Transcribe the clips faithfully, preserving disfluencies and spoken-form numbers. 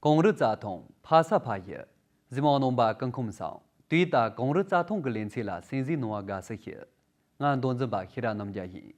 གངས་རི་རྩྭ་ཐང་ཕ་ས་ཕ་ཡུལ། གཟིགས་མོ་རྣམ་པ་སྐུ་ཁམས་བཟང་། དུས་ད་གངས་རི་རྩྭ་ཐང་གི་ལེ་ཚན་ལ་གསན་གཟིགས་གནང་བ་དགའ་བསུ་ཞུ། ང་མདོ་འཛིན་པ་ཤེས་རབ་རྣམ་རྒྱལ་ཡིན།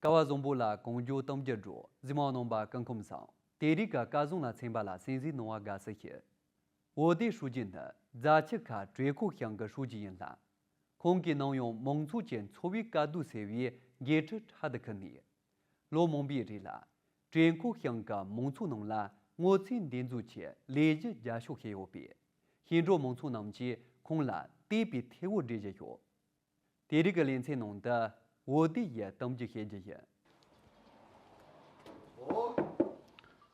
ཀ་བ་བཟང་པོ་ལ་གངས་ལྗོངས་གཏམ་རྒྱུད་འབྲོ། གཟིགས་མོ་རྣམ་པ་སྐུ་ཁམས་བཟང་། དེ་རིང་གི་སྐལ་བཟང་ལ་ཚན་པ་ལ་གསན་གཟིགས་གནང་བ་དགའ་བསུ་ཞུ། བོད་སྡེ་ཧྲུའུ་ཅི་ནི་རྫ་ཆུ་ཁ་བྲེ་ཁོག་ཤང་གི་ཧྲུའུ་ཅི་ཡིན་ལ། ཁོང་གི་ནང་ཡང་མང་ཚོགས་ཀྱི་འཚོ་བའི་དཀའ་སྡུག་སེལ་བའི་འགན་འཁྲི་ཕྲག་ཏུ་ཁུར་ནས། ལོ་མང་པོའི་རིང་ལ་བྲེ་ཁོག་ཤང་གི་མང་ཚོགས་རྣམས་ལ་སྔོ་ཚལ་འདེབས་འཛུགས་ཀྱི་ལས་གཞི་རྒྱབ་སྐྱོར་བྱས་ཡོད་པས། ཞིང་འབྲོག་མང་ཚོགས་རྣམས་ཀྱིས་ཁོང་ལ་དད་པའི་ཐལ་མོ་སྦྲེལ་བཞིན་ཡོད། དེ་རིང་གི་ལེ་ཚན་ནང་དུ་བོད་སྡེ་ཡི་གཏམ་རྒྱུད་བཤད་རྒྱུ་ཡིན།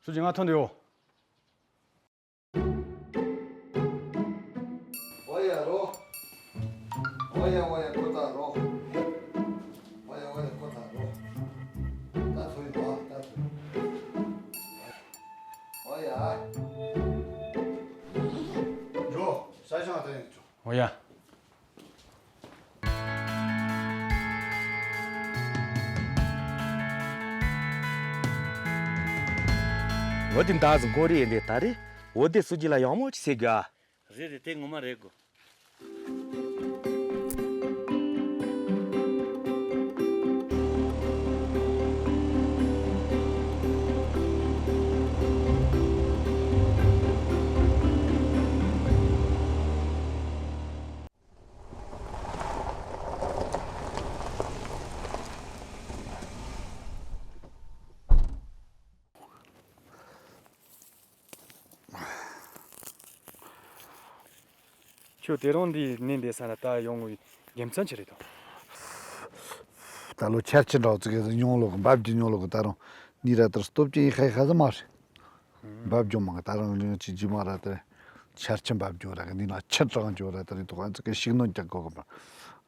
ཧྲུའུ་ཅི་ང་ཐོན་འདུག་ཡོ། ཨོ་ཡ་རོ། ཨོ་ཡ་ཨོ་ཡ་ཁོ་ཐག་རོ། ཨོ་ཡ་ཨོ་ཡ་ཁོ་ཐག་རོ། ད་ཚོ་ཡི་རོ་ད་ཚོ་ཡི། ཨོ་ཡ། འགྲོ། ས་ཞང་ད་ཡིན་ཆོག་ཨོ་ཡ། འོ་དེ་འདྲ་ཟིག་མགོ་རེད་འདི་ད་རེད། འོ་དེ་སུ་ཇི་ལ་ཡག་མོ་ཅིག་བྱེད་དགོས་ཨ། རེད་རེད་དེ་ངོ་མ་རེད་གོ། ཁྱོད་དེ་རིང་འདི་ནས་འདི་ས་ལ་ད་ཡོང་བའི་རྒྱུ་མཚན་ཅི་རེད་དམ། ད་ལོ་ཆར་ཆུ་འདྲ་བོ་ཙི་གེ་ཉུང་ལོག་འབབ་རྒྱུ་ཉུང་ལོག་ད་རུང་འདི་ར་ལྟར་སྟོབས་ཅན་ཡིན་ཧ་ཧ་ཟི་མ་རེད། འབབ་རྒྱུ་མང་གི་ད་རུང་ལུང་ཅི་ཇི་མ་ར་ལྟར་ཆར་ཆུ་འབབ་རྒྱུ་ར་གི་འདི་ན་ཆུ་དྲང་རྒྱུ་ར་ལྟར་རེད་དོ་ཨ་ཙི་གེ་ཤིག་ནོན་རྒྱག་དགོ་གི་མ།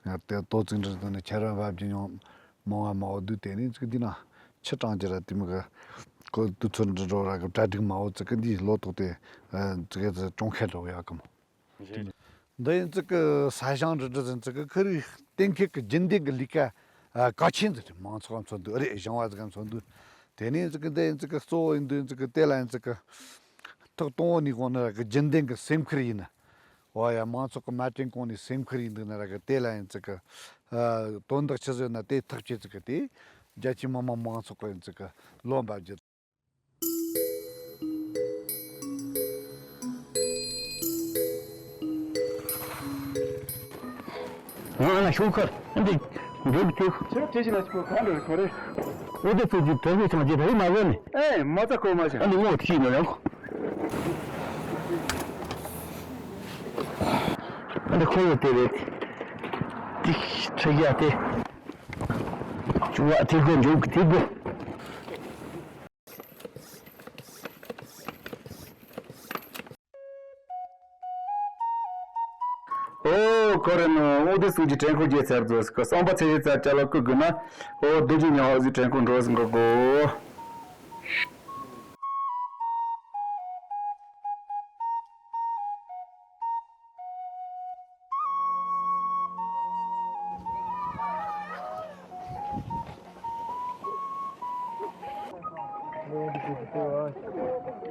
ང་དེ་ལྟོ་ཙིག་འདྲ་ཟེར་ནས་ཆར་བ་འབབ་རྒྱུ་ཉུང་མང་བ་མང་བོ་འདུག་དེ་ནས་ཙི་གེ་འདི་ན་ཆུ་དྲང་རྒྱུ་ར་དེ་མི་གི་ཁོ་དུས་ཚོད་འདྲ་འགྲོ་ར་གི་གྲ་སྒྲིག་མང་བོ་ཙི་གེ་འདི་ལོ་ཏོག་དེ་ཙི་གེ་ཙི་གྲོང་ཁྱེར་འགྲོ་ཡག་གི་མོ། འདི་ཡིན་ཙི་གི་ས་ཞིང་འདྲ་འདྲ་ཟིན་ཙི་གི་ཁི་རི་གཏན་འཁེལ་གི་རྒྱུན་ལྡན་གི་ལས་ཀ་གལ་ཆེན་ཟིག་རེད། མང་ཚོགས་ཀ་མཚོན་འདུག་ཨ་རེད་ཞིང་བ་ཟིག་ག་མཚོན་འདུག་དེ་ནས་ཡིན་ཙི་གི་འདི་ཡིན་ཙི་གི་གཙོ་བོ་ཡིན་འདུག་ཡིན་ཙི་གི་དེ་ལ་ཡིན་ཙི་གི་ཐོག་དང་བོ་ནས་གོང་ནས་ར་གི་རྒྱུན་ལྡན་གི་སེམས་ཁུར་ཡིན་ན། འོ་ཡ་མང་ཚོགས་གི་མ་དྲན་གོང་ནས་སེམས་ཁུར་ཡིན་འདུག་ན་ར་གི་དེ་ལ་ཡིན་ཙི་གི་དོན་དག་ཆི་ཟིག་ན་དེ་ཐག་བཅད་ཙི་གི་དེ་རྒྱ་ཆེ་མི་མང་མང་ཚོགས་གི་ཡིན་ཙི་གི་ལོ་འབབ་རྒྱུ། ང་ལ་ཤོག་ཁར་འདི་འདུག་ཏུ། ཁྱེད་དེ་བཞིན་ལ་ཁོ་གང་འདྲ་ཁོ་རེ། འོ་དེ་ཚོ་གི་དོན་དངོས་ཀྱང་ཇི་ལྟར་མ་གོ་ནི། ཨེ་མ་ཚ་ཁོ་མ་བྱ། ཨ་ནི་ངོ་ཐིག་ནོ་ཡང་ཁོ། ཨ་ནི་ཁོ་ཡོད་དེ་རེད། ཏིག་ཁྲི་ཡ་དེ། ཅུ་བ་དེ་གོ་འཇུག་དེ་གོ། ཨོ་ཁོ་རེ་ནོ་ཨོ་དེ་སུ་ཇི་དྲན་ཁོ་རྒྱལ་ཚར་རྫོགས་སུ་གསང་པ་ཚེ་རེ་ཚར་ཅ་ལག་ཀུ་གུ་ན་ཨོ་དུ་ཇི་ཉོ་ཨོ་ཟི་དྲན་ཁོ་འགྲོ་ཟིན་གོ་གོ།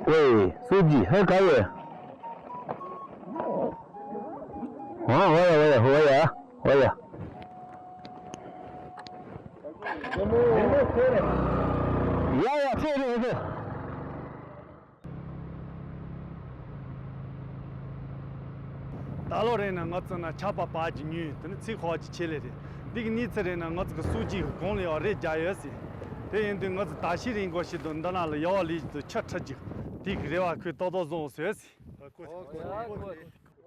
ཝེ། སུ་ཇི་ཧེ་ག་ཡོད། ཨ་ཝ་ཡ་ཝ་ཡ་ཝ་ཡ་ཝ་ཡ། ཡ་ཡ་ཚེ་རེ་ཧེ་གོ། ད་ ད་ལོ་རེད་ན་ང་ཚོ་ན་ཆར་པ་བབས་ཀྱི་ཉོས་དེ་ནི་ཚིག་ཧོག་ཅིག་ཆེ་ལེ་རེད། འདི་གི་གནས་ཚུལ་རེད་ན་ང་ཚོ་གི་སྲོག་གཅིག་གི་གོང་ལ་ཡོད་རེད་རྒྱ་ཡོད་ཟེར། དེ་ཡིན་དུས་ང་ཚོ་ད་ཤི་རིང་གོ་ཤི་དུ་འདི་ན་ལ་ཡོ་བ་ལི་དུ་ཆ་ཁྲ་ཅིག་དེ་གི་རེ་བ་ཁོས་ཏོག་ཏོག་བཟོ་ཟེར་ཟེར།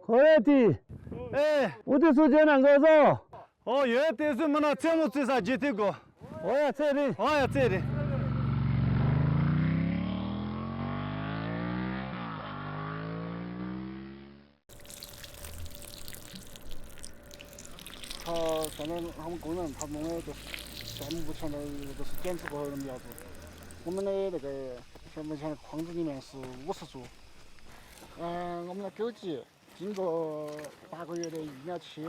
ཁོ་རེ་ཏི། ཨེ། ཨུ་ཏི་སུ་ཇེ་ན་ང་ཚོ། ཨོ་ཡོད་དེ་སུ་མི་ན་ཚེ་མོ་བརྩི་ས་རྗེས་དུས་གོ། ཨོ་ཡ་ཚེ་རིང་། ཨོ་ཡ་ཚེ་རིང་། ཁ་ཟ་ན་ཧམ་གོང་ན་འཐབ་མོང་ཡོད་དོ། ཟ་མི་བུ་ཆ་ན་ཡོད་དོ་སུ་ཀན་སུ་གོ་ཧོ་རམ་ཡག་དོ། ངོ་མ་ན་ཡོད་དེ་ག་ཡོད་ཤ་མི་ཆ་ན་ཁོང་ཚོ་ནི་མེད་སུ་བུ་སུ་སུ། ཨ་ངོ་མ་ན་ཀེའུ་ཅི། 经过八个月的疫苗期，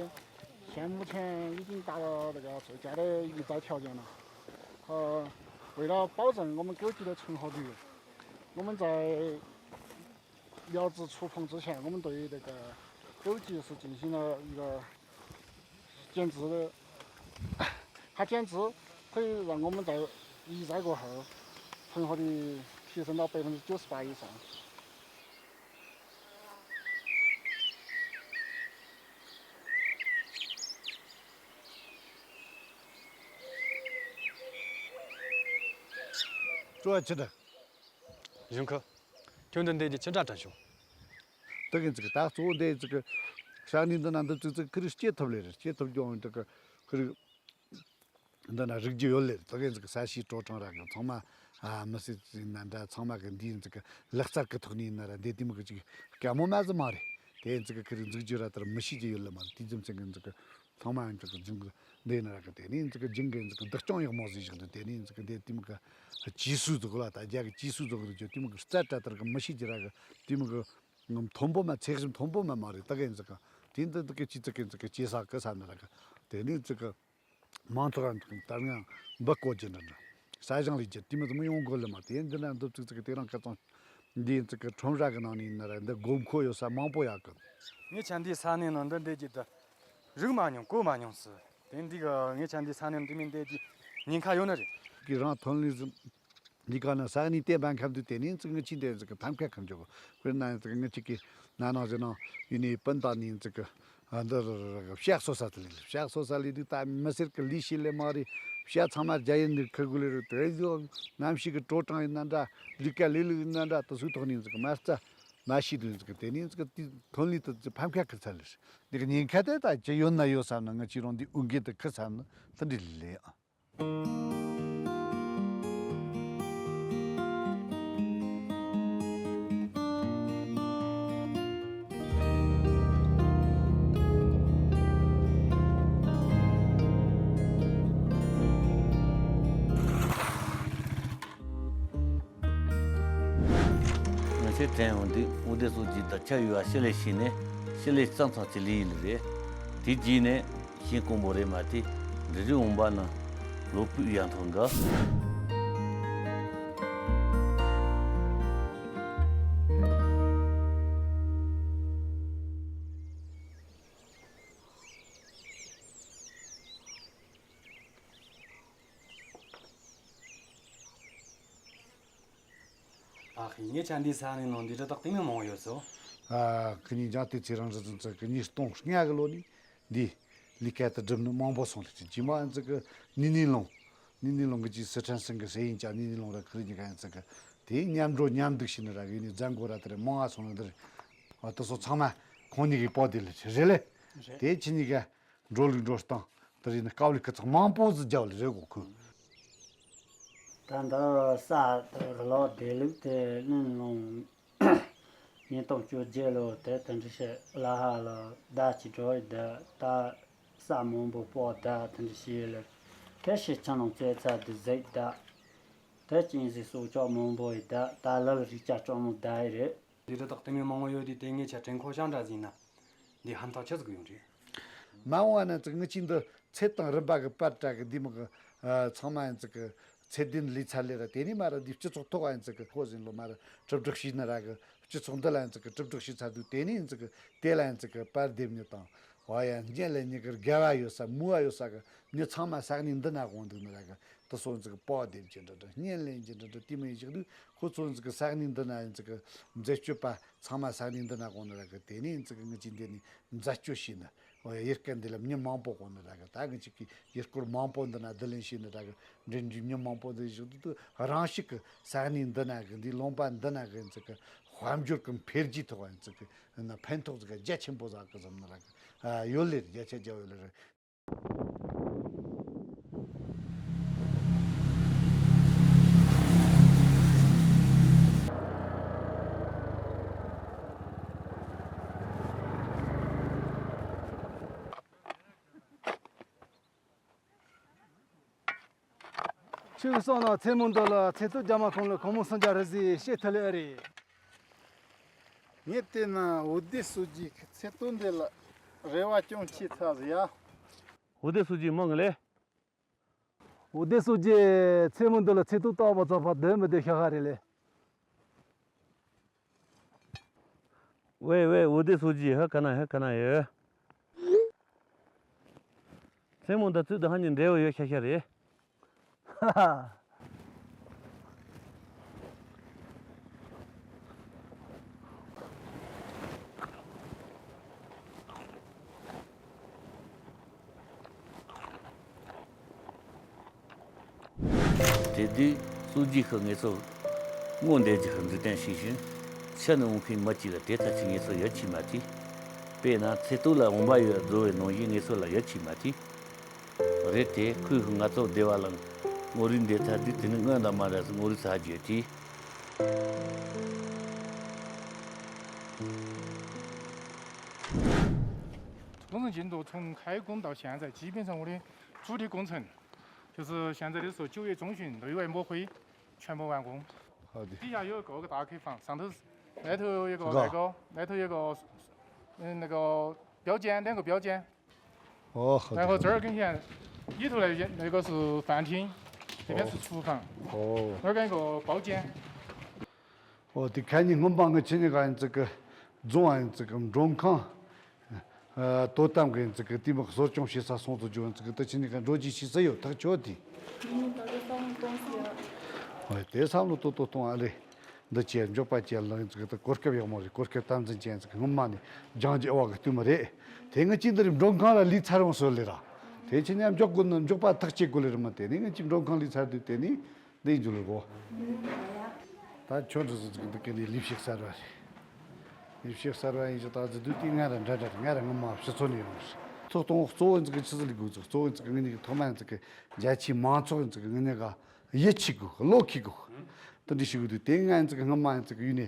全部全已经打了那个最佳的疫苗条件了。呃，为了保证我们狗鸡的存活率，我们在苗子触碰之前，我们对于这个狗鸡是进行了一个减脂的，它减脂可以让我们在一载过后，存活率提升到百分之九十八以上。 ཅོ་ཆི་ད། གཞུང་ཁ། ཁྱོད་འདི་འདེད་ཀྱི་ཅི་འདྲ་དྲན་བྱུང་། ད་གིན་ཙི་གི་ད་གཙོ་བོ་འདི་ཙི་གི་ཤག་ནི་འདི་ན་འདི་ཙི་ཙི་ཁི་རི་སྐྱེ་ཐུབ་ལེ་རེད། སྐྱེ་ཐུབ་ཀྱང་འདི་གི་ཁི་རི། འདི་ན་རིག་རྒྱུ་ཡོད་ལེ། ད་གིན་ཙི་གི་ས་གཤིས་དྲོ་གྲང་ར་གི་ཚང་མ། ཨ་མི་སེར་ཙི་ན་འདྲ་ཚང་མ་གི་འདི་ཙི་གི་ལག་རྩལ་གི་ཐོག་ནས་ཡིན་ན་ར་འདི་དེ་མི་གི་ཅིག་དཀའ་མོ་མ་ཟི་མ་རེད། དེ་ཙི་གི་ཁི་རི་འཛུགས་རྒྱུ་ར་ལྟར་མི་ཤེས་ཀྱི་ཡོད་ལེ་མ་རེད། དེ་ཙམ་ཙི་གི་ཙི་གི་ཚང་མ་ཡང་ཙི་གི་སྦྱིན་གི་འདི་ན་ར་གི་དེ་ནས་ཙི་གི་སྦྱིན་གི་ཙི་གི་བདག་སྐྱོང་ཡག་མོ་ཟིག་བཞག་འདུག་དེ་ནས་ཙི་གི་འདི་དེ་མི་གི་ཇི་སུ་ཙི་གི་ལ་ད་རྒྱ་གི་ཇི་སུ་ཙི་གི་རུ་ཅོ་དེ་མི་གི་རྩ་དྲ་ལྟར་གི་མི་ཤེས་ཀྱི་ར་གི་དེ་མི་གི་མཐོན་པོ་མ་ཚད་གཞི་མཐོན་པོ་མ་མ་རེད། ད་གི་ཙི་གི་དེ་འདི་ཙི་གི་ཅི་ཙི་གི་ཙི་གི་ཅི་ས་གི་ས་ན་ར་གི་དེ་ནས་ཙི་གི་མང་ཚོགས་རང་ཚོ་ལྟར་ངང་འབུ་བརྐོ་རྒྱུ་འདྲ་འདྲ། ས་ཞིང་ལས་རྒྱུ་དེ་མི་ཚོ་མི་ཡོང་དགོས་ལེ་མ་དེ་འདི་ན་འདུག་ཙིག་ཙིག་དེ་རང་ཁ་ཚང་འདི་ཙིག་གི་ཁྲོམ་ར་གི་ནང་ནས་ཡིན་ན་ར་འདི་དགོས་མཁོ་ཡོད་ས་མང་པོ་ཡག་གི། ངས་ཆ་འདི་ས་གནས་ནང་འདི་འདེད་རྒྱུ་དུ་རིག་མ་མྱོང་གོ་མ་མྱོང་སི། དེ་འདི་གི་ངས་ཆ་འདི་ས་གནས་འདི་མིན་འདེད་རྒྱུ་ཉེན་ཁ་ཡོད་ནི་རེད། གི་རང་ཐོན་ལས་སུ། འདི་ག་ན་ས་གནས་བསྟན་པ་ཁམས་དུ་དེ་ནས་ཙིག་ངི་ཆིན་དེ་ཙིག་ཕམ་ཁ་ཁམས་འཇོག་དཔེར་ན་ཙིག་ངི་ཅིག་གི་ན་ནང་ཟེར་ནང་ཡུལ་ནས་སྤུན་ཟླ་ནས་ཙིག་གི་ཨ་འདི་རུ་རུ་རུ་ཕྱག་གསོ་ས་དེ་ལས་ཕྱག་གསོ་ས་ལས་དུས་ད་མི་སེར་གི་ལས་བྱེད་ལས་མ་རེད། ཕྱག་ཚང་མ་རྒྱ་ཡིན་ནི་ཁུར་དགོས་ལས་རུ་དེ་ཡོད་གནམ་གཤིས་གི་དྲོ་གྲང་ཡིན་ན་འདྲ་ལས་ཀ་ལས་ལུགས་ཡིན་ན་འདྲ་དུ་སུའི་ཐོག་ནས་ཙིག་མ་རྩ་མ་ཤེས་དུས་ཙིག་དེ་ནས་ཙིག་དེ་ཐོན་ལས་དུ་ཙིག་ཕམ་ཁ་ཁུར་ཚར་ལས་འདི་གི་ཉེན་ཁ་དེ་ད་ཅི་ཡོད་ན་ཡོད་བསམ་ན་ང་ཅི་རུང་འདི་འུ་འགེ་དུ་ཁུར་ཚར་ན་དེ་འདྲ་ལས་ཨ། ང་ཚོའི་དྲན་འོང་དུས་འོ་དེ་ཚོ་གྱིས་ད་ཆ་ཡོད་ཨ་ཤི་ལེ་ཤི་ནས་ཤི་ལེ་གཙང་གཙང་ཅི་ལི་ཡིན་རེད། དེ་རྗེས་ནས། ཤིང་ཀོང་པོ་རེད་མ་དེ་འབྲི་རི་འོང་པ་ན་ལོ་ཕུད་ཡང་ཐོང་ག་ཨ་ཁི་ངས་ཆ་འདི་ས་ནས་ནང་འདི་རི་དྭགས་སྟེང་ནས་མང་བོ་ཡོད་སོ། ཨ་ཁི་ཉིན་ཅང་དེ་ཚེ་རང་རི་ཙམ་ཚེ་ཁི་ཉིས་སྟོང་ལྔ་གི་ལོ་ནས་འདི་ལི་ཀ་དུ་སྒྲུབ་ནི་མང་པོ་སོང་ལ་ཅི་ཇི་མ་ཨ་ཙི་གི་ནི་ནི་ལོང་ནི་ནི་ལོང་གི་ཅི་སི་ཁྲན་སིང་གི་སེ་ཡིན་ཅང་ནི་ནི་ལོང་ར་ཁི་རི་ཉི་ག་ཨ་ཙི་གི་དེ་མཉམ་འགྲོ་མཉམ་འདུག་ཤི་ནི་ར་གི་ནི་རྫ་མགོ་ར་དེ་རེ་མང་ང་སོང་ནི་དེ་རེ་ཨ་དུ་སོ་ཚང་མ་ཁོང་ཉིད་ཀྱི་པོ་དེ་ལ་ཅི་རེ་ལེ་དེ་ཁྱི་ཉི་ག་འགྲོ་ལུགས་འགྲོ་སྟངས་དེ་རིགས་ནི་དཀའ་ལས་ཁག་ཚང་མང་པོ་ཟིག་རྒྱབ་ལ་རེད་གོ་ཁོས། ད་འདི་ས་དེ་གློག་བདེ་ལུགས་དེ་གླིང་ལུང་ཉིས་སྟོང་བཅོ་བརྒྱད་ལོ་དེ་དེ་འདྲ་བཤད་ལ་ཧ་ལ་ཟླ་གཅིག་འགྲོ་ཡི་ད་ད་ས་མང་པོ་སྤོ་ད་དེ་འདྲ་བཤད་ལ་དེ་ཤི་ཆ་ནང་བཙལ་ཚ་དེ་ཟིག་ད་དེ་ཅིང་ཟིག་སྲོག་ཆགས་མང་པོ་ཡི་ད་ད་ལ་ལ་རིག་ཅག་ཅོང་མོ་ད་ཡི་རེད། འདི་རི་དྭགས་དེ་མོ་མང་བོ་ཡོད་དུས་དེ་ངས་ཆ་དྲན་ཁོ་ཤང་འདྲ་ཟིན་ན། འདི་ཧམ་ཐག་ཆི་ཟིག་ཡོང་རེད། མ་འོངས་པ་ན་ཙིག་ངི་ཅིག་འདི་ཚེ་དང་རིམ་པ་གི་པར་བཀྲ་གི་འདི་མོ་གི་ཚང་མ་ཡང་ཙིག་གི་ཚེ་བདུན་ལས་ཚར་ལེ་ར་དེ་ནས་མ་ར་འདི་སྤྱི་ཚོགས་ཐོག་ཡང་ཙིག་གི་ཁོ་ཟིན་ལོ་མ་ར་གྲུབ་སྒྲིག་བྱས་ན་ར་གི་སྤྱི་ཚོགས་འདི་ལ་ཡང་ཙིག་གི་གྲུབ་སྒྲིག་བྱས་ཚར་དུས་དེ་ནས་ཡང་ཙིག་གི་དེ་ལ་ཡང་ཙིག་གི་པར་འདེབས་ནི་དང་ གོ་ཡ་གཉེན་ལེན་གཉིས་ཀར་དགའ་བ་ཡོད་ས་མོས་པ་ཡོད་ས་གི་མི་ཚང་མ་ས་གནས་འདི་ན་དགོངས་འདུག་ནི་ར་གི། དེ་ཚོ་ཚིག་གི་པོ་དེབ་ཀྱི་འདྲ་འདྲ་གཉེན་ལེན་གྱི་འདྲ་འདྲ་དེ་མིན་ཞིག་འདུག་ཁོ་ཚོ་ཚིག་གི་ས་གནས་འདི་ན་ཡིན་ཚིག་གི་འཛད་སྤྱོད་པ་ཚང་མ་ས་གནས་འདི་ན་དགོངས་ནི་ར་གི། དེ་ནས་ཡིན་ཚིག་གི་ངི་ཅི་འདི་ནས་འཛད་སྤྱོད་བྱས་ནི། ཡུལ་སྐད་འདི་ལ་མྱི་མང་པོ་དགོངས་ནི་ར་གི། ད་ངི་ཅིག་གི་ཡུལ་སྐོར་མང་པོ་འདི་ན་བསྡུ་ལེན་བྱས་ནི་ར་གི། འདྲེན་རྒྱུ་མྱི་མང་པོ་འདི་ཞིག་འདུག་རང་ཞིག་གི་ས་གནས་འདི་ན་གི་འདི་ལུང་པ་འདི་ན་གི་ཡིན་ཚིག་གི་དཔལ་འབྱོར་གི་འཕེལ་རྒྱས་ཐོག་ཡིན་ཚིག་གི་ཡིན་ན་ཕན་ཐོགས་ཚིག་གི་རྒྱ་ཆེན་པོ་ཟ་གི་བཟུམ་ནི་ར་གི། ཡོད་ལེ་རྒྱ་ཆ་རྒྱ་ཡོད་ལེ་ར། ཁྱོད་སོང་ན་མཚན་མོ་འདི་ལ་ཚེ་སྟོད་རྒྱ་མ་ཁོང་ལ་གང་མོ་སུན་ཅག་རེད་ཟེ་བཤད་ཐུབ་ལེ་ཨེ་རེད། ངས་བལྟས་ན་འོད་སྡེ་སོ་རྒྱུའི་ཚེ་སྟོད་འདི་ལ་རེ་བ་ཅུང་ཆེ་ཚ་ཟེ་ཡ། འོད་སྡེ་སོ་རྒྱུའི་མང་ལེ། འོད་སྡེ་སོ་རྒྱུའི་མཚན་མོ་འདི་ལ་ཚེ་སྟོད་ལྟ་བུ་ཚོ་ཕ་སྡོད་མི་སྡོད་ཤ་ཁ་རེད་ལེ། ཝེ་ཝེ་འོད་སྡེ་སོ་རྒྱུའི་ཧ་ག་ན་ཧ་ག་ན་ཡོད། མཚན་མོ་འདི་ཚོད་འདི་ཧ་ནི་འབྲས་བུ་ཡོད་ཤ་ཤ་རེད། ཧ་ཧ། དེ་དུས་སོ་རྒྱུའི་ངེད་ཚོ་སྔོན་འདས་ཀྱི་འཇིག་རྟེན་ཤེས་བཞིན་ཕྱི་ནས་འོང་མཁན་མི་གཅིག་ལ་དེ་ལྟར་གྱི་ངེད་ཚོ་ཡིད་ཆེས་མ་ཐུབ། དཔེར་ན་ཚེ་སྟོད་ལ་འོང་བ་ཡོད་བཟོ་བའི་ནང་བཞིན་ངེད་ཚོ་ལ་ཡིད་ཆེས་མ་ཐུབ། རེད་དེ་ཁོས་ང་ཚོ་སྡེ་བ་ལ་ངོ་རིས་འདེབས་ཚར་དུས་དེ་ནི་སྔོན་དང་མ་འདྲ་སའི་ངོ་རིས་ཚར་རྒྱུ་དེ། 工程进度从开工到现在，基本上我的主力工程就是现在的是九月中旬六月末会全部完工。好的。底下有一个大开放，上头那头有一个那个那头有一个嗯那个标间，两个标间。 哦，好的。然后这儿跟前里头那边那个是饭厅，这边是厨房，哦，那儿跟一个包间。哦，对，看你我们半个今天干这个，中完这个中康，呃，都当跟这个地方所中学生送出去，这个到今天看着急其实有他觉得。你们到底放东西啊？哎，对，差不多都都懂啊嘞。 འདི་བྱས་མགྱོགས་པ་བྱས་ལ་ཡིན་ཙི་གི་ད་གོ་སྐབས་ཡག་མོ་རེད། གོ་སྐབས་དམ་འཛིན་བྱས་ཙི་གི་སྔོན་མ་ནས་སྦྱང་རྒྱུ་ཨེ་བ་གི་བསྟུན་མ་རེད། དེ་ངས་ཅི་འདི་རེད་མགྲོན་ཁང་ལ་ལུས་ཚར་རུང་སོ་ལེ་ར། དེ་ཕྱི་ནས་མགྱོགས་དགོས་ན་མགྱོགས་པ་ཐག་བཅད་དགོས་ལེ་རེད་མ། དེ་ནས་ངས་ཅི་མགྲོན་ཁང་ལུས་ཚར་དུས་དེ་ནས་འདི་ཡིན་རྒྱུ་ལེ་གོ། ད་ཁྱོད་འདི་ཟིག་ཙི་གི་འདི་གི་ནས་ལས་ཞིག་གསར་བ་རེད། ལས་ཞིག་གསར་བ་ཡིན་ཞིག་ད་ཟི་དུས་དེ་ང་ར་འདྲ་འདྲ་རེད། ང་ར་སྔོན་མ་ཕྱི་ཚོ་ནས་ཡོང་རེད། ཚོགས་གཏོང་གཙོ་བོ་ཡིན་ཙི་གི་ཆི་ཟིག་ལས་དགོས་ཙི་གཙོ་བོ་ཡིན་ཙི་གི་ངས་ནས་གི་ཐོག་མ་ཡིན་ཙི་གི་རྒྱ་ཆེའི་མང་ཚོགས་ཡིན་ཙི་གི་ངས་ནས་ག་ཡིད་ཆེས་དགོས། བློ་འཁེལ་དགོས། དེ་འདྲ་ཞིག་དགོས་དུས་དེ་ང་ཚོ་སྔོན་མ་ང་ཚོ་ཡུལ་ནས་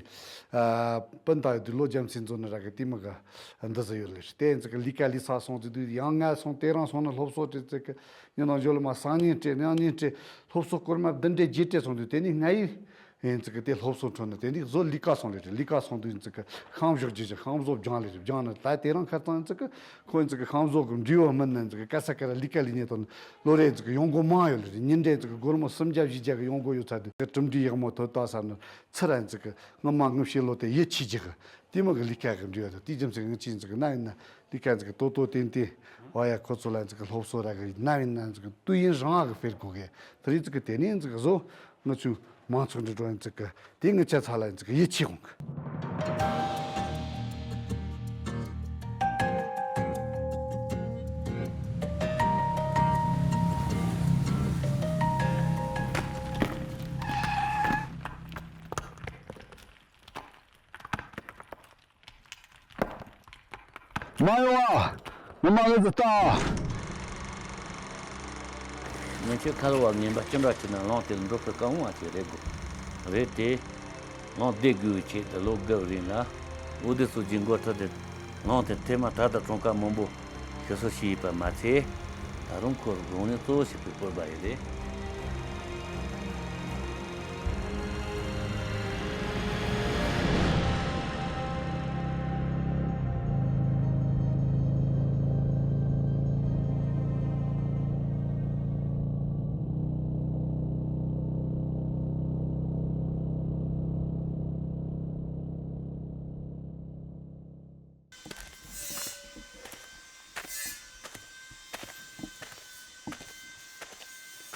སྤུན་ཟླ་ཡོད་དུས་ལོ་རྒྱ་མཚན་འཛོམས་ནི་ར་གི་དེ་མི་ག་འདི་ཟིག་ཡོད་ལེ། དེ་ང་ཚོ་གི་ལས་ཀ་ལས་ས་སོང་ཚེ་དུས་ཡང་ང་སོང་དེ་རང་སོང་ནི་སློབ་གསོ་སྤྲད་ཚེ་གི་ཉིན་ནང་འཇོག་ལ་མ་སང་ཉིན་སྤྲད་ནང་ཉིན་སྤྲད་སློབ་གསོ་སྐོར་མ་བདུན་སྤྲད་བརྒྱད་སྤྲད་སོང་དུས་དེ་ནས་ང་ཡིས་ཡིན་ཙི་གི་དེ་སློབ་གསོ་འཕྲོད་ནི་དེ་འདི་བཟོ་ལས་ཀ་སོང་ལེ་རེད། ལས་ཀ་སོང་དུས་ཡིན་ཙི་གི་ཤང་བཞག་རྒྱུ་ཞིག་ཤང་བཟོ་སྦྱང་ལེ་རེད། སྦྱང་ནི་ད་དེ་རང་ཁ་ཚང་ཡིན་ཙི་གི་ཁོ་ཡིན་ཙི་གི་ཤང་བཟོ་གི་འབྲས་བུ་སྨིན་ནི་ཡིན་ཙི་གི་ག་ས་ག་ར་ལས་ཀ་ལས་ཉེ་དང་ལོ་རེ་ཡིན་ཙི་གི་ཡོང་སྒོ་མང་ཡོད་ལེ་རེད། ཉིན་རེ་ཡིན་ཙི་གི་སྒོར་མོ་སུམ་བརྒྱ་བཞི་བརྒྱ་གི་ཡོང་སྒོ་ཡོད་ཚར་དུས་གྲུབ་འབྲས་ཡག་མོ་ཐོབ་ད་བསམ་ནི་ཚུར་ར་ཡིན་ཙི་གི་སྔོན་མ་ངུ་ཤེས་ལོ་དེ་ཡིད་ཆེས་རྒྱུ་གི་དེ་མི་གི་ལས་ཀ་གི་འབྲས་བུ་དང་དེ་རྒྱུ་མཚན་ངུ་ཅི་ཡིན་ཙི་གི་ན་ཡིན་ན་ལས་ཀ་ཡིན་ཙི་གི་ཏོ་ཏོ་ཏན་ཏན་བ་ཡ་ཁོ་ཚོ་ལ་ཡིན་ཙི་གི་སློབ་གསོ་ར་གི་ན་ཡིན་ན་ཡིན་ཙི་གི་དུས་ཡུན་རིང་བ་གི་སྤེལ་དགོས་གི་དེ་རེད། ཙི་གི་དེ་ནས་ཡིན་ཙི་གི་བཟོ། ང་ཚོའི་མང་ཚོགས་འདི་འགྲོ་ཡིན་ཙི་གི་དེ་ངི་ཆ་ཚ་ལ་ཡིན་ཙི་གི་ཡིད་ཆེས་འོང་གི། མ་ཡོང་ཨ། ངོ་མ་ངེད་ཚོ་ལྟ། ཉིན་ཆད་ཁ་ལོ་བ་ངན་པ་ཅི་འདྲ་བྱས་ན་གླང་དེ་ལ་འགྲོ་ཕོད་དཀའ་མོ་བ་ཅིག་རེད་དགོས། རེད་དེ། གླང་བདེ་དགོས་པའི་ཆེད་དུ་ལོ་དགུ་རིང་ལ་འོད་སྡེ་སོ་རྒྱུའི་མགོ་ཁྲིད་དེ་གླང་དེ་ཐེངས་མ་ད་ལྟ་གྲངས་ཀ་མང་པོ་ཞིག་གསོ་བྱས་ཡོད་པ་མ་ཚད། ད་རུང་ཁོར་དགོས་ངེས་གཙོ་བོ་བྱེད་པའི་སྤོབས་པ་ཡོད་རེད།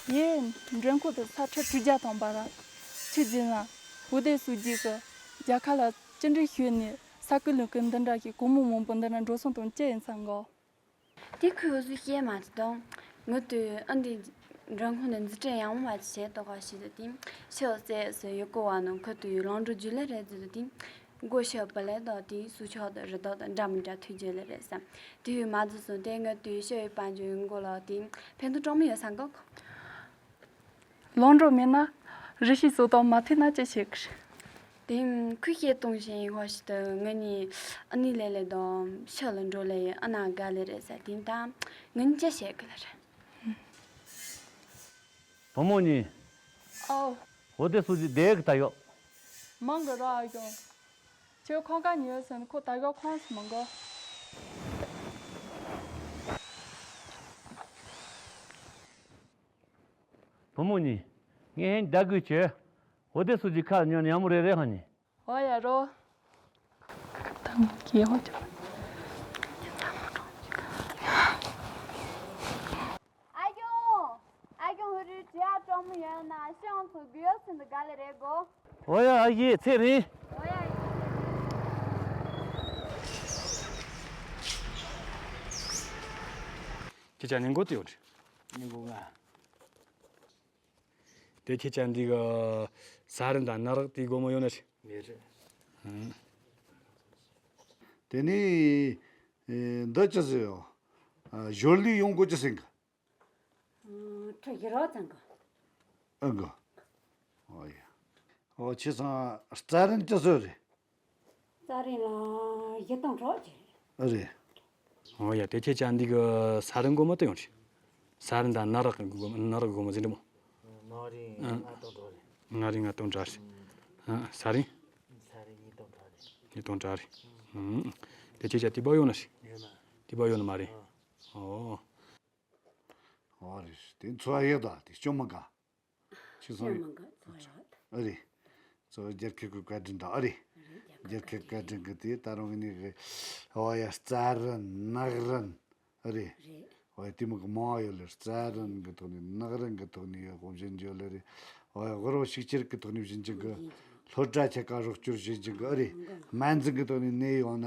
ཡེ། མགྲོན་ཁང་དུ་ས་ཁྲ་དྲུག་བརྒྱ་ཐམ་པ་ར། ཆུ་རྫིང་ལ། འོ་དེ་སུ་རྒྱུ་གི། རྒྱལ་ཁབ་ལ་ཅི་འདྲའི་ཤོད་ནས་ས་ཁུལ་ལུང་ཁུལ་འདི་འདྲ་གི་སྒོར་མོ་མང་པོ་འདི་འདྲ་འགྲོ་སོང་དང་ཅི་ཡིན་ས་འགོ། དེ་ཁོས་འུ་ཚོས་བཤད་མ་ཐུབ་དང་། ངུ་དུས་ཨ་འདི་མགྲོན་ཁང་ནས་འཛུལ་ཁྲིད་ཡང་མ་བྱེད་དོ་ག་ཞིག་ཏུ་དེ་ཤི་བ་ཟེར་ཟེར་ཡོད་གོ་བ་ནང་ཁུ་དུས་ལང་འགྲོ་རྒྱུ་ལས་རེད་ཟེར་དུ་དེ། མགོ་ཤི་བ་ལས་དང་དེ་སུ་ཆོག་དང་རི་དྭགས་དང་འདྲ་མི་འདྲ་ཐུག་རྒྱུ་ལས་རེད་བསམ། དེ་ཡོད་མ་རྫུ་སོང་དེ་ངུ་དུས་ཤི་བའི་དཔལ་འབྱོར་མགོ་ལ་དེ་ཕན་ཐོགས་གྲོང་མི་ཡོད་ས་འགོ། ལོང་འགྲོ་མེད་ན། རི་ཤི་བཟོ་དང་མ་ཐུག་ན་ཅི་བྱེད་ཀྱི་རེད། དེང་ཁོས་བཤད་གཏོང་བཞིན་ཡིན་ཧོ་ཞིག་ཏུ་ངེད་གཉིས་ཨ་ནི་ལེ་ལེ་དང་ཤི་ལ་འགྲོ་ལེ་ཡིན་ཨ་ན་དགའ་ལེ་རེད་ཟེར་དེང་དང་ངེད་གཉིས་ཅི་བྱེད་ཀྱི་ལེ་རེད། བུ་མོ་གཉིས། ཨའོ། འོ་དེ་སུ་ཅི་བསྡད་ཀྱི་ད་ཡོད། མང་གི་རོ་ཨ་ཡོང་། ཁྱོད་ཁོང་ཀ་ཉོས་ཟིན་ཁོ་ད་ཡོད་ཁོང་སུ་མང་གི། བུ་མོ་གཉིས། ངས་ཧན་ད་དགོས་ཆེ། འོ་དེ་སུ་ཅི་ཁ་ཉོ་ཉམ་མོ་རེ་རེ་ཧ་ནི། ཨོ་ཡ་རོ། ཁ་ཐང་གི་ཧོ་ཅོ། ཨ་ཡོང་། ཨ་ཡོང་ཧུ་རུ་ཅི་ཡ་གྲོགས་མོ་ཡོད་ན་ཤང་ཚོ་གུ་ཡོད་སིན་དུ་ག་ལེ་རེད་གོ། ཨོ་ཡ་ཨ་ཡེ་ཚེ་རིང་། ཨོ་ཡ་ཡེ་ཚེ་རིང་། ཁྱེད་ཅག་ཉིན་གོ་དེ་ཡོད་རེད། ཉིན་གོ་ང་། དེ་ཁྱེད་ཅག་འདི་གི་ས་རིན་དང་ནག་རག་དེའི་སྒོ་མོ་ཡོད་ན་ཞིག་མེད་རེད། ཨང་། དེ་ནས་ཨེ་འདི་ཅི་ཟེར་ཡོད། ཨ་ཞོར་ལས་ཡོང་སྒོ་ཅི་ཟེར་གི། ཨང་། ཁྲི་བཞི་རོགས་ཙམ་གི། ཨང་གི། ཨོ་ཡ། ཨོ་ཁྱེད་ཚང་རྩྭ་རིན་ཅི་ཟེར་རེད། རྩྭ་རིན་ལ་བཞི་སྟོང་གྲོགས་ཀྱི་རེད། ཨ་རེད། ཨོ་ཡ་དེ་ཁྱེད་ཅག་འདི་གི་ས་རིན་སྒོ་མོ་དུ་ཡོང་རེད། ས་རིན་དང་ནག་རག་གི་སྒོ་མོ་ནག་རག་གི་སྒོ་མོ་ཟིན་འགྲོ་མོ། ནག་རིན་ཨ་ལྔ་སྟོང་གྲོགས་རེད། ནག་རིན་ལྔ་སྟོང་གྲོགས་རེད། ཨ་ས་རིན། ས་རིན་ཉིས་སྟོང་གྲོགས་རེད། ཉིས་སྟོང་གྲོགས་རེད། ཨང་། དེ་ཁྱེད་ཅག་དེ་པ་ཡོང་ན་ཞིག་ཡོད་ན། དེ་པ་ཡོང་ན་མ་རེད། ཨ་ཨོ། ཨོ་རེད། དེ་འཚོ་བ་ཡག་ད་དེ་སྐྱོ་མ་དགའ། ཁྱེད་ཚོ་ཡོད། སྐྱོ་མ་དགའ་འཚོ་བ་ཡག་ད། ཨ་རེད། གཙོ་བོ་རྒྱལ་ཁབ་ཀྱི་བཀའ་དྲིན་དང་ཨ་རེད། རེད་རྒྱལ་རྒྱལ་ཁབ་ཁབ་བཀའ་དྲིན་གི་དེ་ད་རུང་གི་ནི་གི་ཨོ་ཡ་རྩྭ་རིན་ནག་རིན་ཨ་རེད། རེད། ཨོ་ཡ་དེ་མོ་གི་མང་བ་ཡོད་ལེ་རྩྭ་རིན་གི་ཐོག་ནས་ནག་རིན་གི་ཐོག་ནས་ཡོད་གོང་བཞིན་ཡོད་ལེ་རེད། ཨོ་ཡ་དབུལ་བོ་ཤུགས་ཆེར་གི་ཐོག་ནས་བཞིན་ཅིང་གི་སློབ་གྲྭ་ཆེ་ཁག་རོགས་སྐྱོར་བྱེད་ཅིང་གི་ཨ་རེད། སྨན་རྫས་གི་ཐོག་ནས་ནད་ཡོང་ན་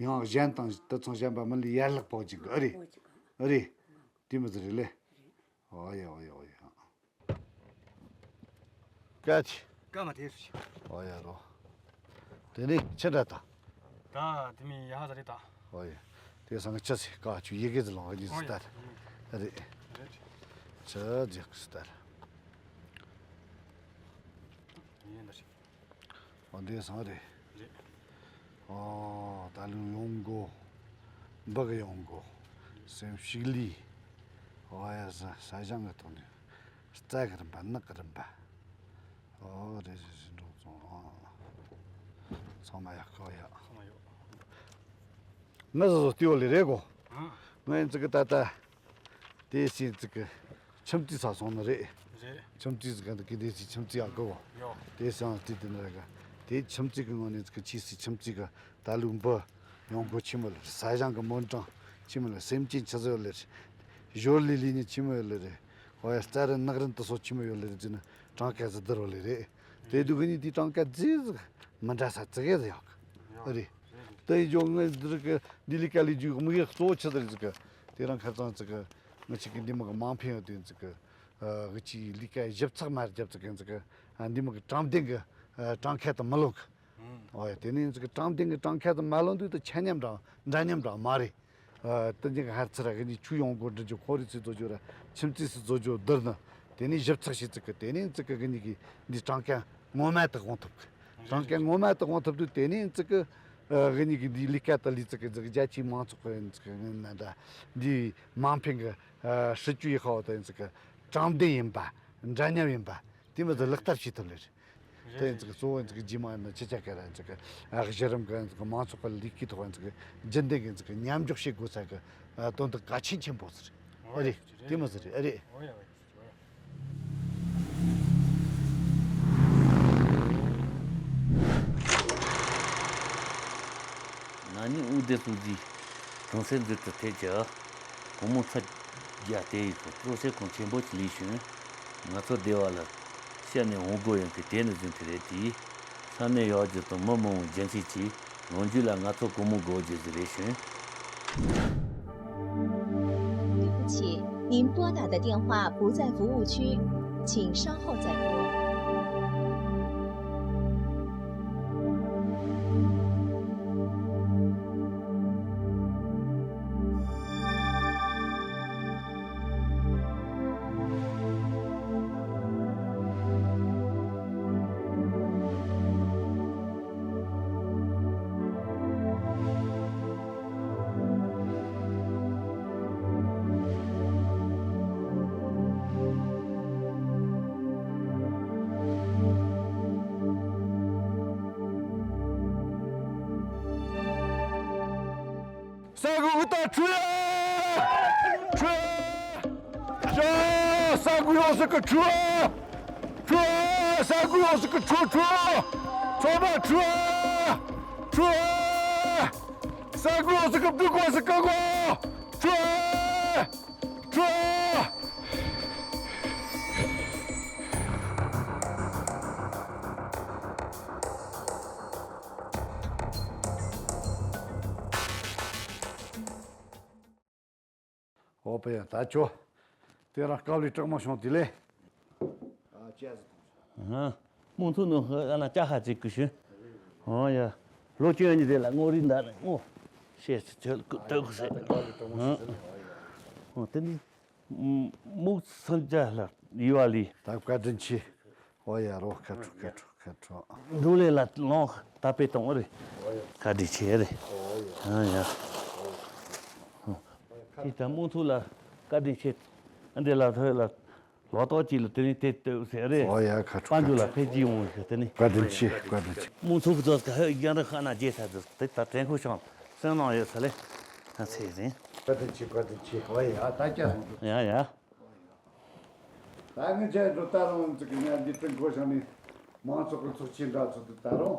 ཡང་གཞན་དང་དུད་ཚང་གཞན་པ་མི་ལ་ཡར་ལག་ཕོག་ཅིང་གི་ཨ་རེད། ཨ་རེད། དེ་མོ་ཟིག་རེད་ལེ། ཨོ་ཡ་ཨོ་ཡ་ཨོ་ཡ། སྐད་ཆ། སྐད་མ་ཐེ་སུ་ཆེ། ཨོ་ཡ་རོ། དེ་ནས་ཆི་འདྲ་ད། ད་དེ་མི་ཡ་ཧ་ད་རེད་ད། ཨོ་ཡ། དེ་སང་ཆི་སི་ཀ་ཆུ་ཡི་གེ་ཟི་ལང་གི་ཨོ་ཡ། སི་ཏར། རེད། རེད། ཆི་ཇི་གི་སི་ཏར། ཡིན་ད་ཞིག་ཨོ་འདི་སང་རེད། རེད། ཨོ་ད་ལུ་ཡོང་གོ། འབག་ཡོང་གོ། སེམས་ཤིག་ལི། ཨོ་ཡ་ས་ས་ཞང་གི་ཐོག་ནས། རྩྭ་གི་རིམ་པ་ནག་གི་རིམ་པ། ཨོ་རེད་རེད་རེད་འགྲོ་སོང་། ཨོ། ཚང་མ་ཡག་གོ་ཡ། ཚང་མ་ཡོད། ང་ཟོ་ཟོ་ལྟེ་བ་ལས་རེད་གོ། ཨང་། ང་ཡིན་ཙི་གི་ད་ལྟ། དེ་སྲིད་ཙི་གི་ཁྱིམ་མཚེས་ས་སོང་ནི་རེད། རེད། ཁྱིམ་མཚེས་ཟིག་ག་འདུག་གི་དེ་སྲིད་ཁྱིམ་མཚེས་ཨ་གོ། ཡོ། དེ་སང་དེ་དེ་ནི་རེད་ག་དེ་ཁྱིམ་མཚེས་གི་ངོས་ནས་ཙི་གི་ཆི་སྲིད་ཁྱིམ་མཚེས་གི་ད་ལུག་འབུ་ཡོང་སྒོ་ཆི་མོ་ལ་ས་ཞང་གི་མོན་གྲངས་ཆི་མོ་ལ་སེམས་ཅན་ཆི་ཟིག་ཡོད་ལེ་རེད། ཞོར་ལས་ལས་ནི་ཆི་མོ་ཡོད་ལེ་རེད། ཨོ་ཡ་རྩྭ་རིན་ནག་རིན་དུ་སོགས་ཆི་མོ་ཡོད་ལེ་རེད་ཟེར་ནི་གྲངས་ཀ་ཟིག་བསྡུར་བ་ལེ་རེད། དེ་དུས་གི་ནི་དེ་གྲངས་ཀ་ཟིག་ཟིག་མི་འདྲ་ས་ཙི་གེ་ཟིག་ཡོད་གི། ཨ་རེད། དེ་ཡི་ཇོ་ངས་འདིར་གི་འདི་ལི་ཀ་ལི་ཇུ་མི་གི་གཙོ་བོ་ཆི་ཟེར་ཟིག་གི། དེ་རང་ཁ་ཚང་ཟིག་གི། ང་ཅིག་གི་འདི་མི་གི་མང་ཕན་ཡོད་དུས་ཟིག་གི། ཨ་གི་ཅི་ལི་ཀ་ཞིབ་ཚགས་མར་རྒྱབ་ཟིག་གི་ཟིག་གི། ཨ་འདི་མི་གི་དྲང་བདེན་གི། ཨ་གྲངས་ཁ་དུ་མི་ལོངས་གི། ཨོ་ཡ་དེ་ནས་ཟིག་གི་དྲང་བདེན་གི་གྲངས་ཁ་དུ་མ་ལོངས་དུས་དུ་ཆ་མཉམ་འདྲ་འདྲ་མཉམ་འདྲ་མ་རེད། ཨ་དེ་འཇིག་ཧར་ཚུར་ར་གི་ནི་ཆུ་ཡོང་སྒོ་འདྲི་རྒྱུ་ཁོ་རི་ཚི་བཟོ་རྒྱུ་ར་ཁྱིམ་མཚེས་སུ་བཟོ་རྒྱུ་བསྡུར་ནི། དེ་ནས་ཞིབ་ཚགས་ཤིག་ཙི་གི་དེ་ནས་ཙི་གི་གི་ནི་གི་འདི་གྲངས་ཀ་ངོ་མ་དག་འོང་ཐུབ་གི། གྲངས་ཀ་ངོ་མ་དག་འོང་ཐུབ་དུས་དེ་ནས་ཙི་གི་གི་ནི་གི་འདི་ལི་ཀ་ད་ལི་ཙི་གི་ཙི་གི་རྒྱ་ཆེའི་མང་ཚོགས་གི་ཙི་གི་ནི་ན་འདྲ་འདི་མང་ཕན་གི་སྲིད་ཇུས་ཡི་ཁ་བ་དང་ཙི་གི་དྲང་བདེན་ཡིན་པ་འདྲ་མཉམ་ཡིན་པ་དེ་མི་ཚོ་ལག་བསྟར་བྱེད་ཐུབ་ལེ་རེད། དེ་ཡིན་ཙི་གི་གཙོ་བོ་ཡིན་ཙི་གི་རྗེས་མ་ཡིན་ན་ཕྱི་རྒྱལ་ཁ་ར་ཡིན་ཙི་གི་ཨ་གཞི་རིམ་གི་ཡིན་ཙི་གི་མང་ཚོགས་ཀྱི་ལས་ཀའི་ཐོག་ཡིན་ཙི་གི་རྒྱུན་ལྡན་གི་ཡིན་ཙི་གི་མཉམ་འཇོག་བྱེད་དགོས་ས་གི་དོན་དག་གལ་ཆེན་ཆེན་པོ་ཟེར། ཨ་རེད། དེ་མི་ཟེར་རེད། ཨ་རེད། ན་ནིང་དབུ་སྡེ་སྲུང་བརྩིས་གྲོང་གསེབ་འཛུལ་དུ་ཐེབས་ཀྱི་གོང་མོ་ཚ་རྒྱ་དེ་ཡི་གི་སྤྲོ་སེམས་ཁོང་ཆེན་པོ་ཅིག་ལས་བྱུང་། ང་ཚོ་སྡེ་བ་ལ་བཤད་ནས་འོང་དགོས་ཡོང་གི་དེ་ནི་ཟིན་དེ་རེད་དེ། ས་གནས་ཡོད་རྒྱུ་དང་མི་མང་བོ་རྒྱུན་མཐུད་ཀྱིས་ལོ་མཇུག་ལ་ང་ཚོ་སྒོར་མོ་དགོས་རྒྱུ་ཟིག་རེད་ཤོད། 对不起，您拨打的电话不在服务区，请稍后再拨。 ས་འགུལ་གི་ད་ཁྲོས། ཁྲོས། ཡ། ས་འགུལ་ཡོང་སྲིད་གི་ཁྲོས། ཁྲོས། ས་འགུལ་ཡོང་སྲིད་གི་ཁྲོས་ཁྲོས། ཚང་མ་ཁྲོས། ཁྲོས། ས་འགུལ་ཡོང་སྲིད་གི་སྡུག་གོ་སྲིད་གི་གོ། ཁྲོས། ཁྲོས། ཨོ་པ་ཡ། ད་ཁྱོད། དེ་རིང་སྐབས་ལས་དྲག་མོ་བྱུང་དེ་ལས། ཨ་ཅེ་ཟེར། ཨ། མང་ཚོགས་ནང་ཧ་ལ་ཅ་ཧ་ཅིག་གི་ཤུ། ཨོ་ཡ། ལོ་བཅོ་ལྔ་ཉིན་དེ་ལ་སྔོ་རིགས་འདར་སྔོ། ཤེས་ཚོད་ལ་ལྟོས་ཟེར། ཨ། ཨོ་དེ་ནི། མུག་སུམ་བརྒྱ་ལ་ཡུ་བ་ལི། ད་བཀའ་དྲིན་ཆེ། ཨོ་ཡ་རོ། ཁ་ཁྲོ་ཁ་ཁྲོ་ཁ་ཁྲོ། འབྲུག་ལས་ལ་ལོང་ད་པེ་གཏོང་རེ། བཀའ་དྲིན་ཆེ་རེ། ཨ་ཡ། ཁྱེད་ད་མང་ཚོགས་ལ་བཀའ་དྲིན་ཆེ། ཨ་འདྲེ་ལ་ཐོས་ལ་ལོ་ཏོག་ཅིག་ལ་དེ་ནས་དེ་ལྟོས་ཟེར་རེ། ཨོ་ཡ་ཁ་ཁྲོ། དཔལ་འབྱོར་ལ་ཁ་ཁྲོ། འཕེལ་རྒྱས་ཡོང་བའི་དེ་ནས། བཀའ་དྲིན་ཆེ། བཀའ་དྲིན་ཆེ། མང་ཚོགས་ཀྱི་ཚོགས་ཀ་ཧོད་རྒྱང་རིང་ཤ་ན་རྗེས་ཚ་དུ་དེ་ད་དྲན་ཁོ་བྱང་སེམས་ནང་ཡོད་ས་ལེ། ང་ཚེ་རིང་། བཀའ་དྲིན་ཆེ། བཀའ་དྲིན་ཆེ། ཨོ་ཡ། ད་ཀྱ་སོང་། ཡ་ཡ། ད་ངས་བྱས་འགྲོ་ད་རུང་ཅིག་ཉར་འདི་སྤྲིན་ཁོ་བྱང་ནས་མང་ཚོགས་ཀྱི་ཚོགས་ཆེན་འདྲ་ཚོ་དུ་ད་རུང་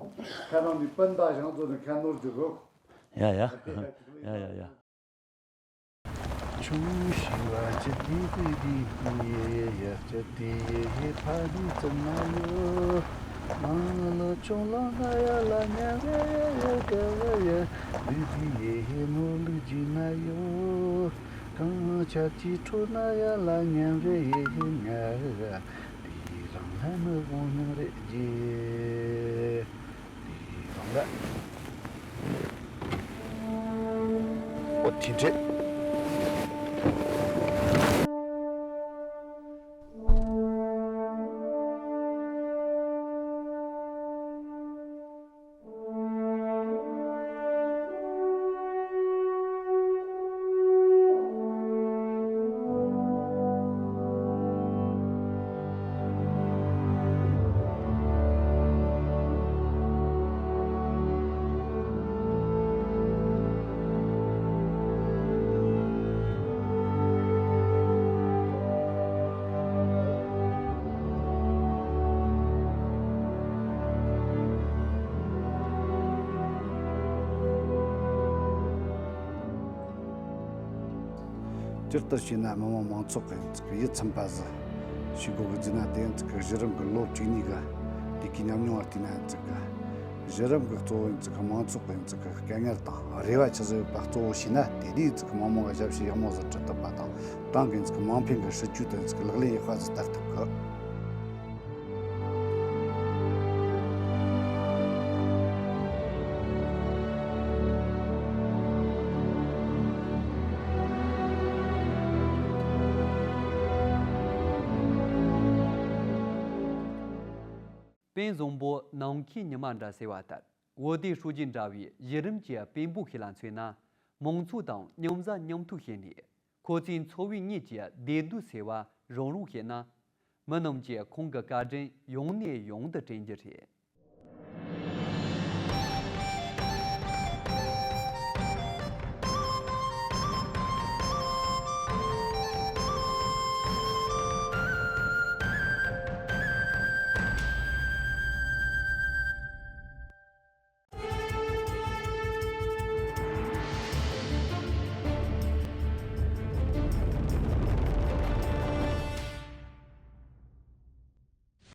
ཁ་རང་ནས་སྤུན་ཟླ་བྱང་ཚོ་ནས་ཁ་ནོར་རྒྱུ་རོགས། ཡ་ཡ། ཡ་ཡ་ཡ། ཆུང་ཞིང་བ་ཅི་དེ་དེ་དེ་ཡེ་ཡ་ཅི་དེ་ཡེ་ཧེ་ཕ་དེ་ཙམ་ན་ཡོ། ང་ལ་ཆུང་ལ་ང་ཡ་ལ་ཉ་བེ་ཡ་ཡ་ག་བ་ཡ་དེ་དེ་ཡེ་ཧེ་མོ་ལུ་ཇི་ན་ཡོ། གང་ཆ་ཅི་ཁྲོ་ན་ཡ་ལ་ཉ་བེ་ཡེ་ཧེ་ང་དེ་རང་ལ་མི་དགོངས་སྙིང་རེ་རྗེ། འདི་རང་ལ། ཨོ་དེ་འདྲས། སྤྱིར་བཏང་བྱས་ན་མི་དམངས་མང་ཚོགས་ཀྱི་ཡིད་ཚིམ་པ་ཟིག་ཞིག་དགོས་གི་ཟེར་ན། དེ་ཡང་གཞི་རིམ་གྱི་ལོ་བཅུ་གཉིས་ཀྱི་དེ་གའི་ཉམས་མྱོང་བ་བལྟས་ན་གཞི་རིམ་གྱི་གཙོ་བོ་མང་ཚོགས་ཀྱི་དཀའ་ངལ་དང་རེ་བ་ཆི་ཟིག་ཡོད་པ་གཙོ་བོ་བྱས་ན། དེ་དུས་མི་དམངས་ཀྱི་ཞབས་ཕྱི་ཡག་མོ་ཟིག་སྒྲུབ་ཐུབ་པ་དང་། ཏང་གི་མ་འཕེན་གྱི་སྲིད་ཇུས་དེ་ལག་ལེན་ཡག་པ་ཟིག་བསྟར་ཐུབ་གི། པེན་བཟང་པོ་ནམ་མཁའི་ཉི་མ་འདྲ་ཟེར་བ་ལྟར། བོད་དེ་ཧྲུའུ་ཅི་འདྲ་བའི་གཞི་རིམ་གྱི་དཔོན་པོ་ཞིག་ལ་མཚོན་ན། མང་ཚོགས་དང་མཉམ་ཟ་མཉམ་འཐུང་བྱས་ནས། ཁོ་ཚོའི་འཚོ་བའི་དངོས་ཀྱི་བདེ་སྡུག་ཟེར་བ་རང་རང་བཤད་ན། མི་རྣམས་ཀྱིས་ཁོང་གི་བཀའ་དྲིན་ཡང་ནས་ཡང་དུ་དྲན་རྒྱུ་རེད།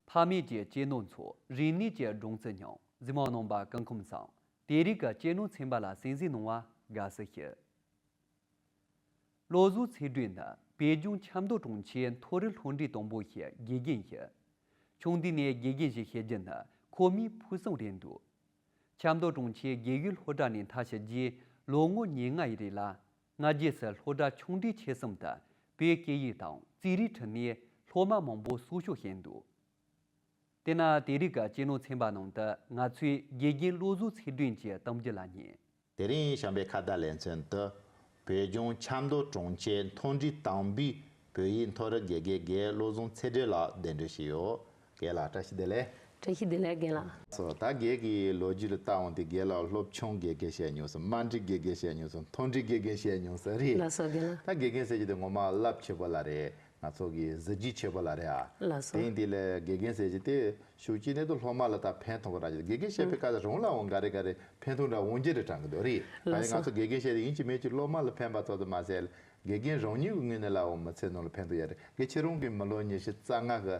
ཕ་མེས་ཀྱི་གཅེས་ནོར་འཚོ། རིག་གནས་ཀྱི་སྦྲང་རྩི་མྱང་། གཟིགས་མོ་རྣམ་པ་སྐུ་ཁམས་བཟང་། དེ་རིང་གི་གཅེས་ནོར་ཚན་པ་ལ་གསན་གཟིགས་གནང་བར་དགའ་བསུ་ཞུ། བློ་བཟང་ཚེ་སྒྲོན་ནི་བོད་ལྗོངས་ཆབ་མདོ་གྲོང་ཁྱེར་མཐོ་རིམ་སློབ་འབྲིང་དང་པོའི་དགེ་རྒན་ཞིག་ཆུང་དུས་ནས་དགེ་རྒན་ཞིག་བྱེད་རྒྱུ་ནི་ཁོ་མོའི་ཕུགས་བསམ་རེད་འདུག་ཆབ་མདོ་གྲོང་ཁྱེར་དགེ་རྒན་སློབ་གྲྭ་ནས་མཐར་ཕྱིན་རྗེས་ལོ་ངོ་ཉེར་ལྔ་ཡི་རིང་ལ། སྔ་རྗེས་སུ་སློབ་གྲྭ་ཆུང་འབྲིང་ཆེ་གསུམ་དུ་བོད་སྐད་ཡིག་དང་རྩིས་རིག་ཁྲིད་ནས་སློབ་མ་མང་པོ་གསོ་སྐྱོང་བྱས་འདུག་དེས་ན་དེ་རིང་གི་གཅེས་ནོར་ཚན་པ་ནང་དུ་ང་ཚོས་དགེ་རྒན་བློ་བཟང་ཚེ་སྒྲོན་གྱི་གཏམ་རྒྱུད་ལ་ཉན། དེ་རིང་བྱམས་པའི་ཁ་བརྡ་ལེ་ཚན་དུ། བོད་ལྗོངས་ཆབ་མདོ་གྲོང་ཁྱེར་མཐོ་འབྲིང་དང་པོའི་བོད་ཡིག་མཐོ་རིམ་དགེ་རྒན་རྒན་བློ་བཟང་ཚེ་སྒྲོན་ལགས་གདན་འདྲེན་ཞུས་ཡོད། རྒན་ལགས་བཀྲ་ཤིས་བདེ་ལེགས། བཀྲ་ཤིས་བདེ་ལེགས་རྒན་ལགས། སོ་ད་རྒན་གྱི་ལོ་རྒྱུས་ལ་བལྟ་འོང་དུས་རྒན་ལགས་སློབ་ཆུང་དགེ་རྒན་བྱས་མྱོང་སོང་། དམའ་འབྲིང་དགེ་རྒན་བྱས་མྱོང་སོང་། མཐོ་འབྲིང་དགེ་རྒན་བྱས་མྱོང་སོང་རེད། ལགས་སོ་རྒན་ལགས། ད་དགེ་རྒན་ཟེར་རྒྱུ་དེ་ངོ་མ་རླབས་ཆེ་པོ་ལ་རེད། ང་ཚོ་གི་གཟི་བརྗིད་ཆེ་པོ་ལ་རེད་ཨ། ལགས་སོ། དེ་ཡིན་དུས་ལ་དགེ་རྒན་ཟེར་རྒྱུ་དེ་ཤུགས་ཀྱིས་ནས་དུ་སློབ་མ་ལ་ད་ཕན་ཐོགས་པ་རང་རེད། དགེ་རྒན་བྱས་པའི་སྐབས་སུ་རང་ལའང་འགའ་རེ་འགའ་རེ་ཕན་ཐོགས་འདྲ་འོང་རྒྱུ་རེད་དྲན་གི་འདུག་རེད། ད་ལགས་སོ། ང་ཚོ་དགེ་རྒན་བྱས་ཏེ་ཡིན་གཅིག་མིན་གཅིག་སློབ་མ་ལ་ཕན་པ་ཙམ་དུ་མ་ཟད། དགེ་རྒན་རང་ཉིད་ཀྱི་ངོས་ནས་ལའང་མི་ཚེ་ནང་ལ་ཕན་ཐོགས་ཡ་རེད། དགེ་ཁྱེད་རང་གིས་མི་ལོ་ཉི་ཤུ་རྩ་ལྔ་གི་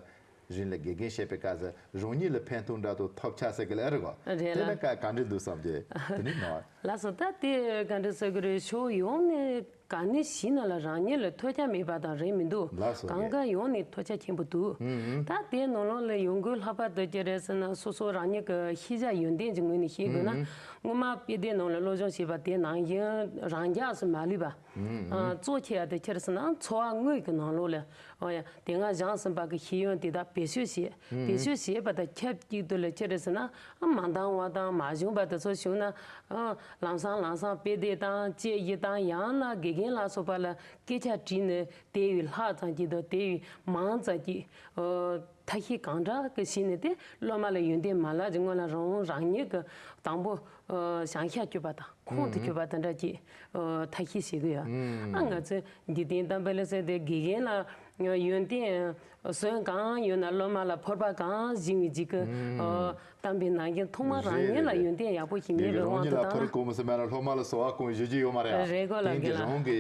རིང་ལ་དགེ་རྒན་བྱས་པའི་སྐབས་སུ་རང་ཉིད་ལ་ཕན་ཐོགས་འདྲ་དང་ཐོབ་ཆ་ཟེར་གི་ལ་ཨེ་རེད་གོ། རེད་དེ་ལ་ནི་ག་ག་འདྲ་འདུག་བསམ་གི་དེ་ནི་ནོར། ལགས་སོ། ད་དེ་ག་འདྲ་ཟེར་གི་རེད། ཕྱོགས་ཡོངས་ནས་ག་ནས་གཞི་ནས་ལ་རང་ཉིད་ལ་ཐོས་རྒྱ་མེད་པ་དང་རེད་མི་འདུག་ལགས་སོ། གང་ག་ཡོངས་ནས་ཐོས་རྒྱ་ཆེན་པོ་འདུག་ཨུ་ཨུ། ད་དེ་ནང་ལོགས་ལ་ཡོང་སྒོའི་ལྷག་པར་དུ་ཅི་རེད་ཟེར་ན་སོ་སོ་རང་ཉིད་ཀྱི་ཤེས་བྱ་ཡོན་ཏན་གྱི་ངོས་ནས་བཤད་དགོས་ན། ཨུ་ཨུ། སྔོན་མ་དཔེ་དེབ་ནང་ལ་སློབ་སྦྱོང་བྱས་པ་དེ་ནང་བཞིན་རང་འཇགས་སུ་མ་ལུས་པ། ཨུ་ཨུ། གཙོ་ཆེ་བ་དེ་ཅི་རེད་ཟེར་ན་འཚོ་བ་དངོས་ཀྱི་ནང་ལོགས་ལ། ཨོ་ཡ། དེ་སྔ་སྦྱངས་ཟིན་པ་གི་ཤེས་ཡོན་དེ་དག་བེད་སྤྱོད་བྱེད། ཨུ་བེད་སྤྱོད་བྱེད་པ་དང་ཆབས་ཅིག་ཏུ་ལ་ཅི་རེད་ཟེར་ན། ཨ་མ་འདང་བ་དང་མ་བྱུང་བ་དེ་ཚོ་བྱུང་ན། ཨ་ལམ་སང་ལམ་སང་དཔེ་དེབ་དང་དཔྱད་ཡིག་དང་ཡང་ན་དགེ་རྒན་ལ་སོགས་པ་ལ་སྐད་ཆ་དྲིས་ནས་དེ་ཡི་ལྷག་ཙམ་ཅིག་དང་དེ་ཡི་མང་ཙམ་ཅིག་ཨོ་ཐབས་ཤེས་གང་དྲག་གི་བྱས་ནས་དེ་སློབ་མ་ལ་ཡོན་ཏན་མ་བསླབ་ཀྱི་སྔོན་ལ་རང་རང་ཉིད་ཀྱི་དང་པོ། ཨོ་བྱང་ཤ་སྐྱོབ་པ་དང་ཁོང་དུ་ཨུ། སྐྱོབ་པ་དེ་འདྲ་ཅིག་ཨོ་ཐབས་ཤེས་བྱེད་ཀྱི་ཡོད། ཨ་ང་ཨུ། ཚོས་འཇིག་རྟེན་གཏམ་དཔེ་ལ་ཟེར་ཏེ་དགེ་རྒན་ལ་ཡོན་ཏན་ཟོན་གང་ཡོད་ན་སློབ་མ་ལ་ཕོར་པ་གང་བཞེངས་པའི་ཅིག་གི་ཨུ། ཨོ་གཏམ་དཔེ་ནང་བཞིན་ཐོག་མར་རང་ཉིད་ལ་རེད་རེད། ཡོན་ཏན་ཡག་པོ་ཞིག་དགེ་མེད་རྒན་པའི་རང་དབང་ཉིད་དུ་ལ་ཐོ་རེ་བཏང་ན། གོ་མི་སྲིད་མེད་ན་སློབ་མ་ལ་གསོལ་བ་གང་ཞུ་རྒྱུ་ཡོད་མ་རེད་ཨ། རེད་གོ་ལ་དེང་གི་རྒན་ལགས། རང་གི་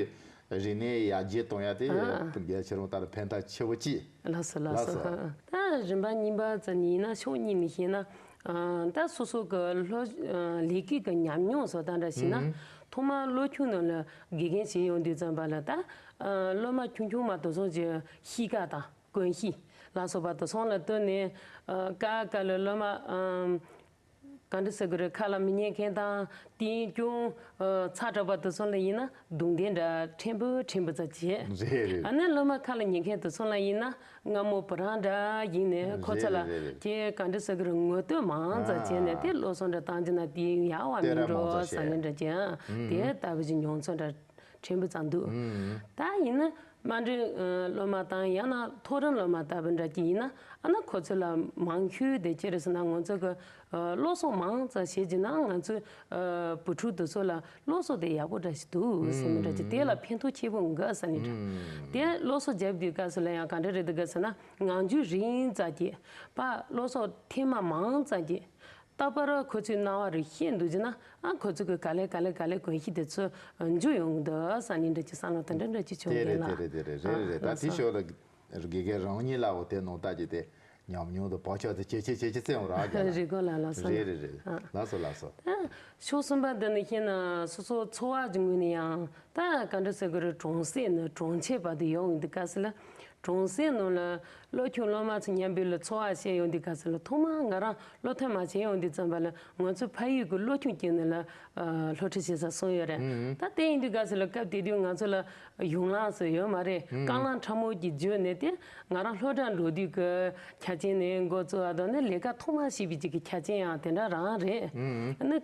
རིག་གནས་ཡར་རྒྱས་གཏོང་ཡ་དེ་ཨ། རྒན་ཁྱེད་རང་ལྟར་ཕན་ཐོགས་ཆེ་བོ་ཅིག་ལགས་སོ་ལགས་ལགས་སོ། སོ། ད་རིམ་པ་གཉིས་པ་ཙམ་ཡིན་ན་ཕྱོགས་གཉིས་ནས་བཤད་ན། ཨ་ད་སོ་སོ་གི་སློབ་ཨ་ལས་ཀའི་གི་ཉམས་མྱོང་བཟོ་ལྟ་འདྲ་བྱས་ན། ཨུ། ཐོག་མར་སློབ་ཆུང་ནང་ལ་དགེ་རྒན་བྱེད་ཡོང་དུས་ཙམ་པ་ལ་ད་ཨ་སློབ་མ་ཆུང་ཆུང་མ་དེ་ཚོ་གི་གཤིས་ཀ་དང་གོམས་གཤིས་ལ་སོགས་པ་དེ་ཚོ་ལ་ལྟོས་ནས། ཨ་ཀ་ཀ་ལ་སློབ་མ་ཨ་ག་འདྲ་ཟེར་དགོས་རེད། ཁ་ལ་མི་ཉན་མཁན་དང་དེའི་ཀྱང་ཨ་ཚ་དྲགས་པ་དེ་ཚོ་ལ་ཡིན་ན་རྡུང་རྡེག་འདྲ་ཕྲན་བུ་ཕྲན་བུ་ཙམ་བྱས། རེད་རེད། ཨ་ནི་སློབ་མ་ཁ་ལ་ཉན་མཁན་དེ་ཚོ་ལ་ཡིན་ན་རྔ་མོང་བུ་རམ་འདྲ་བཞེངས་ནས་ཁོ་ཚོ་ལ། རེད་རེད་རེད། ཀྱེ་ག་འདྲ་ཟེར་གི་རེད། ངོ་བསྟོད་མང་ཙམ་བྱས་ནས། ཨ་དེ་སློབ་གསོ་འདྲ་བཏང་རྒྱུ་ན་དེ་ཡག་པ་མིན་འགྲོ་བསམ་ནས་འདྲ་ཅིག་ཨ་དེ་ལྟ་བུ་ཞིག་མྱོང་ཚོར་འདྲ་ཕྲན་བུ་ཙམ་འདུག་ཨུ། ད་ཡིན་ན་དམའ་འབྲིང་ཨ་སློབ་མ་དང་ཡང་ན་མཐོ་རིམ་སློབ་མ་ལྟ་བུ་འདྲ་ཅིག་ཡིན་ན། ཨ་ན་ཁོ་ཚོ་ལ་མང་ཤོས་དེ་ཅི་རེད་ཟེར་ན་ང་ཚོ་གི་ཨ་སློབ་གསོ་མང་ཙམ་བྱེད་ཀྱི་ན་ང་ཚོས་ཨ་བུ་ཕྲུག་དེ་ཚོ་ལ་སློབ་གསོ་དེ་ཡག་པོ་འདྲ་ཞིག་འདུག་ཟེར་མི་འདྲ་ཅིག་དེ་ལ་ཕན་ཐོགས་ཆེ་པོ་འགའ་ཟེར་ནི་འདྲ། དེ་སློབ་གསོ་རྒྱབ་དུས་སྐབས་སུ་ལ་ཡང་ག་འདྲ་རེད་འདུག་ག་ཟེར་ན། ངང་རྒྱུད་རིང་ཙམ་གྱིས་པ་སློབ་གསོ་ཐེངས་མ་མང་ཙམ་གྱིས་རྟག་པར་ཁོ་ཚོའི་སྣང་བ་རུ་ཤེས་འདུག་ཅེ་ན། ཨ་ཁོ་ཚོ་གི་ག་ལེ་ག་ལེ་ག་ལེ་གོམས་གཤིས་དེ་ཚོ་འཇུ་ཡོང་གི་འདུག་ཟེར་ནི་འདྲ་ཅིག་བསམ་བློ་དེ་འདྲ་འདྲ་ཅིག་བྱུང་དེ་རེད་གི་ལ། དེ་རེད་དེ་རེད་རེད་རེད། ད་དེ་ལགས་སོ། ཞོར་ལ་དགེ་རྒན་རང་ཉིད་ལའོ་དེ་ནང་ལྟ་ཅིག་དེ་ཉམས་མྱོང་དང་བག་ཆགས་དེ་ཇེ་ཆེ་ཇེ་ཆེ་བཙན་འོང་རག་གི་ལ། རེད་གོ་ལ་ལགས་སོ། རེད་རེད་རེད། ཨ་ལགས་སོ་ལགས་སོ། ཨ་ཕྱོགས་གསུམ་པ་འདི་ནི་ཤེས་ན་སོ་སོ་འཚོ་བ་གི་ངོས་ནས་ཡང་ད་ག་འདྲ་ཟེར་གི་རེད། གྲོང་གསེབ་ནས་གྲོང་ཁྱེར་བར་དུ་ཡོང་ཡོང་དུས་སྐབས་སུ་ལ། གྲོང་གསེབ་ནང་ལ་སློབ་ཆུང་སློབ་མ་ཚོ་མཉམ་པོ་ལ་འཚོ་བ་བྱས་ཡོང་དུས་སྐབས་སུ་ལ་ཐོག་མར་ང་རང་སློབ་ཐོན་མ་བྱས་ཡོང་དུས་ཙམ་པ་ལ་ང་ཚོ་ཕ་ཡུལ་གྱི་སློབ་ཆུང་གཅིག་ནང་ལ་ཨ་སློབ་ཁྲིད་བྱེད་ས་གསུངས་ཡོད་རེད། ཨུ། ད་དེ་ཡིན་དུས་སྐབས་སུ་ལ་སྐབས་དེ་དུས་ང་ཚོ་ལ་གཞུང་ལམ་སུ་ཡོད་མ་རེད། ཨུ། རྐང་ལམ་ཕྲ་མོ་གཅིག་བརྒྱུད་ནས་དེ་ང་རང་སློབ་གྲྭ་འགྲོ་དུས་ཀྱི་ཆ་རྐྱེན་ནས་འགོ་བཙུགས་ཨ་དོ་ནས་ལས་ཀ་ཐོག་མར་བྱེད་པའི་གཅིག་གི་ཆ་རྐྱེན་ཡང་དེ་འདྲ་རང་རེད། ཨུ། ཨ་ནི་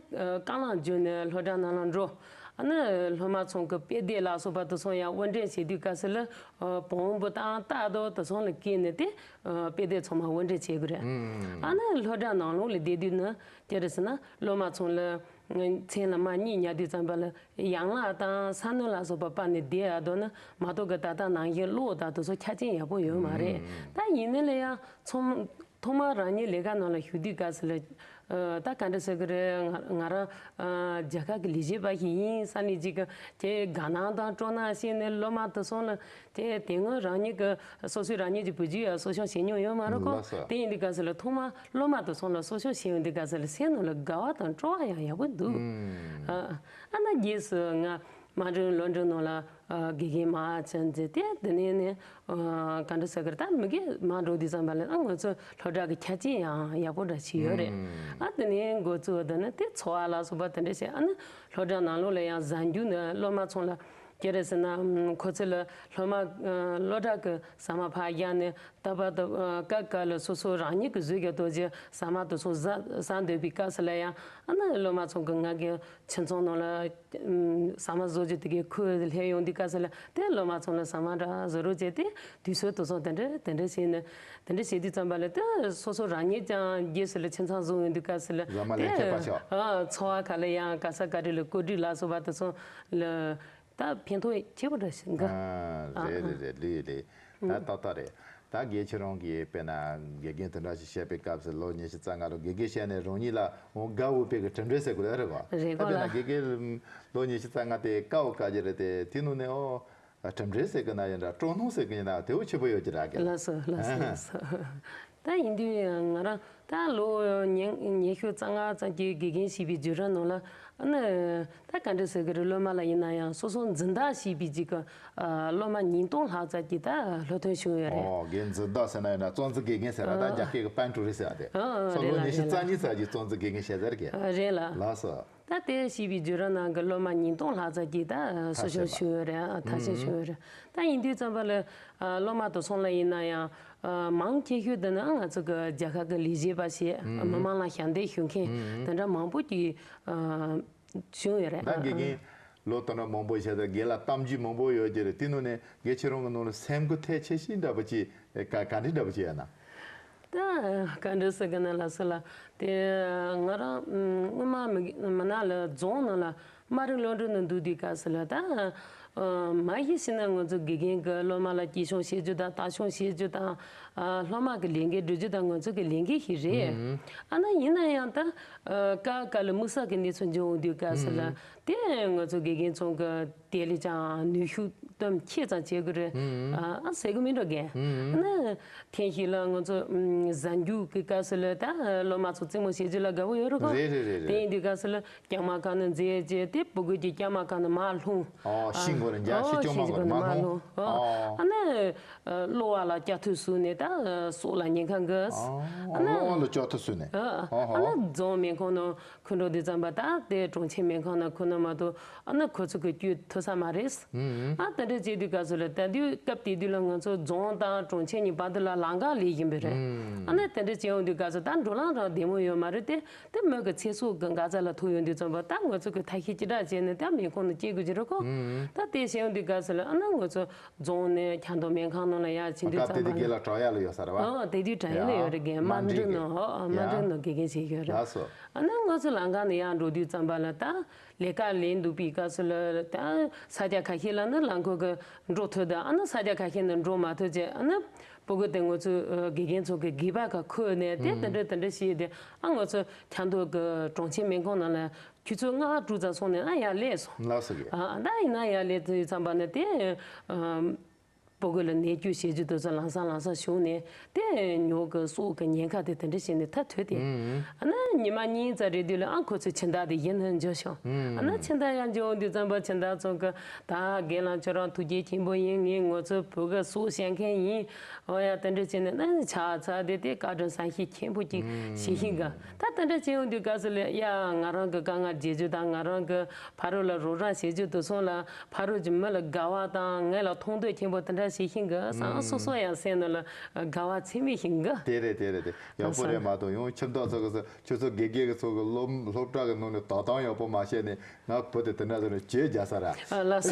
རྐང་ལམ་བརྒྱུད་ནས་སློབ་གྲྭ་ནང་ལ་འགྲོ། ཨ་ནི་སློབ་མ་ཚོ་གི་དཔེ་དེབ་ལ་སོགས་པ་དེ་ཚོ་ཡང་དབོར་འདྲེན་བྱེད་དུས་སྐབས་སུ་ལ། ཨ་བོང་བུ་དང་རྟ་དང་དེ་ཚོ་ལ་བཀལ་ནས་དེ་ཨ་དཔེ་དེབ་ཚང་མ་དབོར་འདྲེན་བྱེད་དགོས་རེད། ཨ་ནི་སློབ་གྲྭ་ནང་ལོགས་ལ་བསྡད་དུས་ན་ཅི་རེད་ཟེར་ན་སློབ་མ་ཚོ་ལ་མཚན་ལ་མ་གཉིད་ཉལ་དུས་ཙམ་པ་ལ་ཡན་ལག་དང་ས་གནོན་ལ་སོགས་པ་སྤར་ནས་བསྡད་ཨ་དོ་ན་མ་གཏོགས་གི་ད་ལྟ་ནང་བཞིན་གློག་དང་དེ་ཚོ་ཆ་རྐྱེན་ཡག་པོ་ཡོད་མ་རེད། ད་ཡིན་ནའི་ལ་ཡང་ཚང་མ་ཐོག་མར་རང་ཉིད་ལས་ཀ་ནང་ལ་ཞུགས་དུས་སྐབས་སུ་ལ་ ཨ། ད་ག་འདྲ་ཟེར་གི་རེད། ང་ང་རང་ཨ་རྒྱལ་ཁབ་ཀྱི་ལས་བྱེད་པ་ཞིག་ཡིན་བསམ་ནས་ཅིག་གི་དེ་དགའ་སྣང་དང་སྤྲོ་སྣང་བྱས་ནས་སློབ་མ་དེ་ཚོ་ལ་དེ་དེ་སྔོན་རང་ཉིད་ཀྱི་སོ་སོའི་རང་ཉིད་ཀྱི་བུ་རྒྱུད་ཡང་གསོ་སྐྱོང་བྱེད་མྱོང་ཡོད་མ་རེད་ཁོ། ལགས་སོ། དེ་ཡིན་དུས་སྐབས་སུ་ལ་ཐོག་མར་སློབ་མ་དེ་ཚོ་ལ་གསོ་སྐྱོང་བྱེད་ཡོང་དུས་སྐབས་སུ་ལ་སེམས་ནང་ལ་དགའ་བ་དང་སྤྲོ་བ་ཡང་ཡག་པོ་འདུག་ཨ་ཨ་ན་རྗེས་སུ་ང་དམའ་འབྲིང་སློབ་འབྲིང་ནང་ལ་ཨ་དགེ་རྒན་མ་ཆེན་ཟེར་ཏེ། དེ་ནས་ནི་ཨ་ག་འདྲ་ཟེར་གི་རེད། ད་མི་དགེ་མ་འགྲོ་དུས་ཙམ་པ་ལ་ཨ་ང་ཚོ་སློབ་གྲྭ་གི་ཆ་རྐྱེན་ཡང་ཡག་པོ་འདྲ་ཞིག་ཡོད་རེད། ཨ་དེ་ནས་འགོ་བཙུགས་དེ་ནི་དེ་འཚོ་བ་ལ་སོགས་པ་དེ་འདྲ་བྱས། ཨ་ནི་སློབ་གྲྭ་ནང་ལོགས་ལ་ཡང་གཟའ་མཇུག་ནི་སློབ་མ་ཚོ་ལ་ཅི་རེད་ཟེར་ན་ཁོ་ཚོ་ལ་སློབ་མ་ཨ་སློབ་གྲྭ་གི་ཟ་མ་ཕར་བཞག་ནས། ད་བར་དུ་ཨ་སྐབས་སྐབས་ལ་སོ་སོ་རང་ཉིད་ཀྱི་བཟོས་ཀྱི་ལྟོ་ཆས་ཟ་མ་དེ་ཚོ་ཟ་ཟ་འདོད་པའི་སྐབས་སུ་ལ་ཡང་། ཨ་ནི་སློབ་མ་ཚོ་གི་ང་གི་ཁྱིམ་ཚང་ནང་ལ་ཨམ་ཟ་མ་བཟོ་རྒྱུ་དེ་གའི་ཁོས་སླེབས་ཡོང་དུས་སྐབས་སུ་ལ་དེ་སློབ་མ་ཚོ་ལ་ཟ་མ་འདྲ་བཟོ་རོགས་བྱས་ཏེ། དུས་ཚོད་དེ་ཚོ་དེ་འདྲ་དེ་འདྲ་བྱས་ནས་དེ་འདྲ་བྱེད་དུས་ཙམ་པ་ལ་དེ་སོ་སོ་རང་ཉིད་ཀྱང་རྗེས་སུ་ལ་ཁྱིམ་ཚང་བཟོ་ཡོང་དུས་སྐབས་སུ་ལ་ཟ་མ་ལས་ཁྱད་པར་ཆེ་བ། ཨ་འཚོ་བ་ཁ་ལ་ཡང་ག་ས་ག་རེ་ལ་བཀོད་སྒྲིག་ལ་སོགས་པ་དེ་ཚོ་ལ། ད་ཕན་ཐོགས་ཆེ་པོ་འདྲ་ཞིག་འགའ། ཨ། ཨ་རེད་ཨ། རེད་རེད། ལོས་ལོས། ད་ཏག་ཏག་རེད། ད་དགེ་ཁྱེད་རང་གིས་དཔེར་ན་དགེ་རྒན་དེ་འདྲ་ཞིག་བྱས་པའི་སྐབས་སུ་ལོ་ཉི་ཤུ་རྩ་ལྔ་ལོ་དགེ་རྒན་བྱས་ནས་རང་ཉིད་ལ་འོ་དགའ་འོས་པའི་གི་གྲུབ་འབྲས་ཟེར་དགོས་རེད་བ། རེད་ད་དཔེར་ན་གོ་ལ། དགེ་རྒན་ལོ་ཉི་ཤུ་རྩ་ལྔ་དེ་དགའ་འོ་དགའ་རྒྱུ་རེད་དེ། དེ་ནང་ནས་འོ་གྲུབ་འབྲས་ཟེར་གི་ན་ཡིན་འདྲ་སྤྲོ་སྣང་ཟེར་གི་ཡིན་ན་དེ་འོ་ཆེ་པོ་ཡོད་ཀྱི་རེད་གི། ལགས་སོ་ལགས་སོ་ལགས་སོ། ད་ཡིན་དུས་ང་རང་ད་ལོ་ཉི་ཉི་ཤུ་རྩ་ལྔ་ཙམ་གྱི་དགེ་རྒན་བྱས་པའི་བརྒྱུད་རིམ་ནང་ལ་ཨ་ནི་ད་ག་འདྲ་ཟེར་གི་རེད། སློབ་མ་ལ་ཡིན་ན་ཡང་སོ་སོ་འཛིན་བདག་བྱས་པའི་ཅིག་གི་ཨ་སློབ་མ་ཉིས་སྟོང་ལྷག་ཙམ་གྱི་ད་སློབ་ཐོན་བྱུང་ཡོད་རེད། ཨོ་དགེ་འཛིན་བདག་ཟེར་ན་ཡིན་ན་གཙོ་འཛིན་དགེ་རྒན་ཟེར་བ་ད་ཨ་རྒྱ་སྐད་ཀྱི་པན་ཀྲུའུ་རེན་ཟེར་བ་དེ། ཨ་ཨ་སོ་རེད་ལོ་ལ་ཉི་ཤུ་རྩ་གཉིས་ཙམ་གྱི་གཙོ་འཛིན་དགེ་རྒན་བྱས་ཟེར་གི། ཨ་རེད་ལ། ལགས་སོ། ད་དེ་བྱས་པའི་བརྒྱུད་རིམ་ནང་གི་སློབ་མ་ཉིས་སྟོང་ལྷག་ཙམ་གྱིས་ད་གསོ་སྐྱོང་ཞུས་ཡོད་རེད། ཨ་མཐར་ཕྱིན་ཞུས་ཡོད་རེད། ད་ཡིན་དུས་ཙམ་པ་ལ་ཨ་སློབ་མ་དེ་ཚོ་ལ་ཡིན་ན་ཡང་ཨ་མང་ཆེ་ཤོས་དེ་ནི་ང་ཚོ་གི་རྒྱལ་ཁབ་ཀྱི་ལས་བྱེད་པ་ཞིག་མི་མང་ལ་ཞབས་འདེགས་ཞུ་མཁན་དེ་འདྲ་མང་པོ་ཅིག་ཨ་བྱུང་ཡོད་རེད། ད་དགེ་རྒན་ལོ་དེ་འདྲ་མང་པོ་བྱས་ཏེ་དགེ་ལ་གཏམ་རྒྱུད་མང་པོ་ཡོད་ཀྱི་རེད། དེ་ནང་ནས་དགེ་ཁྱེད་རང་གི་ནང་ལ་སེམས་འགུལ་ཐེབས་ཆེ་ཤོས་འདྲ་པོ་ཅིག་ག་ག་འདྲ་འདྲ་པོ་ཅིག་ཡོད་ན། ད་ག་འདྲ་ཟེར་གི་ན་ལགས་སོ་ལ། དེ་ང་རང་ཨུམ་སྔོན་མ་མི་མི་ནག་ལ་རྫོང་ནང་ལ་དམའ་རིམ་སློབ་འབྲིང་ནང་འདུག་དུས་སྐབས་སུ་ལ་ད་ཨ་མ་གཞི་ཞིག་ན་ང་ཚོ་དགེ་རྒན་གྱི་སློབ་མ་ལ་སྐྱིད་སྦྱོང་བྱེད་རྒྱུ་དང་ལྟ་སྐྱོང་བྱེད་རྒྱུ་དང་ཨ་སློབ་མ་གི་ལས་འགན་སྒྲུབ་རྒྱུ་དང་ང་ཚོ་གི་ལས་འགན་ཞིག་རེད། ཨ་ན་ཡིན་ན་ཡང་ད་ཨ་ཀ་ཀ་ལ་དམིགས་བསལ་གྱི་གནས་ཚུལ་འབྱུང་འོང་དུས་སྐབས་སུ་ལ་དེ་ང་ཚོ་དགེ་རྒན་ཚོ་གི་དེ་ལས་ཀྱང་ནུས་ཤུགས་གཏོང་ཆེ་ཙམ་བྱེད་དགོས་རེད། ཨ་ཟེར་གི་མིན་འགྲོ་གན། ཨ་ནི་ཐེངས་ཤིག་ལ་ང་ཚོ་ཨམ་གཟའ་མཇུག་གི་སྐབས་སུ་ལ་ད་སློབ་མ་ཚོ་རྩེད་མོ་བྱེད་རྒྱུ་ལ་དགའ་པོ་ཡོད་རེད་གོ། རེད་རེད་རེད་རེད། དེ་ཡིན་དུས་སྐབས་སུ་ལ་སྐྱ་མ་ཁ་ནི་མཛེས་རྗེས་དེ་ཕྲུ་གུ་གི་སྐྱ་མ་ཁ་ནི་མར་ལྷུང་། ཨོ་ཤིང་སྒོ་ནས་འཇའ་ཤིང་སྐྱོ་མ་སྒོ་ནས་མར་ལྷུང་། ཨོ་ཨ་ནི་གློ་བ་ལ་སྐྱ་ཐུག་ཟུག་ནས་ད་སྲོག་ལ་ཉེན་ཁ་འགའ། ཨ་ནི་གློ་བ་ལ་སྐྱ་ཐུག་ཟུག་ནས། ཨ་ཨ་ནི་རྫོང་སྨན་ཁང་ནང་། ཁོ་འགྲོ་དུས་ཙམ་པ་ད་དེ་གྲོང་ཁྱེར་སྨན་ཁང་ནང་ཁོ་ན་མ་གཏོགས་ཨ་ནི་ཁོ་ཚོ་གི་སྐྱོད་ཐུབ་ས་མ་རེད། ཨ་དེ་འདྲ་བྱེད་དུས་སྐབས་སུ་ལ་ད་དུས་སྐབས་དེ་དུས་ལ་ང་ཚོ་རྫོང་དང་གྲོང་ཁྱེར་གཉིས་བར་དུ་ལ་ལམ་ཁ་སླེབས་བཞིན་པ་རེད། ཨ་ནི་དེ་འདྲ་བྱེད་ཡོང་དུས་སྐབས་སུ་ད་འགྲོ་ལམ་རང་བདེ་མོ་ཡོད་མ་རེད་དེ། དེ་མི་གི་ཚེ་སྲོག་གི་འགག་རྩ་ལ་ཐུག་ཡོང་དུས་ཙམ་པ་ད་ང་ཚོ་གི་ཐབས་ཤེས་ཅི་འདྲ་བྱས་ནས་ད་སྨན་ཁང་ནང་སྐྱེལ་དགོས་ཀྱི་རེད་ཁོ། ད་དེ་བྱེད་ཡོང་དུས་སྐབས་སུ་ལ་ཨ་ནི་ང་ཚོ་རྫོང་ནས་ཁྱམས་དང་སྨན་ཁང་ནང་ལ་ཡར་ཕྱིན་དུས་ཙམ་པ་ལ། སྐབས་དེ་དུས་དགེ་ལགས་བྲག་གཡབ་ལ་ཡོད་ས་རེད་བ། ཨ་དེ་དུས་བྲག་གཡབ་ལ་ཡོད་རེད་གན། དམའ་འབྲིང་ནང་། ཨ་དམའ་འབྲིང་ནང་དགེ་རྒན་བྱེད་ཡོད་རེད། ལགས་སོ། ཨ་ནི་ང་ཚོ་ལམ་ཁ་ནས་ཡར་འགྲོ་དུས་ཙམ་པ་ལ་ད་ལས་ཀ་ལས་འདུག་པའི་སྐབས་སུ་ལ་ད་ས་ཆ་ཁ་ཤས་ལ་ནི་རླངས་འཁོར་གི་འགྲོ་ཐུབ། ད་ཨ་ནི་ས་ཆ་ཁ་ཤས་ནས་འགྲོ་མ་ཐུབ་བྱས་ཨ་ནི་ཕྲུ་གུ་དེ་ང་ཚོ་དགེ་རྒན་ཚོ་གི་སྒལ་པ་ཁ་འཁུར་ནས་དེ་དེ་འདྲ་དེ་འདྲ་བྱས་ཏེ་ཨ་ང་ཚོ་ཁྱམས་དང་གི་གྲོང་ཁྱེར་སྨན་ཁང་ནང་ལ་ཆུ་ཚོད་ལྔ་དྲུག་ཙམ་སོང་ནས་ཨ་ཡར་སླེབས་སོང་། ལགས་སོ་གི། ཨ་ད་ཡིན་ན་ཡར་སླེབས་དུས་ཙམ་པ་ནས་དེ་ཨ། ཕྲུ་གུ་ལ་ནད་བཅོས་བྱེད་རྒྱུ་དེ་ཚོ་ལམ་སང་ལམ་སང་བྱུང་ནས་དེ་ཉོ་གི་སྲོག་གི་ཉེན་ཁ་དེ་དེ་འདྲ་བྱས་ནས་ཐག་ཐོས་ཏེ། ཨ་ནི་ཉི་མ་གཉིས་ཙམ་རེ་དུས་ལ་ཨ་ཁོ་ཚོའི་སྦྱིན་བདག་དེ་གཞི་ནས་འབྱོར་བྱུང་། ཨ་ནི་སྦྱིན་བདག་ཡར་འབྱོར་འོང་དུས་ཙམ་པ་སྦྱིན་བདག་ཚོ་གི་ད་རྒན་ལགས་ཁྱོད་རང་ཐུགས་རྗེ་ཆེན་པོ་ཡིན། ངས་ང་ཚོའི་བུ་གི་སྲོག་བཤད་མཁན་ཡིན། འོ་ཡ་དེ་འདྲ་བྱས་ནས་ཨ་ནི་ཆ་ཚ་དེ་དེ་བཀའ་དྲིན་བསམ་ཤེས་ཆེན་པོ་ཅིག་བྱེད་ཤེས་གི། ད་དེ་འདྲ་བྱས་ཡོང་དུས་སྐབས་སུ་ལ་ཡ་ང་རང་གི་དཀའ་ངལ་བརྗེད་རྒྱུ་དང་ང་རང་གི་ཕ་རོལ་ལ་རོགས་རམ་བྱེད་རྒྱུ་དེ་ཚོ་ལ་ཕ་རོལ་གྱི་མི་ལ་དགའ་བ་དང་ངེད་ལ་མཐོང་འདོད་ཆེན་པོ་དེ་འདྲ་བྱེད་ཤེས་གི་བསམ། སོ་སོ་ཡང་སེམས་ནང་ལ་དགའ་བ་ཚད་མེད་ཤིག་གི། དེ་རེད་དེ་རེད་དེ་ཡག་པོ་རེད་མ་གཏོགས་ཡང་ཁྱིམ་ཐོག་ཚོ་གི་ཁྱོད་ཚོ་དགེ་རྒན་གི་ཚོ་གི་སློབ་སློབ་གྲྭ་གི་ནང་ནས་དོ་དམ་ཡག་པོ་མ་བྱས་ནས་ང་བུ་དེ་དེ་འདྲ་ཚོ་ནས་བྱས་རྒྱག་ས་ར། ཨ་ལགས་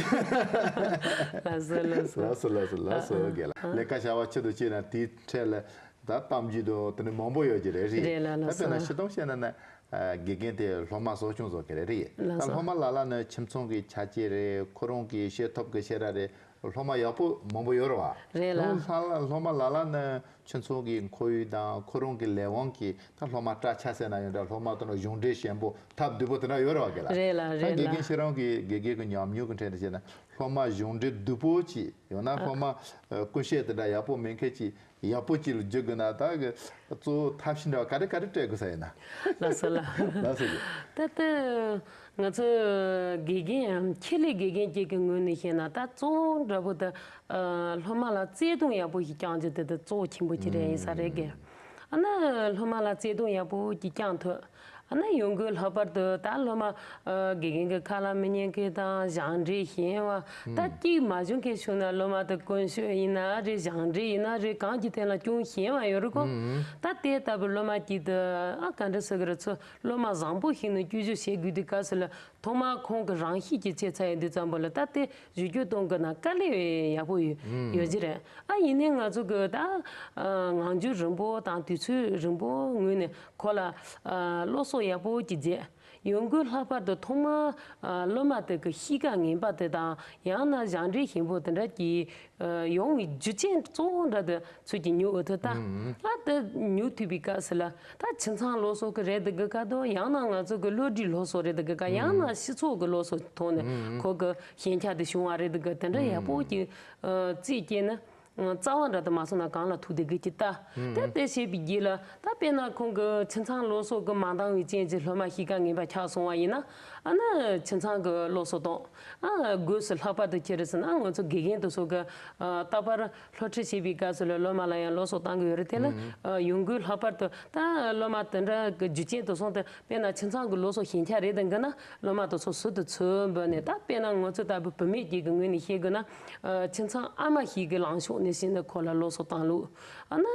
སོ། ལགས་སོ་ལགས་སོ་ལགས་སོ་ལགས་སོ་རྒན་ལགས། ལས་ཀ་བྱ་བ་ཆེད་དུ་བྱས་ན་དེའི་འཕྲལ་ལ། ད་གཏམ་རྒྱུད་དང་དེ་ནི་མང་པོ་ཡོད་ཀྱི་རེད། རེད། རེད་ལ་ལ་ད་དཔེར་ན་སོ་སྤྱི་བཏང་བཤད་ན་ན་དགེ་རྒན་དེ་སློབ་མ་གསོ་སྐྱོང་བཟོ་གི་རེད། རེད། ལ་ད་སོ་སློབ་མ་ལ་ལ་ནི་ཁྱིམ་ཚང་གི་ཆ་རྐྱེན་རེད། ཁོ་རང་གི་བྱེད་ཐབས་ཀྱི་བྱེད་ར་རེད། སློབ་མ་ཡག་པོ་མང་པོ་ཡོད་རེད་བ། རེད་ལ། སློབ་མ་ལ་ལ་ནི་ཁྱེད་ཚོ་གི་ཁོར་ཡུག་དང་ཁོ་རང་གི་ལས་དབང་གིས་ད་སློབ་མ་སྐྲ་ཆ་ཟེར་ན་ཡང་འདྲ། སློབ་མ་དེ་ནི་གཞུང་འབྲེལ་ཞན་པོ་ཐབས་སྡུག་པོ་དེ་འདྲ་ཡོད་རེད་བ་གི་ལ། རེད་ལ། ད་རེད་ལ། དགེ་རྒན་ཁྱེད་རང་གི་དགེ་རྒན་གྱི་ཉམས་མྱོང་གི་ཁྲོད་ནས་བཤད་ན། སློབ་མ་གཞུང་འབྲེལ་སྡུག་པོ་ཅིག་ཡང་ན་སློབ་མ་ཨ་ཀུན་ཤེད་དེ་འདྲ་ཡག་པོ་མེད་མཁན་ཅིག་ཡག་པོ་ཅིག་ལ་འཇུག་དགོས་ན་ད་གི་གཙོ་བོ་ཐབས་ཤེས་འདྲ་བ་ག་རེ་ག་རེ་སྤྲད་དགོས་ས་ཡིན་ན། ལགས་སོ་ལགས། ལགས་སོ་གི། ད་ལྟ་ང་ཚོ་དགེ་རྒན་ཡང་ཆེད་ལས་དགེ་རྒན་གཅིག་གི་ངོས་ནས་བཤད་ན། ད་གཙོ་བོ་འདྲ་པོ་ད་ཨ་སློབ་མ་ལ་བརྩེ་དུང་ཡག་པོ་ཞིག་བསྐྱང་རྒྱུ་དེ་ད་གཙོ་བོ་ཆེན་པོ་ཅིག་རེད་ཡིན་ས་རེད་གི། ཨ་ན་སློབ་མ་ལ་བརྩེ་དུང་ཡག་པོ་ཅིག་བསྐྱང་ཐུབ། ཨ་ན་ཡོང་སྒོའི་ལྷག་པར་དུ་ད་སློབ་མ་ཨ་དགེ་རྒན་གྱི་ཁ་ལ་མི་ཉན་མཁན་དང་། སྦྱངས་འབྲས་ཞན་པ། ད་གཅིག་མ་བྱུང་མཁན་བྱུང་ན་སློབ་མ་དེ་ཀུན་ཤེད་ཡིན་ན་རེད། སྦྱངས་འབྲས་ཡིན་ན་རེད། གང་གི་ཐད་ལ་ཅུང་ཞན་པ་ཡོད་རེད་ཀོ། ད་དེ་ལྟ་བུ་སློབ་མ་གཅིག་དེ་ཨ་ག་འདྲ་ཟེར་གི་རེད། ཚོ་སློབ་མ་བཟང་པོ་ཞིག་ནས་བཅོས་བསྒྱུར་བྱེད་དགོས་དུས་སྐབས་སུ་ལ། ཐོག་མར་ཁོང་གི་རང་གཤིས་ཀྱི་ཆེ་ཚ་ཡོད་དུས་ཙམ་པ་ལ་ད་དེ་བསྒྱུར་བཅོས་གཏོང་དགོས་ན་དཀའ་ལས་ཡག་པོ་ཡོད་ཡོད་ཀྱི་རེད། ཨ་ཡིན་ནའི་ང་ཚོ་གི་ད་ཨ་ངང་རྒྱུད་རིང་པོ་དང་དུས་ཚོད་རིང་པོ་སྔོན་ནས་ཁོ་ལ་ཨ་སློབ་གསོ་ཡག་པོ་ཅིག་བྱས། ཡོང་སྒོའི་ལྷག་པར་དུ་ཐོག་མར་ཨ་སློབ་མ་དེ་གི་གཤིས་ཀ་ངན་པ་དེ་དང་། ཡང་ན་སྦྱངས་འབྲས་ཞན་པོ་དེ་འདྲ་གྱི་ཨ་ཡོང་བའི་རྒྱུ་རྐྱེན་གཙོ་བོ་འདྲ་དེ་ཚོད་ཀྱི་ཉོ་འོ་ཐུ་ད། ཨ་དེ་ཉོ་ཐུབ་པའི་སྐབས་སུ་ལ་ད་ཁྱིམ་ཚང་སློབ་གསོ་གི་རེད་འདུག་གི་ག་དོ། ཡང་ན་ང་ཚོ་གི་བློ་གྲོས་སློབ་གསོ་རེད་འདུག་གི་ག་ཡང་ན་སྤྱི་ཚོགས་གི་སློབ་གསོ་ཐོག་ནས་ཁོ་གི་ཞན་ཆ་དེ་བྱུང་བ་རེད་འདུག་གི། དེ་འདྲ་ཡག་པོ་གི་ཨ་རྩིས་སྐྱེས་ན། རྩ་བ་འདྲ་དུ་མ་སོང་ན་གང་ལ་ཐུག་བསྡད་དགོས་ཀྱི་ལྟ། དེ་ལྟ་བྱས་པའི་རྗེས་ལ་ད་དཔེར་ན་ཁོང་གི་ཁྱིམ་ཚང་སློབ་གསོ་གི་མ་འདང་བའི་རྐྱེན་གྱིས་སློབ་མ་གཤིས་ཀ་ངན་པ་ཆགས་སོང་བ་ཡིན་ན། ཨ་ནི་ཁྱིམ་ཚང་གི་སློབ་གསོ་དང་། ཨ་སྒོས་སུ་ལྷག་པར་དུ་ཁྱེད་རེ་ཟེར་ན་ང་ཚོ་དགེ་རྒན་དེ་ཚོ་གི་ཨ་རྟག་པར་སློབ་ཁྲིད་བྱེད་པའི་སྐབས་སུ་ལ་སློབ་མ་ལ་ཡང་སློབ་གསོ་བཏང་གི་ཡོད་རེད། དེ་ལ་ཨ་ཡོང་སྒོའི་ལྷག་པར་དུ་ད་སློབ་མ་དེ་འདྲ་གི་རྒྱུ་རྐྱེན་དེ་སོང་སྟེ། དཔེར་ན་ཁྱིམ་ཚང་གི་སློབ་གསོ་ཞན་ཆ་རེད་དང་གི་ན། སློབ་མ་དེ་ཚོ་ཟུར་དུ་ཚུད་འབོད་ནས། ད་དཔེར་ན་ང་ཚོ་ལྟ་བུ་བུད་མེད་ཅིག་གི་ངོས་ནས་བཤད་དགོས་ན། ཨ་ཁྱིམ་ཚང་ཨ་མ་ཞིག་གི་ལངས་ཕྱོགས་ནས་བཤད་ན་ཁོ་ལ་སློབ་གསོ་བཏང་ལུགས། ཨ་ན་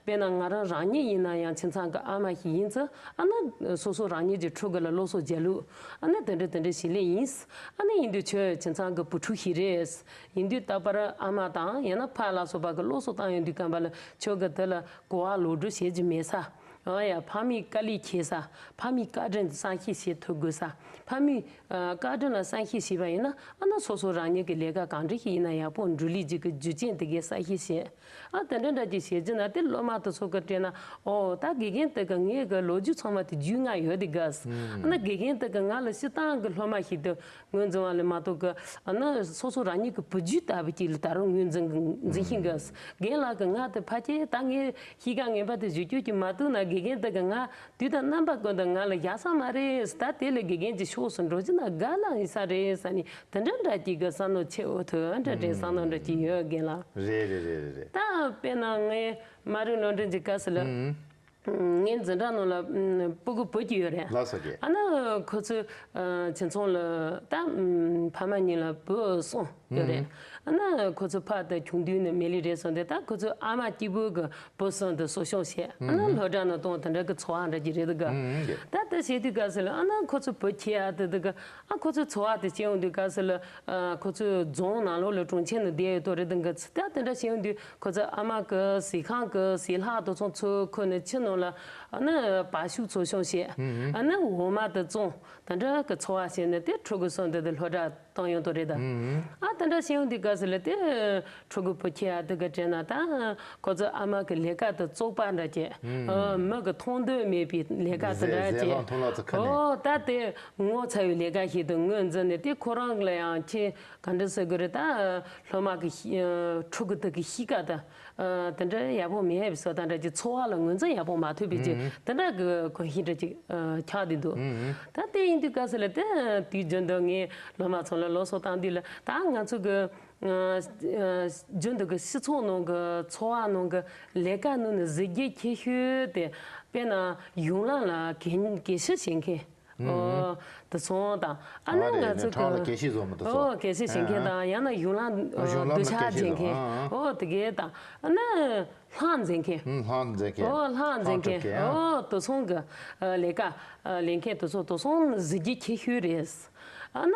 དཔེར་ན་ང་རང་རང་ཉིད་ཡིན་ན་ཡང་ཁྱིམ་ཚང་གི་ཨ་མ་ཞིག་ཡིན་ཙང་། ཨ་ན་སོ་སོ་རང་ཉིད་ཀྱི་ཕྲུ་གུ་ལ་སློབ་གསོ་རྒྱག་ལུགས། ཨ་ན་དེ་འདྲ་དེ་འདྲ་ཞིག་ལས་ཡིན། ཨ་ན་ཡིན་དུས་ཁྱོད་ཁྱིམ་ཚང་གི་བུ་ཕྲུག་ཞིག་རེད། ཡིན་དུས་རྟག་པར་ཨ་མ་དང་ཡང་ན་ཕ་ལ་སོགས་པ་གི་སློབ་གསོ་བཏང་ཡོང་དུས་སྐབས་ལ་ཁྱོད་ཀྱི་དེ་ལ་གོ་བ་ལོག་སྒྲུབ་བྱེད་རྒྱུ་མེད་ས། ཨ་ཡ། ཕ་མའི་དཀའ་ལས་ཁྱེར་ས། ཕ་མའི་བཀའ་དྲིན་བསམ་ཤེས་བྱེད་ཐུབ་དགོས་ས། ཕ་མའི་ཨ་བཀའ་དྲིན་ལ་བསམ་ཤེས་བྱས་པ་ཡིན་ན། ཨ་ན་སོ་སོ་རང་ཉིད་ཀྱི་ལས་ཀ་གང་འདྲ་ཞིག་ཡིན་ན་ཡག་པོ་འགྲུབ་ལས་ཀྱི་རྒྱུ་རྐྱེན་དེ་གའི་བསམ་ཤེས་བྱེད། ཨ་དེ་འདྲ་འདྲ་ཅིག་བྱེད་རྒྱུ་ན། དེ་སློབ་མ་དེ་ཚོ་གི་དྲན་ན། ཨོ་ད་དགེ་རྒན་དེ་གི་ངའི་གི་ལོ་རྒྱུས་ཚང་མ་དེ་རྒྱུས་མངའ་ཡོད་དེ་ག་ཨ་ན་དགེ་རྒན་དེ་གི་ང་ལ་སྤྱིར་བཏང་གི་སློབ་མ་ཞིག་ཏུ་ངོས་འཛིན་པ་ལས་མ་གཏོགས་གི། ཨ་ནི་སོ་སོ་རང་ཉིད་ཀྱི་བུ་རྒྱུད་ལྟ་བུ་ཅིག་ལ་ད་རུང་ངོས་འཛིན་འཛིན་བཞིན་གི། རྒན་ལགས་ཀྱིས་ང་དེ་ཕལ་ཆེར་ད་ངའི་གཤིས་ཀ་ངན་པ་དེ་བཟོ་རྒྱུ་ཅིག་མ་ཐུག་ན། དགེ་རྒན་དེ་གིས་ང་དུས་དང་རྣམ་པ་ཀུན་ཏུ་ང་ལ་བཞག་ས་མ་རེད། ད་དེ་ལས་དགེ་རྒན་གྱི་ཕྱོགས་སུ་འགྲོ་རྒྱུ་ན་དགའ་ལ་ཡིན་ས་རེད་ཟེར་ནས། དེ་འདྲ་འདྲ་ཅིག་གི་བསམ་བློ་ཆེ་འོ་ཐུ་འདྲ་འདྲའི་བསམ་བློ་འདྲ་ཅིག་ཡོད་རྒན་ལགས། རེད་རེད་རེད་རེད། ད་དཔེར་ན་ངའི་དམའ་རིམ་སློབ་འབྲིང་གི་སྐབས་སུ་ལ། ངའི་འཛིན་གྲྭ་ནང་ལ་ཨམ་སྤུ་གུ་བུ་གཅིག་ཡོད་རེད། ལགས་སོ་རྒན། ཨ་ན་ཁོ་ཚོའི་ཨ་ཁྱིམ་ཚང་ལ་ད་ཨམ་ཕ་མ་གཉིས་ལ་བུ་གསུམ་ཡོད་རེད། ཨ་ན་ཁོ་ཚོའི་ཕ་དེ་ཆུང་དུས་ནས་མི་ལུས་རེད་སོང་སྟེ། ད་ཁོ་ཚོའི་ཨ་མ་གཅིག་པུ་གི་བུ་གསུམ་དེ་གསོ་སྐྱོང་བྱས། ཨ་ན་སློབ་གྲྭ་ནང་གཏོང་། དེ་འདྲ་གི་འཚོ་བ་འདྲ་ཅིག་རེད་འདུག་ག་ད་དེ་བྱེད་དུས་སྐབས་སུ་ལ། ཨ་ན་ཁོ་ཚོའི་བུ་ཆེ་ཨ་དེ་འདུག་ག་ཨ་ཁོ་ཚོའི་འཚོ་བ་དེ་བྱེད་ཡོང་དུས་སྐབས་སུ་ལ། ཨ་ཁོ་ཚོའི་རྫོང་ནང་ལོགས་ལ་གྲོང་ཁྱེར་ནང་བསྡད་ཡོད་དོ་རེད་འདུག་ག་ད་དེ་འདྲ་བྱེད་ཡོང་དུས་ཁོ་ཚོ་ཨ་མ་གི་ཟས་ཁང་གི་ཟས་ལྷག་དེ་ཚོ་ཚུར་ཁུར་ནས་ཕྱི་ནང་ལ། ཨ་ནི་བ་ཕྱུགས་འཚོ་སྐྱོང་བྱས། ཨ་ནི་འོ་མ་དེ་བཙོང་། དེ་འདྲ་གི་འཚོ་བ་བྱས་ནས་དེ་ཕྲུ་གུ་གསུམ་དེ་དེ་སློབ་གྲྭ་བཏང་ཡོང་དོ་རེད་ད། ཨ་དེ་འདྲ་བྱེད་ཡོང་དུས་སྐབས་སུ་ལ་དེ་ཕྲུ་གུ་བུ་ཆེ་ཨ་དེ་གི་དྲན་ན། ད་ཁོ་ཚོ་ཨ་མ་གི་ལས་ཀ་དེ་བཙོག་པ་འདྲ་བྱས། ཨ་མི་གི་མཐོང་འདོད་མེད་པའི་ལས་ཀ་དེ་འདྲ་ཟས་ཟས་བྱས། ལྷག་འཐུང་ལྷག་ཚོ་ཁུར་ནས། ཨོ་ད་དེ་ངོ་ཚ་བའི་ལས་ཀ་ཞིག་ཏུ་ངོས་འཛིན་ནས། དེ་ཁོ་རང་ལ་ཡང་ཁྱེད་ག་འདྲ་ཟེར་དགོས་རེད། ད་སློབ་མ་གི་ཤི་ཨ་ཕྲུ་གུ་དེ་གི་གཤིས་ཀ་དང་། ཨ་དེ་འདྲ་ཡག་པོ་མེད་པའི་བཟོ་ལྟ་འདྲ་ཅིག་འཚོ་བ་ལ་ངོས་འཛིན་ཡག་པོ་མ་ཐུབ་པའི་ཅིག་དེ་འདྲ་གི་གོ་ཤེས་འདྲ་ཅིག་ཨ་ཆགས་བསྡད་འདུག་ད་དེ་ཡིན་དུས་སྐབས་སུ་ལ་དེ་དུས་རྒྱུན་དུ་ངས་སློབ་མ་ཚོ་ལ་སློབ་གསོ་བཏང་དུས་ལ། ད་ང་ཚོ་གི་ཨ་ཨ་རྒྱུན་དུ་གི་སྤྱི་ཚོགས་ནང་གི་འཚོ་བ་ནང་གི་ལས་ཀ་ནང་ནས་གཟི་བརྗིད་ཆེ་ཤོས་དེ་དཔེར་ན་གཞུང་ལམ་ལ་གད་གད་ཕྱིས་བྱེད་མཁན། ཨོ། དེ་ཚོ་དང་། ཨ་ནི་ཨ་རེ་ང་ཚོ་ནས་ཁྲག་ལ་གི་གད་ཕྱིས་བཟོ་མི་དེ་ཚོ། ཨོ་གད་ཕྱིས་བྱེད་མཁན་དང་། ཡང་ན་གཞུང་ལམ་ཨ་གཞུང་ལམ་སྡུག་ལ་ཆག་གད་ཕྱིས་བྱེད་བཟོ། མཁན། ཨ་ཨོ་དེ་གས་དང་། ཨ་ནི་ལྷ་འཛིན་མཁན། ཨུམ་ལྷ་འཛིན་མཁན། ཨོ་ལྷ་འཛིན་མཁན། ལྷ་འཁྲབ་མཁན། ཨོ་དེ་ཚོ་གི་ཨ་ལས་ཀ་ཨ་ལས་མཁན་དེ་ཚོ་དེ་ཚོ་གཟི་བརྗིད་ཆེ་ཤོས་རེད། ཨ་ན།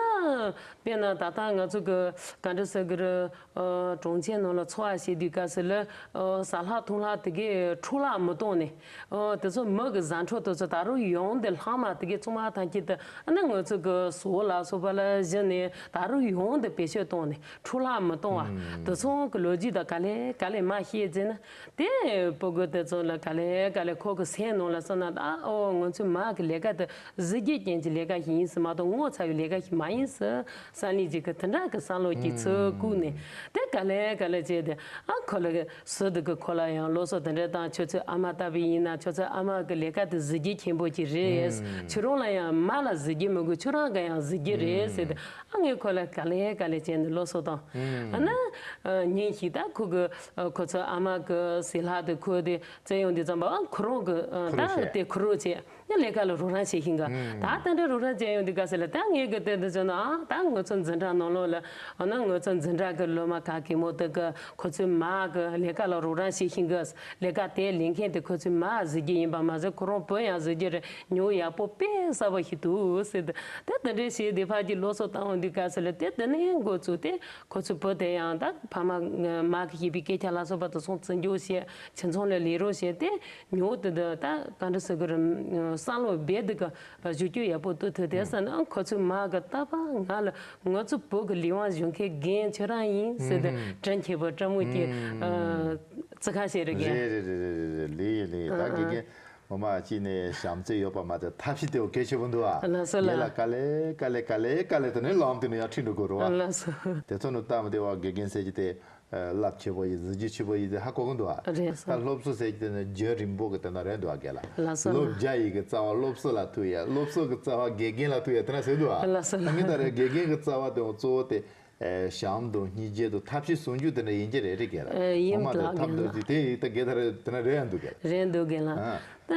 དཔེར་ན་ད་ལྟ་ང་ཚོ་གི་ག་འདྲ་ཟེར་གི་རེད། ཨ། གྲོང་ཁྱེར་ནང་ལ་འཚོ་བ་བྱེད་དུས་སྐབས་སུ་ལ། ཨ། ཟ་ལྷག་འཐུང་ལྷག་དེ་གའི་འཕྲོ་བརླག་མི་གཏོང་ནས། ཨ། དེ་ཚོ་མི་གི་ཟ་འཕྲོ་དེ་ཚོ་ད་རུང་ཡོང་དེ་ལྷག་མ་དེ་གའི་ཚང་མ་ཐམས་ཅད་དུ་ཨ་ནི་ང་ཚོ་གི་ཟོག་ལ་སོགས་པ་ལ་གཞི་ནས་ད་རུང་ཡོང་དེ་བེད་སྤྱོད་གཏོང་ནས་འཕྲོ་བརླག་མི་གཏོང་བ། དེ་ཚོ་གི་ལོ་རྒྱུས་དང་ག་ལེ་ག་ལེ་མ་བཤད་ཟེར་ན། དེ་སྤུ་གུ་དེ་ཚོ་ལ་ག་ལེ་ག་ལེ་ཁོ་གི་སེམས་ནང་ལ་བསམ་ན། ད་ཨོ་ང་ཚོའི་མ་གི་ལས་ཀ་དེ་གཟི་བརྗིད་ཅན་གྱི་ལས་ཀ་ཞིག་ཡིན་ཟེར་མ་གཏོགས་ངོ་ཚ་བའི་ལས་ཀ་ཞིག་མ་ཡིན་ཟེར་བསམ་ལེ་ཅིག་གི་དེ་འདྲ་གི་བསམ་བློ་ཅིག་ཚུར་བཀུག་ནས། དེ་ག་ལེ་ག་ལེ་བྱས་ཏེ། ཨ། ཁོ་ལ་གི་ཟུར་དུ་གི་ཁོ་ལ་ཡང་སློབ་གསོ་དེ་འདྲ་དང་། ཁྱོད་ཚོའི་ཨ་མ་ལྟ་བུ་ཡིན་ན་ཁྱོད་ཚོའི་ཨ་མ་གི་ལས་ཀ་དེ་གཟི་བརྗིད་ཆེན་པོ་ཅིག་རེད། ཁྱོད་རང་ལ་ཡང་མ་ལ་གཟི་བརྗིད་མི་དགོས། ཁྱོད་རང་གི་ཡང་གཟི་བརྗིད་རེད་ཟེར་ཏེ། ཨ། ངས་ཁོ་ལ་ག་ལེ་ག་ལེ་བྱས་ནས་སློབ་གསོ་དང་། ཨ་ན། ཨ། ཉིན་ཞིག་ད་ཁོ་གི། ཨ། ཁོ་ཚོ་ཨ་མ་གི་ཟས་ལྷག་དེ་ཁོ་དེ་བཙལ་ཡོང་དུས་ཙམ་པ། ཨ། ཁོ་རང་གི། ཨ། ཁོ་རང་ད་བཤད། དེ་ཁོ་རང་བྱེད་ཤིང་ག་ཡང་ལས་ཀ་ལ་རོགས་རམ་བྱེད་ཤིང་ག་ད་དེ་འདྲ་རོགས་རམ་བྱེད་ཡོང་དུས་སྐབས་སུ་ལ། ད་ངས་གི་དེ་འདི་བྱས་ན། ཨ། ད་ང་ཚོ་འཛིན་གྲྭ་ནང་ལོགས་ལ། ཨ་ན། ང་ཚོ་འཛིན་གྲྭ་གི་སློབ་མ་ག་གེ་མོ་དེ་གི་ཁོ་ཚོའི་མ་གི་ལས་ཀ་ལ་རོགས་རམ་བྱེད་ཤིང་གི། ལས་ཀ་དེ་ལས་མཁན་དེ་ཁོ་ཚོའི་མ་གཟི་བརྗིད་ཡིན་པ་མ་ཟད་ཁོ་རང་བུ་ཡང་གཟི་བརྗིད་རེད། ཉོ་ཡག་པོ་དཔེ་གསར་པ་ཞིག་འདུག་ཟེར་ཏེ། དེ་དེ་འདྲའི་བྱས་དེ་ཕར་གྱི་སློབ་གསོ་བཏང་ཡོང་དུས་སྐབས་སུ་ལ། དེ་དེ་ནས་འགོ་བཙུགས་ཏེ་ཁོ་ཚོའི་བུ་དེ་ཡང་ད་ཕ་མ་མ་གིས་བཤད་པའི་སྐད་ཆ་ལ་སོགས་པ་དེ་ཚོ་བརྩི་འཇོག་བྱས། ཁྱིམ་ཚང་ལ་ལས་རོགས་བྱས་ཏེ། ཉོ་དེ་འདི་ད་ག་འདྲ་ཟེར་གི་རེད། བསམ་བློ་རྦད་དེ་གི་བཞུགས་རྒྱུ་ཡག་པོ་ཏུ་ཐུག་དེ་ས་ན། ཁོ་ཚོའི་མ་གི་རྟག་པར་ང་ལ། ང་ཚོའི་བུ་གི་ལས་དབང་གཞུང་ཁའི་རྒན་ཁྱོད་རང་ཡིན་ཟེར་ཏེ། དྲིན་ཆེན་པོ་དྲང་མོ་གི་ཨ་རྩི་ཁ་བྱེད་རེ་རྒན། རེད་རེད་རེད་རེད་རེད། ལེགས་ཡིན་ལེགས་ཡིན། ད་དགེ་རྒན་ངོ་མ་ཅིག་ནས་བྱམས་བརྩེ་ཡོད་པ་མ་ཚད་ཐབས་ཤེས་དེ་བ་གལ་ཆེ་པོ་འདུག་ཨ། ལགས་སོ་ལགས། ངེད་ལ་དཀའ་ལས་དཀའ་ལས་དཀའ་ལས་དཀའ་ལས་དེ་ནས་ལམ་དེ་ནས་ཡར་ཁྲིད་འགྲོ་དགོས་རེད་བ། ལགས་སོ། དེ་ཚོ་ནི་སྟབས་མི་བདེ་བ་དགེ་རྒན་ཟེར་གྱི་དེ། རླབས་ཆེ་པོ་ཡིན། གཟི་བརྗིད་ཆེ་པོ་ཡིན་ཟེར་ཧ་གོ་གི་འདུག་ཨ། རེད་སོ། ད་སློབ་གསོ་ཟེར་གྱི་དེ་ནི་རྒྱུན་རིང་པོ་གི་དེ་ན་རེད་འདུག་ཨ། རྒན་ལགས། ལགས་སོ་ལགས། སློབ་བརྒྱ་ཡི་གི་རྩ་བ་སློབ་གསོ་ལ་ཐུག་ཡ། སློབ་གསོ་གི་རྩ་བ་དགེ་རྒན་ལ་ཐུག་ཡ་དེ་འདྲ་ཟེར་འདུག་ཨ། ལགས་སོ་ལགས། ངས་ད་རེས་དགེ་རྒན་གི་རྩ་བ་དེ་གཙོ་བོ་དེ། ཨེ། བྱམས་དང་སྙིང་རྗེ་དང་ཐབས་ཤེས་ཟུང་འཇུག་དེ་འདྲ་ཡིན་གྱི་རེད་རེད་རྒན་ལགས། ཨེ། ཡིན་ངོ་མ་དེ་འདུག་ཨ། ཐབས་རྒན་འདུག་ལགས། དེ་ད་དགེ་ད་རེད་དེ་འདྲ་རེད་ཡ་འདུག་རྒན་ལགས། རེད་འདུག་རྒན་ལགས། ཨ། ད་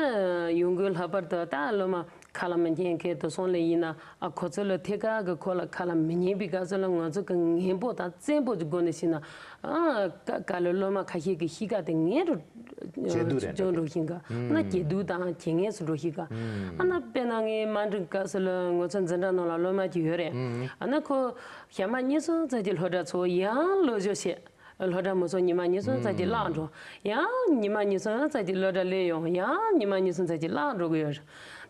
ཡོང་སྒོའི་ལྷག་པར་དུ་ད་སློབ་མ་ཁ་ལ་མི་ཉན་མཁན་དེ་ཚོ་ལ་ཡིན་ན། ཨ། ཁོ་ཚོ་ལ་ཐད་ཀར་གྱི་ཁོ་ལ་ཁ་ལ་མི་ཉན་པའི་སྐབས་སུ་ལ་ང་ཚོ་གི་ངན་པོ་དང་བཙན་པོ་གི་སྒོ་ནས་བྱས་ན། ཨ། ག་ག་ལ་སློབ་མ་ཁ་ཤས་ཀྱི་གཤིས་ཀ་དེ་ངན་རུ་བྱེད་སྡུག་རེད་འགྲོ་འགྲོ་བཞིན་ག་ཨ་ན་བྱེད་སྡུག་དང་བྱེད་ངན་སུ་འགྲོ་བཞིན་ག་ཨ་ན་དཔེར་ན་ངའི་དམའ་འབྲིང་སྐབས་སུ་ལ་ང་ཚོ་འཛིན་གྲྭ་ནང་ལ་སློབ་མ་ཅིག་ཡོད་རེད། ཨ་ན་ཁོ་ཞག་མ་གཉིས་གསུམ་ཙམ་གྱི་སློབ་གྲྭ་ཚུགས། ཡང་སློབ་སྦྱོང་བྱེད། སློབ་གྲྭ་མི་ཚུགས། ཉི་མ་གཉིས་གསུམ་ཙམ་གྱི་བརླག་འགྲོ། ཡང་ཉི་མ་གཉིས་གསུམ་ཙམ་གྱི་སློབ་གྲྭ་སླེབས་ཡོང་། ཡང་ཉི་མ་གཉིས་གསུམ་ཙམ་གྱི་བརླག་འགྲོ་གི་ཡོད་རེད།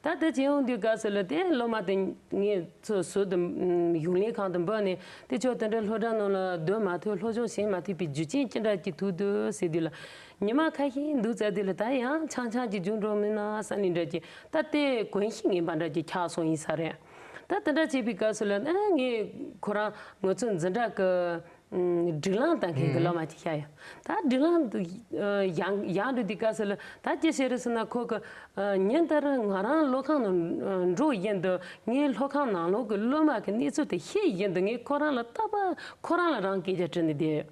ད་དེ་བྱེད་ཡོང་དུས་སྐབས་སུ་ལ་དེ་སློབ་མ་དེ་ངས་ཚུར་ཟུར་དུ་གཞུང་ལས་ཁང་དུ་འབོད་ནས། དེ་ཁྱོད་དེ་འདྲའི་སློབ་གྲྭ་ནང་ལ་སྡོད་མ་ཐུབ། སློབ་སྦྱོང་བྱེད་མ་ཐུབ་པའི་རྒྱུ་རྐྱེན་ཅི་འདྲ་ཅིག་ཐུག་འདུག་ཟེར་དུས་ལ། ཉི་མ་ཁ་ཤས་འདུག་ཙང་དེ་ལ་ད་ཡང་ཆང་ཆང་ཅིག་བྱུང་འགྲོ་མིན་ན་བསམ་ནས་འདྲ་ཅིག་ད་དེ་གོན་ཤེས་ངན་པ་འདྲ་ཅིག་ཆགས་སོང་ཡིན་ས་རེད། ད་དེ་འདྲ་བྱེད་པའི་སྐབས་སུ་ལ་ཨ་ངས་ཁོ་རང་ང་ཚོའི་འཛིན་གྲྭ་གི་སྒྲིག་ལམ་ལྟ་མཁན་གྱི་སློབ་མ་ཅིག་ཤར་ཡོང་། ད་སྒྲིག་ལམ་དུ་ཡང་ཡང་འགྲོ་དུས་སྐབས་སུ་ལ་ད་ཅི་བྱེད་རེད་ཟེར་ན། ཁོ་གི་ཉིན་ལྟར་ང་རང་སློབ་ཁང་ནང་འགྲོ་བཞིན་དུ། ངའི་སློབ་ཁང་ནང་ལོགས་ཀྱི་སློབ་མ་གི་གནས་ཚུལ་དེ་ཤེས་བཞིན་དུ། ངས་ཁོ་རང་ལ་རྟག་པར་ཁོ་རང་ལ་རང་སྐད་ཆ་དྲིས་ནས་བསྡད་ཡོད།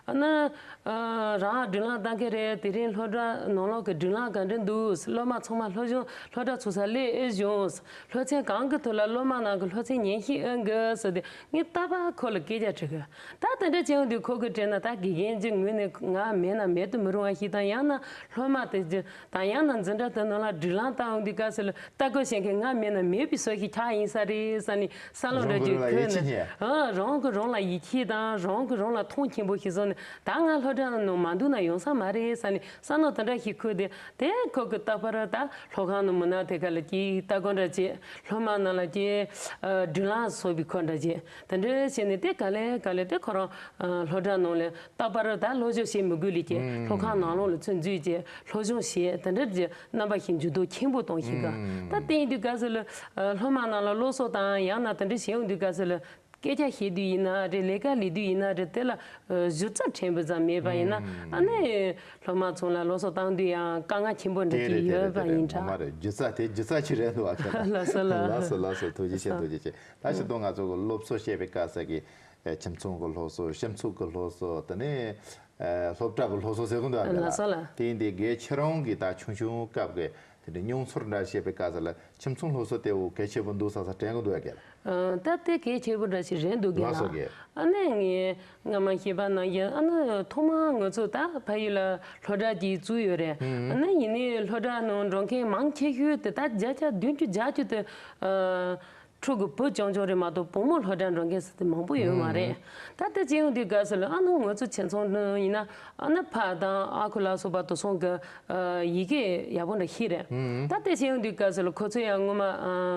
ཨ་ན། ཨ། རང་སྒྲིག་ལམ་ལྟ་མཁན་རེད། དེ་རིང་སློབ་གྲྭ་ནང་ལོགས་ཀྱི་སྒྲིག་ལམ་ག་འདྲ་འདུག་སློབ་མ་ཚང་མ་སློབ་སྦྱོང་སློབ་གྲྭ་ཚུགས་ས་སླེབས་ཨེ་བྱུང་། སློབ་ཚན་གང་གི་ཐོག་ལ་སློབ་མ་རྣམས་ཀྱིས་སློབ་ཚན་ཉན་ཤེས་ཨེ་འགི་ཟེར་ཏེ་ངས་རྟག་པར་ཁོ་ལ་སྐད་ཆ་དྲི་གི། ད་དེ་འདྲ་བྱས་ཡོང་དུས་ཁོ་གིས་དྲིས་ན། ད་དགེ་རྒན་གྱི་ངོས་ནས་ང་མེད་ན་མེད་དུ་མི་རུང་བ་ཞིག་དང་། ཡང་ན་སློབ་མ་དེ་ད་ཡང་ན་འཛིན་གྲྭ་དེ་ནང་ལ་སྒྲིག་ལམ་ལྟ་ཡོང་དུས་སྐབས་སུ་ལ། ལྟ་སྐོར་བྱེད་མཁན་ང་མེད་ན་མེད་པའི་བཟོ་ཞིག་ཆགས་ཡིན་ས་རེད་བསམ་ནས་བསམ་བློ་འདྲ་ཅིག་འཁོར་ནས། ཨ། རང་གིས་རང་ལ་ཡིད་ཆེས་དང་རང་གིས་རང་ལ་མཐོང་ཆེན་པོ་ཞིག་བཟོས་ནས། ད་ང་སློབ་གྲྭ་ནང་མ་འདུག་ན་ཡོང་ས་མ་རེད་བསམ་ནས་བསམ་བློ་དེ་འདྲ་ཞིག་འཁོར་ཏེ། དེ་ཁོ་གིས་རྟག་པར་ད་སློབ་ཁང་ནང་མི་སྣ་དེ་ག་ལ་ཅིག་ལྟ་སྐོར་འདྲ་བྱེད། སློབ་མ་རྣམས་ལ་ཅིག་ཨ། སྒྲིག་ལམ་བཟོ་བའི་སྐོར་འདྲ་བྱེད། དེ་འདྲ་བྱས་ནས་དེ་ག་ལེ་ག་ལེ་དེ་ཁོ་རང་ཨ། སློབ་གྲྭ་ནང་ལ་རྟག་པར་ད་སློབ་སྦྱོང་བྱེད་མི་དགོས་ལས་ཀྱི། ཨུམ། སློབ་ཁང་ནང་ལོགས་ལ་ཚུར་འཛུལ་བྱས་སློབ་སྦྱོང་བྱས། དེ་འདྲ་གྱི་རྣམ་པ་ཞིག་འགྱུར་ལྡོག་ཆེན་པོ་གཏོང་ཤེས་ག་ཨུམ། ད་དེ་ཡིན་དུས་སྐབས་སུ་ལ་ཨ། སློབ་མ་རྣམས་ལ་སློབ་གསོ་དང་། ཡང་ན་དེ་འདྲ་བྱེད་ཡོང་དུས་སྐབས་སུ་ལ་སྐད་ཆ་བཤད་དུས་ཡིན་ན་རེད། ལས་ཀ་ལས་དུས་ཡིན་ན་རེད། དེ་ལ་ཨ། གཞི་རྩ་ཕྲན་བུ་ཙམ་མེད་པ་ཡིན་ན། ཨུམ། ཨ་ནི་སློབ་མ་ཚོ་ལ་སློབ་གསོ་བཏང་དུས་ཡང་དཀའ་ངལ་ཆེན་པོ་འདྲ་དེ་ཅིག་རེད་དེ་ཡོད་རེད་པ་དེ་རེད། ཡིན་ངོ་མ་འདྲ། རེད། སྒྱུ་རྩལ་དེ་སྒྱུ་རྩལ་ཆེ་རེད་འདུག་ཨ། ཁྱེད་ལ། ལགས་སོ་ལགས། ལགས་སོ་ལགས་སོ། ཐུགས་རྗེ་ཆེ། ཐུགས་རྗེ་ཆེ། ད་ཞིག་ཏུ་ང་ཚོ་གི་སློབ་གསོ་བཤད་པའི་སྐབས་སུ་གི་ཨེ། ཁྱིམ་ཚང་གི་སློབ་གསོ། སྤྱི་ཚོགས་ཀྱི་སློབ་གསོ། དེ་ནས་ཨེ། སློབ་གྲྭ་གི་སློབ་གསོ་ཟེར་གི་འདུག་ཨ། ལགས་སོ་ལགས། དེ་ཡིན་དུས་དགེ་ཁྱེད་རང་གིས་ད་ཆུང་ཆུང་སྐབས་ཀྱི་དེ་འདྲའི་མྱོང་ཚོར་འདྲ་བཤད་པའི་སྐབས་སུ་ལ་ཁྱིམ་ཚང་སློབ་གསོ་དེ་བོ་གལ་ཆེན་པོ་འདུག་ས་ས་དྲན་གི་འདུག་ཨ། ཁྱེད་ལ། ཨ། ད་དེ་གལ་ཆེན་པོ་འདྲ་ཞིག་རེད་འདུག་གི་ལགས་སོ་ལགས། གི། ཨ་ནི་ངས་སྔ་མ་བཤད་པ་ནང་བཞིན། ཨ་ནི་ཐོག་མར་ང་ཚོ་ད་ཕ་ཡུལ་ལ་སློབ་གྲྭ་ཅིག་བཙུགས་ཡོད་རེད། ཨ་ནི་ཡིན་ནའི་སློབ་གྲྭ་ནང་འགྲོ་མཁན་མང་ཆེ་ཤོས་དེ་ད་བརྒྱ་ཆ་བདུན་ཅུ་བརྒྱད་ཅུ་དེ། ཨ། ཕྲུ་གུ་བུ་རྐྱང་རྐྱང་རེད་མ་གཏོགས་བུ་མོ་སློབ་གྲྭ་འགྲོ་མཁན་ཟེར་དེ་མང་པོ་ཡོད་མ་རེད། ད་ལྟ་བྱས་ཡོང་དུས་སྐབས་སུ་ལ་ཨ་ནི་ང་ཚོ་བྱས་ཙང་ཡིན་ན་ཨ་ནི་ཕ་དང་ཨ་ཁུ་ལ་སོགས་པ་དེ་ཚོ་གི་ཡི་གེ་ཡག་པོ་འདྲ་ཤེས་རེད། ད་ལྟ་བྱས་ཡོང་དུས་སྐབས་སུ་ལ་ཁོ་ཚོ་ཡང་སྔོན་མ་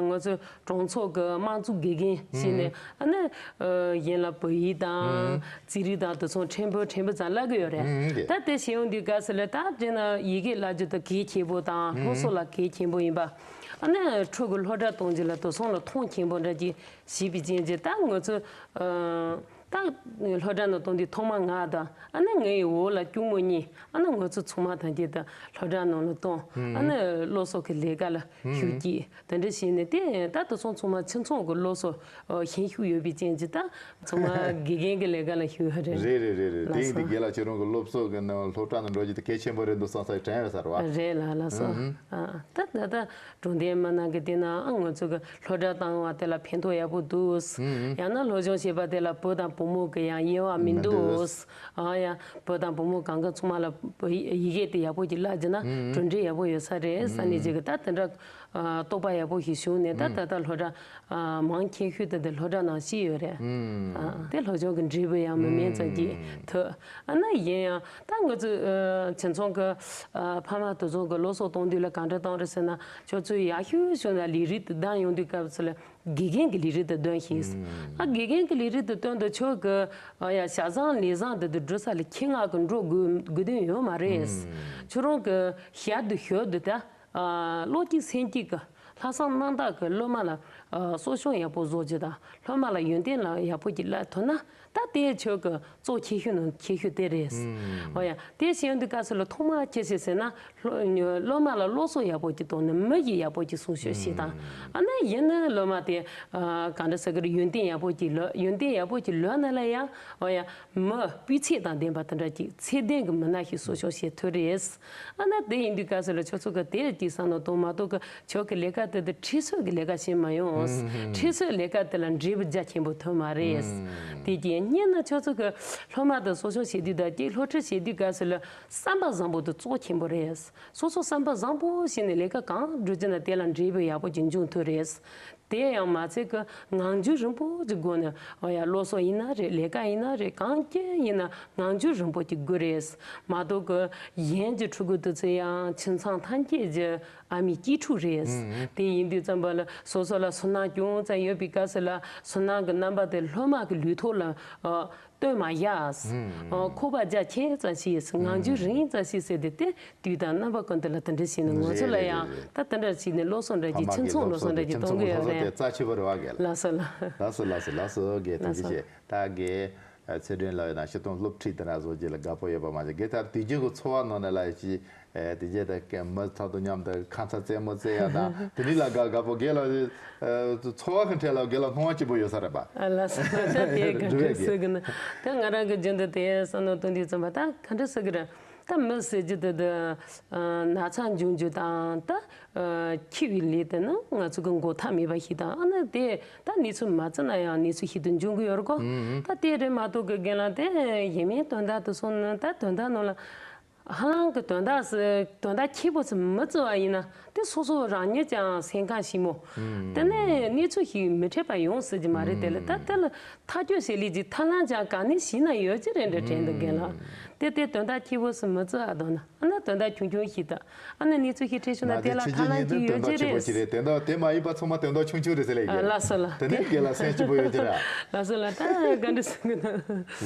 ང་ཚོ་གྲོང་ཚོ་གི་དམངས་གཙོ་དགེ་རྒན་ཞིག་ནས་ཨ་ནི་གཞན་ལ་བོད་ཡིག་དང་རྩིས་རིག་དང་དེ་ཚོ་ཕྲན་བུ་ཕྲན་བུ་ཙམ་བསླབ་གི་ཡོད་རེད། ད་ལྟ་བྱས་ཡོང་དུས་སྐབས་སུ་ལ་ད་དེ་ན་ཡི་གེ་བསླབ་རྒྱུ་དེ་གལ་ཆེན་པོ་དང་སློབ་གསོ་ལ་གལ་ཆེན་པོ་ཡིན་པ། ཨ་ནི་ཕྲུ་གུ་སློབ་གྲྭ་གཏོང་རྒྱུ་ལ་དེ་ཚོ་ལ་མཐོང་ཆེན་པོ་འདྲ་ཅིག་བྱས་པའི་རྐྱེན་གྱིས་ད་ང་ཚོ་ད་སློབ་གྲྭ་ནང་གཏོང་དུས་ཐོག་མ་ང་དང་ཨ་ནི་ངའི་འོག་ལ་སྐྱོ་མོ་གཉིས་ཨ་ནི་ང་ཚོ་ཚང་མ་ཐམས་ཅད་ད་སློབ་གྲྭ་ནང་ལ་གཏོང་ཨ་ནི་སློབ་གསོ་གི་ལས་ཀ་ལ་ཤུགས་སྐྱེད་དེ་འདྲ་བྱས་ནས་དེ་ད་དེ་ཚོ་ཚང་མ་ཁྱིམ་ཚང་གི་སློབ་གསོ་ཤན་ཤུགས་ཡོད་པའི་རྐྱེན་གྱིས་ད་ཚང་མ་དགེ་རྒན་གྱི་ལས་ཀ་ལ་ཤུགས་ཡོད་རེད། རེད་རེད་རེད་རེད། དེ་ཡིན་དུས་རྒན་ལགས་ཁྱེད་རང་གི་སློབ་གསོ་གི་ནང་སློབ་གྲྭ་ནང་འགྲོ་རྒྱུ་དེ་གལ་ཆེན་པོ་རེད་འདུག་བསམ་ས་དྲན་ཡོད་ས་རེད་བ། རེད་ལགས་ལགས་སོ། ཨ་ད་ད་ད། གྲོང་སྡེ་མི་ནང་གི་དེ་ནའང་ང་ཚོ་གི་སློབ་གྲྭ་བཏང་བ་དེ་ལ་ཕན་ཐོགས་ཡག་པོ་འདུག་ཡང་ན་སློབ་སྦྱོང་བྱེད་པ་དེ་ལ་བུ་དང་བུ་མོ་གི་ཡང་དབྱེ་བ་མི་འདུག་ཨ་ཡ་བུ་དང་བུ་མོ་གང་ག་ཚང་མ་ལ་བོད་ཡིག་ཡི་གེ་དེ་ཡག་པོ་ཅིག་བསླབ་རྒྱུ་ན་གྲུབ་འབྲས་ཡག་པོ་ཡོད་ས་རེད་བསམ་ནས་ཅིག་གི་ད་དེ་འདྲ་རྟོགས་པ་ཡག་པོ་ཞིག་བྱུང་ནས་ད་ད་ལྟ་སློབ་གྲྭ་མང་ཆེ་ཤོས་དེ་དེ་སློབ་གྲྭ་ནང་ཤེས་ཡོད་རེད། དེ་སློབ་སྦྱོང་གི་འབྲས་བུ་ཡང་མི་དམན་ཙམ་ཅིག་ཐོས། ཨ་ན་ཡིན་ཡང་ད་ང་ཚོ་ཁྱིམ་ཚང་གི་ཕ་མ་དེ་ཚོ་གི་སློབ་གསོ་གཏོང་དུས་ལ་གང་འདྲ་གཏོང་རེད་ཟེར་ན་ཁྱོད་ཚོས་ཡག་ཤོས་བྱུང་ན་ལས་རིགས་དེ་བདམས་ཡོང་དུས་སྐབས་སུ་ལ་དགེ་རྒན་གྱི་ལས་རིགས་དེ་འདོན་ཤིང་། ཨ་དགེ་རྒན་གྱི་ལས་རིགས་དེ་བཏོན་དུས་ཁྱོད་ཀྱི་ཡ་བྱ་བཟང་ལས་བཟང་དེ་དེ་འགྲོ་ས་ལ་ཁྱི་ང་གི་འགྲོ་དགོས་དགོས་དོན་ཡོད་མ་རེད། ཁྱོད་རང་གི་ཞལ་དུ་ཞོལ་དུ་ད། བློ་གཅིག་སེམས་གཅིག་གི་ལྷག་བསམ་རྣམ་དག་གི་སློབ་མ་ལ་གསོ་སྐྱོང་ཡག་པོ་བཟོ་རྒྱུ་དང་སློབ་མ་ལ་ཡོན་ཏན་ལ་ཡག་པོ་ཅིག་བསླབ་ཐུབ་ན་ད་དེ་ཁྱོད་ཀྱི་གཙོ་ཆེ་ཤོས་ནང་ཆེ་ཤོས་དེ་རེད། འོ་ཡ་དེ་བྱེད་ཡོང་དུས་སྐབས་སུ་ལ་ཐོག་མ་ཅི་བྱེད་ཟེར་ན་སློབ་མ་ལ་སློབ་གསོ་ཡག་པོ་ཅིག་གཏོང་ནས་མི་ཞིག་ཡག་པོ་ཅིག་སྲུང་སྐྱོབ་བྱེད་དང་ཨ་ནི་ཡིན་ན་སློབ་མ་དེ་གང་འདྲ་ཟེར་གི་རེད་ཡོན་ཏན་ཡག་པོ་ཅིག་ལོན་ཡོན་ཏན་ཡག་པོ་ཅིག་ལོན་ན་ལ་ཡང་འོ་ཡ་མི་སྤུས་ཚད་དང་ལྡན་པ་དེ་འདྲ་ཅིག་ཚད་ལྡན་གྱི་མི་སྣ་ཞིག་གསོ་སྐྱོང་བྱེད་ཐུབ་རེད། ཨ་ན་དེ་ཡིན་དུས་སྐབས་སུ་ལ་ཁྱོད་ཚོ་གི་དེ་ཅིག་བསམ་བློ་གཏོང་མ་གཏོགས་གི་ཁྱོད་ཀྱི་ལས་ཀ་དེ་དེ་ཁྲིད་གསོ་གི་ལས་ཀ་བྱེད་མ་ཡོང་། ཁྲིད་གསོའི་ལས་ཀ་དེ་ལ་འབྲས་བུ་རྒྱ་ཆེན་པོ་ཐོན་མ་རེད། དེ་རྐྱེན་གཉིས་ནི་ཁྱོད་ཚོ་གི་སློབ་མ་དེ་གསོ་སྐྱོང་བྱེད་དུས་དང་ཅིག་སློབ་ཁྲིད་བྱེད་དུས་སྐབས་སུ་ལ་བསམ་པ་བཟང་པོ་དེ་གཙོ་ཆེན་པོ་རེད། སོ་སོ་བསམ་པ་བཟང་པོ་བྱས་ནས་ལས་ཀ་གང་སྒྲུབ་ཀྱི་ན་དེ་ལ་འབྲས་བུ་ཡག་པོ་ཅིག་འབྱུང་ཐུབ་རེད། དེ་ཡང་མ་ཚད་ཀྱི་ངང་རྒྱུད་རིང་པོ་ཅིག་དགོས་ནས་འོ་ཡ་སློབ་གསོ་ཡིན་ན་རེད་ལས་ཀ་ཡིན་ན་རེད་གང་ཅི་ཡིན་ན་ངང་རྒྱུད་རིང་པོ་ཅིག་དགོས་རེད། མ་གཏོགས་ཀྱི་གཞན་གྱི་ཕྲུ་གུ་དེ་ཚོ་ཡང་ཁྱིམ་ཚང་ཐམས་ཅད་ཀྱི་ཨ་མའི་གཅེས་ཕྲུག་རེད། དེ་ཡིན་དུས་ཙམ་པ་ལ་སོ་སོ་ལ་སུན་སྣང་ཅུང་ཙམ་ཡོད་པའི་སྐབས་སུ་ལ་སུན་སྣང་གི་རྣམ་པ་དེ་སློབ་མ་གི་ལུས་ཐོག་ལ་ཨ། སྟོན་མ་ཡ། ཁོག་པ་རྒྱ་ཆེ་ཙམ་ཞིག་ངང་རྒྱུད་རིང་ཙམ་ཞིག་ཟེར་ཏེ་དེ་དུས་དང་རྣམ་པ་ཀུན་ཏུ་ལ་དེ་འདྲ་བྱས་ནས་ང་ཚོ་ལ་ཡང་ད་དེ་འདྲ་བྱས་ནས་སློབ་གསོ་འདྲ་གྱི་ཁྱིམ་ཚང་སློབ་གསོ་འདྲ་གྱི་གཏོང་གི་ཡོད་རེད། རྩ་ཆེ་བོ་རེད་བ་རྒན་ལགས། ལགས་སོ་ལགས། ལགས་སོ་ལགས་སོ་ལགས་སོ་རྒན་ཐུགས་རྗེ་ཆེ། ད་རྒན་ཚེ་སྒྲོན་ལགས་ཡོད་ན་སྤྱིར་བཏང་སློབ་ཁྲིད་དེ་འདྲ་བཟོ་རྒྱུ་ལ་དགའ་པོ་ཡོད་པ་མ་ཟད་རྒན་ད་དུས་རྒྱུན་གྱི་འཚོ་བ་ནང་ནས་ལ་ཡ་ཅི། ཨེ་དེ་རྗེས་ད་མི་ཚོ་དང་མཉམ་དུ་ཁ་ཚ་རྩེད་མོ་རྩེ་ཡ་དང་དེ་འདྲ་ལ་དགའ་དགའ་པོ་རྒན་ལགས་འཚོ་བ་གི་འཕྲལ་ལ་རྒན་ལགས་སྣང་བ་སྐྱིད་པོ་ཡོད་ས་རེད་པ། ཨ་ལགས་སོ་ད་དེ་ག་འདྲ་ཟེར་གི་ན་ད་ང་རང་གི་རྒྱུན་དུ་དེ་བསམ་བློ་གཏོང་དུས་ཙམ་པ་ད་ག་འདྲ་ཟེར་གི་རེད། ད་མི་ཟེར་རྒྱུ་དེ་དེ་ན་ཚ་འབྱུང་རྒྱུ་དང་ད་འཆི་བའི་ལས་དེ་ནི་ང་ཚོ་གི་འགོག་ཐབས་མེད་པ་ཞིག་དང་ཨ་ནི་དེ་ད་གནས་ཚུལ་མ་བརྩི་ན་ཡང་གནས་ཚུལ་ཞིག་ཏུ་འབྱུང་གི་ཡོད་རེད་གོ། ད་དེ་རེད་མ་གཏོགས་གི་རྒན་ལགས་དེ་ཡིན་མིན་དོན་དག་དེ་སོང་ན་ད་དོན་དག་ནང་ལ། ཧ་ལམ་གྱི་དོན་དག་སུ་དོན་དག་ཆེ་བོ་སུ་མི་བརྩི་བ་ཡིན་ན་དེ་སོ་སོ་རང་ཉིད་ཀྱང་སེམས་ཁམས་ཞིག་མོ། དེ་ནས་གནས་ཚུལ་ཞིག་མི་འཕྲད་པ་ཡོང་སྲིད་ཀྱི་མ་རེད་དེ་ལ་ད་དེ་ལ་ཐག་གཅོད་བྱེད་ལས་ཀྱི་ཐབས་ལམ་ཀྱང་ག་ནས་ཤེས་ན་ཡོད་ཀྱི་རེད་འདྲ་དྲན་འདུག་རྒན་ལགས། དེ་དེ་དོན་དག་ཆེ་བོ་སུ་མི་བརྩི་བ་དང་ན་ཨ་ན་དོན་དག་ཆུང་ཆུང་ཞིག་དང་ཨ་ན་གནས་ཚུལ་ཞིག་འཕྲད་བྱུང་ན་དེ་ལ་ཐབས་ལམ་ཞིག་ཡོད་ཀྱི་རེད། དེ་འདྲ་དེ་མ་ཡིན་པ་ཚང་མ་དོན་དག་ཆུང་ཆུང་རེད་ཟེར་ལ་ཡིན། ལགས་སོ་ལགས། དེ་ནས་རྒན་ལགས་སེམས་སྐྱིད་པོ་ཡོད་ཀྱི་ར། ལགས་སོ་ལགས་ད་ག་འདྲ་སུ་གི་ན།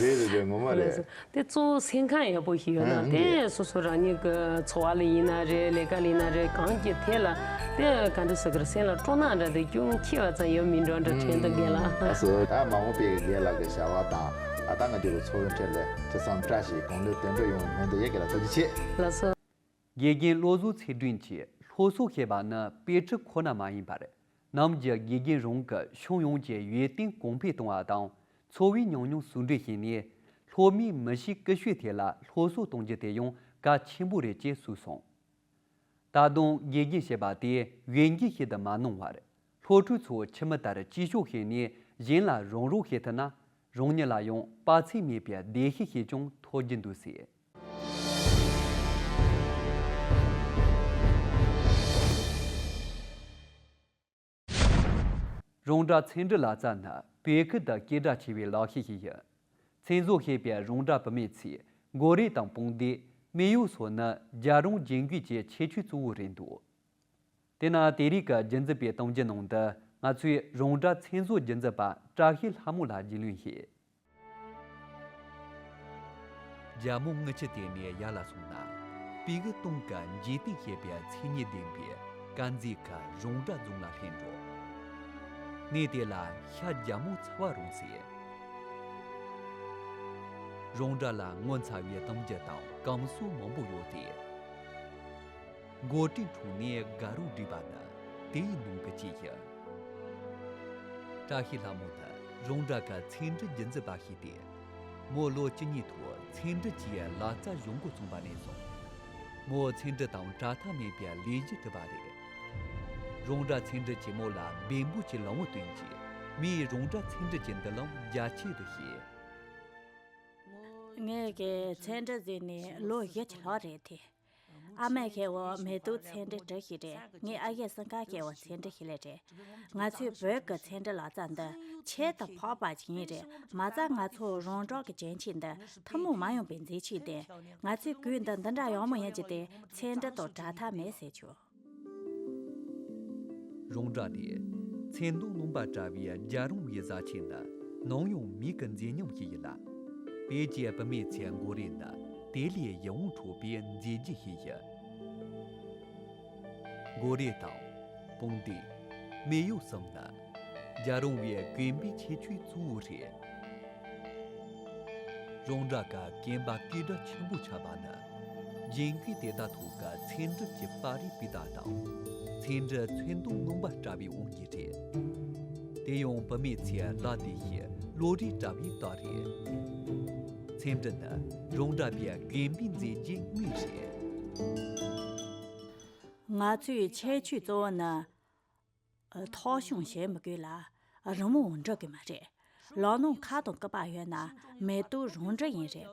རེད་རེད་རེད་ངོ་མ་རེད། དེ་གཙོ་བོ་སེམས་ཁམས་ཡག་པོ་ཞིག་ཡོད་ན་ཨང་དེ་སོ་སོ་རང་ཉིད་ཀྱི་འཚོ་བ་ལ་ཡིན་ན་རེད་ལས་ཀ་ལ་ཡིན་ན་རེད་གང་གི་ཐད་ལ་དེ་ག་འདྲ་ཟེར་གི་རེད་སེམས་ལ་སྤྲོ་སྣང་འདྲ་དེ་ཅུང་ཆེ་བ་ཙམ་ཡོད་མིན་འགྲོ་འདྲ་དྲན་འདུག་རྒན་ལགས། ཨ་སོ་ད་མ་འོངས་པའི་རྒན་ལགས་ཀྱི་བྱ་བ་དང་ཨ་ད་ང་ཚོའི་འཚོ་བའི་འཕྲལ་ལ་ཐུགས་བསམ་བཀྲ་ཤིས་གང་ལེགས་དོན་འགྲུབ་ཡོང་སྨོན་འདུན་ཡོད་རྒན་ལགས་ཐུགས་རྗེ་ཆེ། ལགས་སོ། དགེ་རྒན་བློ་བཟང་ཚེ་སྒྲོན་གྱིས་སློབ་གསོ་ཞེས་པ་ནི་དཔེ་ཁྲིད་ཁོ་ན་མ་ཡིན་པར། ནམ་རྒྱུན་དགེ་རྒན་རང་གིས་ཁྱོན་ཡོངས་ཀྱི་ཡོན་ཏན་གོང་འཕེལ་གཏོང་བ་དང་། འཚོ་བའི་ཉམས་མྱོང་ཟུང་འབྲེལ་བྱས་ནས། སློབ་མའི་མི་གཤིས་ཀུ་ཤུའི་ཐད་ལ་སློབ་གསོ་གཏོང་རྒྱུ་དེ་ཡང་གལ་ཆེན་པོ་རེད་ཅེས་གསུངས་སོང་། ད་དུང་དགེ་རྒན་ཞེས་པ་དེ་འོས་འགན་ཞིག་ཏུ་མ་སྣང་བར། སློབ་ཕྲུག་ཚོ་ཁྱིམ་མི་ལྟར་གཅེས་སྐྱོང་བྱས་ནས་གཞན་ལ་རོགས་རོགས་བྱེད་ཐུབ་ན། རང་ཉིད་ལ་ཡང་དཔའ་ཚིགས་མེད་པའི་བདེ་སྐྱིད་ཞིག་ཀྱང་ཐོབ་རྒྱུ་འདུག་ཟེར། རོང་བྲག་ཚེ་འབྲི་ལ་རྩ་ནི་བོད་ཁུལ་དུ་སྐད་གྲགས་ཆེ་བའི་ལག་ཤེས་ཤིག་ཡིན། མཚན་བཟོ་བྱེད་པའི་རོང་བྲག་བུད་མེད་ཚོས་མགོ་རས་དང་བུང་སྟེ་མེ་ཡོས་སོགས་ནི་རྒྱལ་རོང་རྒྱན་གོས་ཀྱི་ཁྱད་ཆོས་གཙོ་བོ་རེད་འདུག་དེས་ན་དེ་རིགས་ཀྱི་རྒྱུན་འཛིན་པའི་གཏམ་རྒྱུད་ནང་དུ་ང་ཚོས་རོང་བྲག་ཚེ་བཟོ་རྒྱུན་འཛིན་པ་བཀྲ་ཤིས་ལྷ་མོ་ལ་རྒྱུས་ལོན་བྱེད། རྒྱལ་མོ་རྔུལ་ཆུ་དེད་ནས་ཡར་ལ་སོང་ན། སྤུ་གུ་སྟོང་གི་འཇིག་རྟེན་ཞེས་པའི་མཚན་ཉིད་ལྡན་པའི་དཀར་མཛེས་ཁུལ་རོང་བྲག་རྫོང་ལ་སླེབས་འགྲོ། གནས་དེ་ལ་ཤར་རྒྱལ་མོ་ཚ་བ་རོང་ཟེར། རོང་བྲག་ལ་ངོ་མཚར་བའི་གཏམ་རྒྱུད་དང་སྐམ་སྲོལ་མང་པོ་ཡོད་དེ། མགོ་ཁྲིད་འཁྲུངས་ནས་དགའ་རོགས་བསྒྲིགས་པ་ནི་དེའི་ནང་གི་གཅིག་ཡིན། བཀྲ་ཤིས་ལྷ་མོ་ནི་རོང་བྲག་གི་ཚེ་འབྲི་རྒྱུན་འཛིན་པ་ཞིག་སྟེ། མོ་ལོ་བཅུ་གཉིས་ཐོག་ཚེ་འབྲི་གྱི་ལག་རྩལ་སྦྱོང་འགོ་བཙུགས་པ་ནས་བཟུང་། མོ་ཚེ་འབྲི་དང་བྲལ་ཐབས་མེད་པའི་ལས་གཞི་བསྒྲུབས་པ་རེད། རོང་བྲག་ཚེ་འབྲི་གྱིས་མོ་ལ་འབད་འབུངས་ཀྱི་ལམ་བུ་སྟོན་རྗེས། མིས་རོང་བྲག་ཚེ་འབྲི་གྱི་མདུན་ལམ་རྒྱ་ཆེ་རུ་བྱས། ངས་ཀྱི་ཚེ་འབྲི་ཟེར་ནས་ལོ་བཞི་ཅིག་ལྷག་རེད་དེ། ཨ་མས་ཁེ་བོ་མེ་ཏོག་ཚེ་འབྲི་བྲིས་ཤིག་རེད། ངའི་ཨ་ཡེ་སྲིན་དཀར་ཁེ་བོ་ཚེ་འབྲི་ཤི་ལེ་རེད། ང་ཚོའི་བོད་ཀྱི་ཚེ་འབྲི་ལག་རྩལ་འདི་ཁྱད་དུ་འཕགས་པ་ཅིག་ཡིན་རེད། མ་རྩ་ང་ཚོ་རོང་འབྲོག་གི་རྒྱན་ཆས་འདི་ཐུན་མོང་མ་ཡིན་པའི་མཛེས་ཆས་ཏེ། ང་ཚོའི་གོས་འདི་འདི་འདྲ་ཡག་མོ་ཡིན་གྱི་དེ་ཚེ་འབྲི་དང་བྲལ་ཐབས་མེད་ཟེར་ཆོག་རོང་བྲག་ནས་ཚེ་མདོག་སྣུམ་པ་བཀྲ་བའི་རྒྱལ་རོང་བའི་བཟའ་ཆས་ནི་ནམ་ཡང་མིག་གི་མཛེས་ཉམས་ཤིག་ཡིན་ལ། བོད་ཀྱི་བུད་མེད་ཚོའི་མགོ་རས་ནི་དེ་ལས་ཡིད་འོང་འཕྲོག་པའི་མཛེས་རྒྱན་ཞིག་ཡིན། མགོ་རས་དང་བུང་སྟེ། མེ་ཡོས་གསུམ་ནི་རྒྱལ་རོང་བའི་གོན་པའི་ཁྱད་ཆོས་གཙོ་བོ་རེད། རོང་བྲག་གི་གོན་པ་སྐད་གྲགས་ཆེན་པོ་ཆགས་པ་ནི། རྒྱན་གོས་དེ་དག་ཐོག་གི་ཚེ་འབྲི་གྱི་པར་རིས་སྤུས་དག་དང་། ཚེ་འབྲི་ཚོན་མདོག་སྣུམ་པ་བཀྲ་བའི་དབང་གིས་རེད། དེ་ཡང་བུད་མེད་ཚོའི་ལག་དེ་ཡི་བློ་རིག་བཀྲ་བའི་རྟགས་རེད། ཚེ་འབྲི་ནི་རོང་བྲག་པའི་གོན་པའི་མཛེས་རྒྱན་དངོས་རེད། ང་ཚོའི་ཁྱད་ཆོས་གཙོ་བོ་ནི། ཐོག་གཞུང་བྱེད་མི་དགོས་ལ། རི་མོ་འབྲི་དགོས་མ་རེད། ལག་ནང་ཁ་དང་སྐུད་པ་ཡོད་ན་མེ་ཏོག་རང་འབྲི་ཡིན་རེད།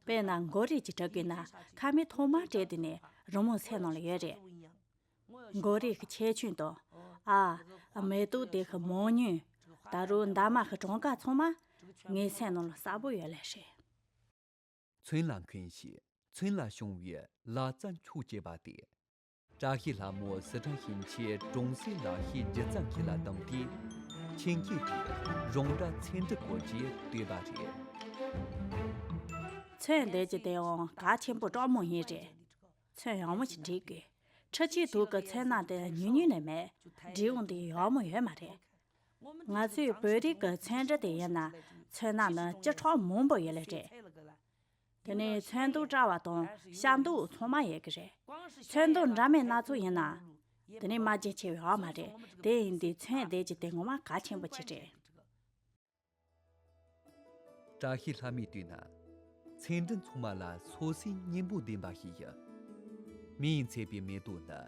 དཔེར་ན་མགོ་རས་ཅིག་འབྲི་དགོས་ན་ཁ་མིག་ཐོག་མར་བྲེགས་དུས་ནས་རི་མོ་སེམས་ནང་ལ་ཡོད་རེད། མགོ་རས་ཀྱི་ཁྱད་ཆོས་དང་། ཨ། མེ་ཏོག་དེ་གི་མང་ཉུང་། ད་རུང་འདབ་མ་གི་གྲངས་ཀ་ཚང་མ་ངའི་སེམས་ནང་ལ་གསལ་པོ་ཡོད་ལེ་རེད། ཚོན་ལ་མཁས་ཤིང་ཚོན་ལ་སྦྱོང་བའི་ལག་རྩལ་མཆོག་སྐྱེས་པ་སྟེ། བཀྲ་ཤིས་ལྷ་མོ་སི་ཁྲོན་ཞིང་ཆེན་གྲོང་གསེབ་ལག་ཤེས་སྒྱུ་རྩལ་ཁུལ་ལ་བདམས་ཏེ། ཆེད་མཁས་ཀྱིས་རོང་བྲག་ཚེ་འབྲི་སྐོར་གྱི་བསྟོད་པ་རེད། ཚོན་འདེབས་ཀྱི་དེའང་གལ་ཆེན་པོ་དྲག་མོ་ཡིན་རེད། ཚོན་ཡག་མོ་ཞིག་འབྲི་དགོས། འཕྲུལ་ཆས་ཐོག་གི་ཚོན་སྣ་དེ་ཉུང་ཉུང་ནས་མེད། འབྲི་ཡོང་དུས་ཡག་མོ་ཡོད་མ་རེད། ང་ཚོའི་བོད་རིགས་ཀྱི་ཚོན་འབྲི་དེ་ཡིན་ན་ཚོན་སྣ་ནི་བཅུ་ཕྲག་མང་པོ་ཡོད་ལེ་རེད། དེ་ནས་ཚོན་མདོག་བཀྲ་བ་དང་ཤ་མདོག་ཚང་མ་ཡོད་ཀྱི་རེད། ཚོན་མདོག་འདྲ་མིན་སྣ་ཚོགས་ཡིན་ན། དེ་ནས་མ་རྒྱན་ཆེ་བའི་ཡོད་མ་རེད། དེ་ཡིན་དུས་ཚོན་འདེབས་ཀྱི་དེ་ངོ་མ་གལ་ཆེན་པོ་ཅིག་རེད། བཀྲ་ཤིས་ལྷ་མོས་བལྟས་ན། ཚེ་འབྲི་མཚུངས་མ་ལ་སོ་སོའི་སྙིང་པོ་ལྡན་པ་ཞིག་ཡིན། མིའི་མཚན་པའི་མེ་ཏོག་ནི་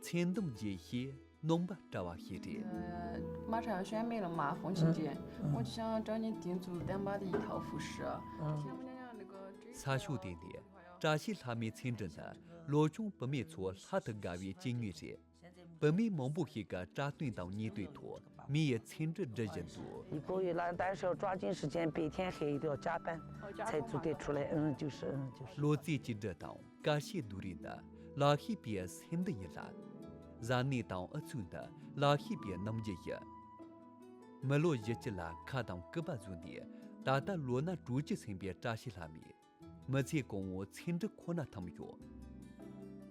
ཚེ་འདམ་རྒྱས་ཤིང་སྣུམ་པ་བཀྲ་བ་ཞིག་རེད། 呃，马场宣布了嘛，风情节，我就想找你订做单把的一套服饰。嗯。 ས་ཕྱོགས་དེ་ནས་བཀྲ་ཤིས་ལྷ་མོའི་ཚེ་འབྲི་ནི་ལོ་ཆུང་བུད་མེད་ཚོ་ལྷ་དང་འགལ་བའི་སྐྱེ་དངོས་རེད། བུད་མེད་མང་པོ་ཞིག་གིས་སྐྲ་སྟོན་དང་ཉེས་སྟོན་ཐོག་མི་ཡི་ཚེ་འབྲི་འབྲི་བཞིན་འདུག 一个月了，但是要抓紧时间，白天黑夜都要加班，才组队出来。嗯，就是，嗯，就是。 ལོ་ཙཱའི་བཅིངས་འགྲོལ་དང་དཀར་ཤོས་སྡུག་རུས་ནི་ལག་ཤེས་པའི་སེམས་གཏམ་ཡིན་ལ། གཟའ་གནས་དང་དབུ་ཚུགས་ནི་ལག་ཤེས་པའི་རྣམ་འགྱུར་ཡིན། མི་ལོ་བཞི་བཅུ་ལ་ཁ་དང་སྐུད་པ་བཟོས་ནས་ད་ལྟ་ལོ་ན་དྲུག་ཅུ་ཟིན་པའི་བཀྲ་ཤིས་ལྷ་མོས། མི་ཚེ་གང་བོ་ཚེ་འབྲི་ཁོ་ན་ཐིམ་ཡོད།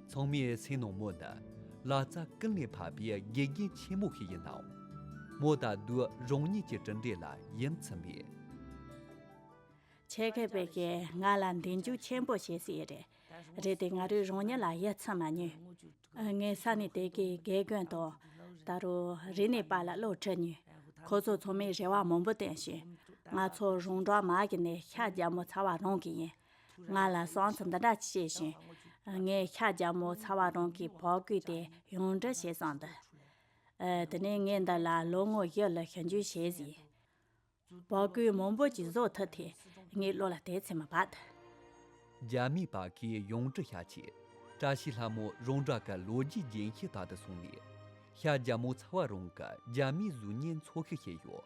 ཚང་མའི་སེམས་ནང་མོ་ནི་ལག་རྩལ་ཀུན་ལས་འཕགས་པའི་དགེ་རྒན་ཆེན་མོ་ཞིག་ཡིན་ནའང་། མོ་ད་དུང་རང་ཉིད་ཀྱི་གྲུབ་འབྲས་ལ་ཡ་མཚན་མེད། ཆེད་མཁས་པས་ཀྱིས་ང་ལ་མདུན་ཅུང་ཆེན་པོ་བྱེད་སྲིད་རེད། རེད་དེ་ང་རང་རང་ཉིད་ལ་ཡ་མཚན་མ་མྱོང་། ངས་ས་གནས་དེ་གའི་དགེ་རྒན་དང་། ད་རུང་རིག་གནས་པ་ལ་བློ་ཁྲིད་མྱོང་། ཁོ་ཚོ་ཚང་མས་རེ་བ་མང་པོ་བཏོན་ཞིང་། ང་ཚོ་རོང་འབྲོག་མ་གི་ནས་ཤར་རྒྱལ་མོ་ཚ་བ་རང་གི་ཡིན། ང་ལ་བསམ་ཚུལ་འདི་འདྲ་བཤད་ཞིང་། ངས་ཤར་རྒྱལ་མོ་ཚ་བ་རང་གི་བོད་གོས་དེ་ཡོངས་འབྲི་བྱེད་བསམ་འདུག་ཨ། དེ་ནས་ངས་འདི་ལ་ལོ་ངོ་བཞི་ལ་ཞིབ་འཇུག་བྱས་ཟིན། བོད་གོས་མང་པོ་ཅིག་བཟོ་ཐུབ་དེ་ངའི་བློ་ལ་དེ་ཚེ་མ་བབས། རྒྱ་མིའི་པར་གྱིས་ཡོངས་འབྲི་བྱ་ཆེད། བཀྲ་ཤིས་ལྷ་མོ་རོང་བྲག་གི་ལོ་རྒྱུས་རྒྱན་ཤེལ་དག་ཏུ་སོང་ནས། ཤར་རྒྱལ་མོ་ཚ་བ་རོང་གི་རྒྱ་མིའི་གཟུགས་བརྙན་འཚོལ་ཞིབ་བྱས་ཡོད།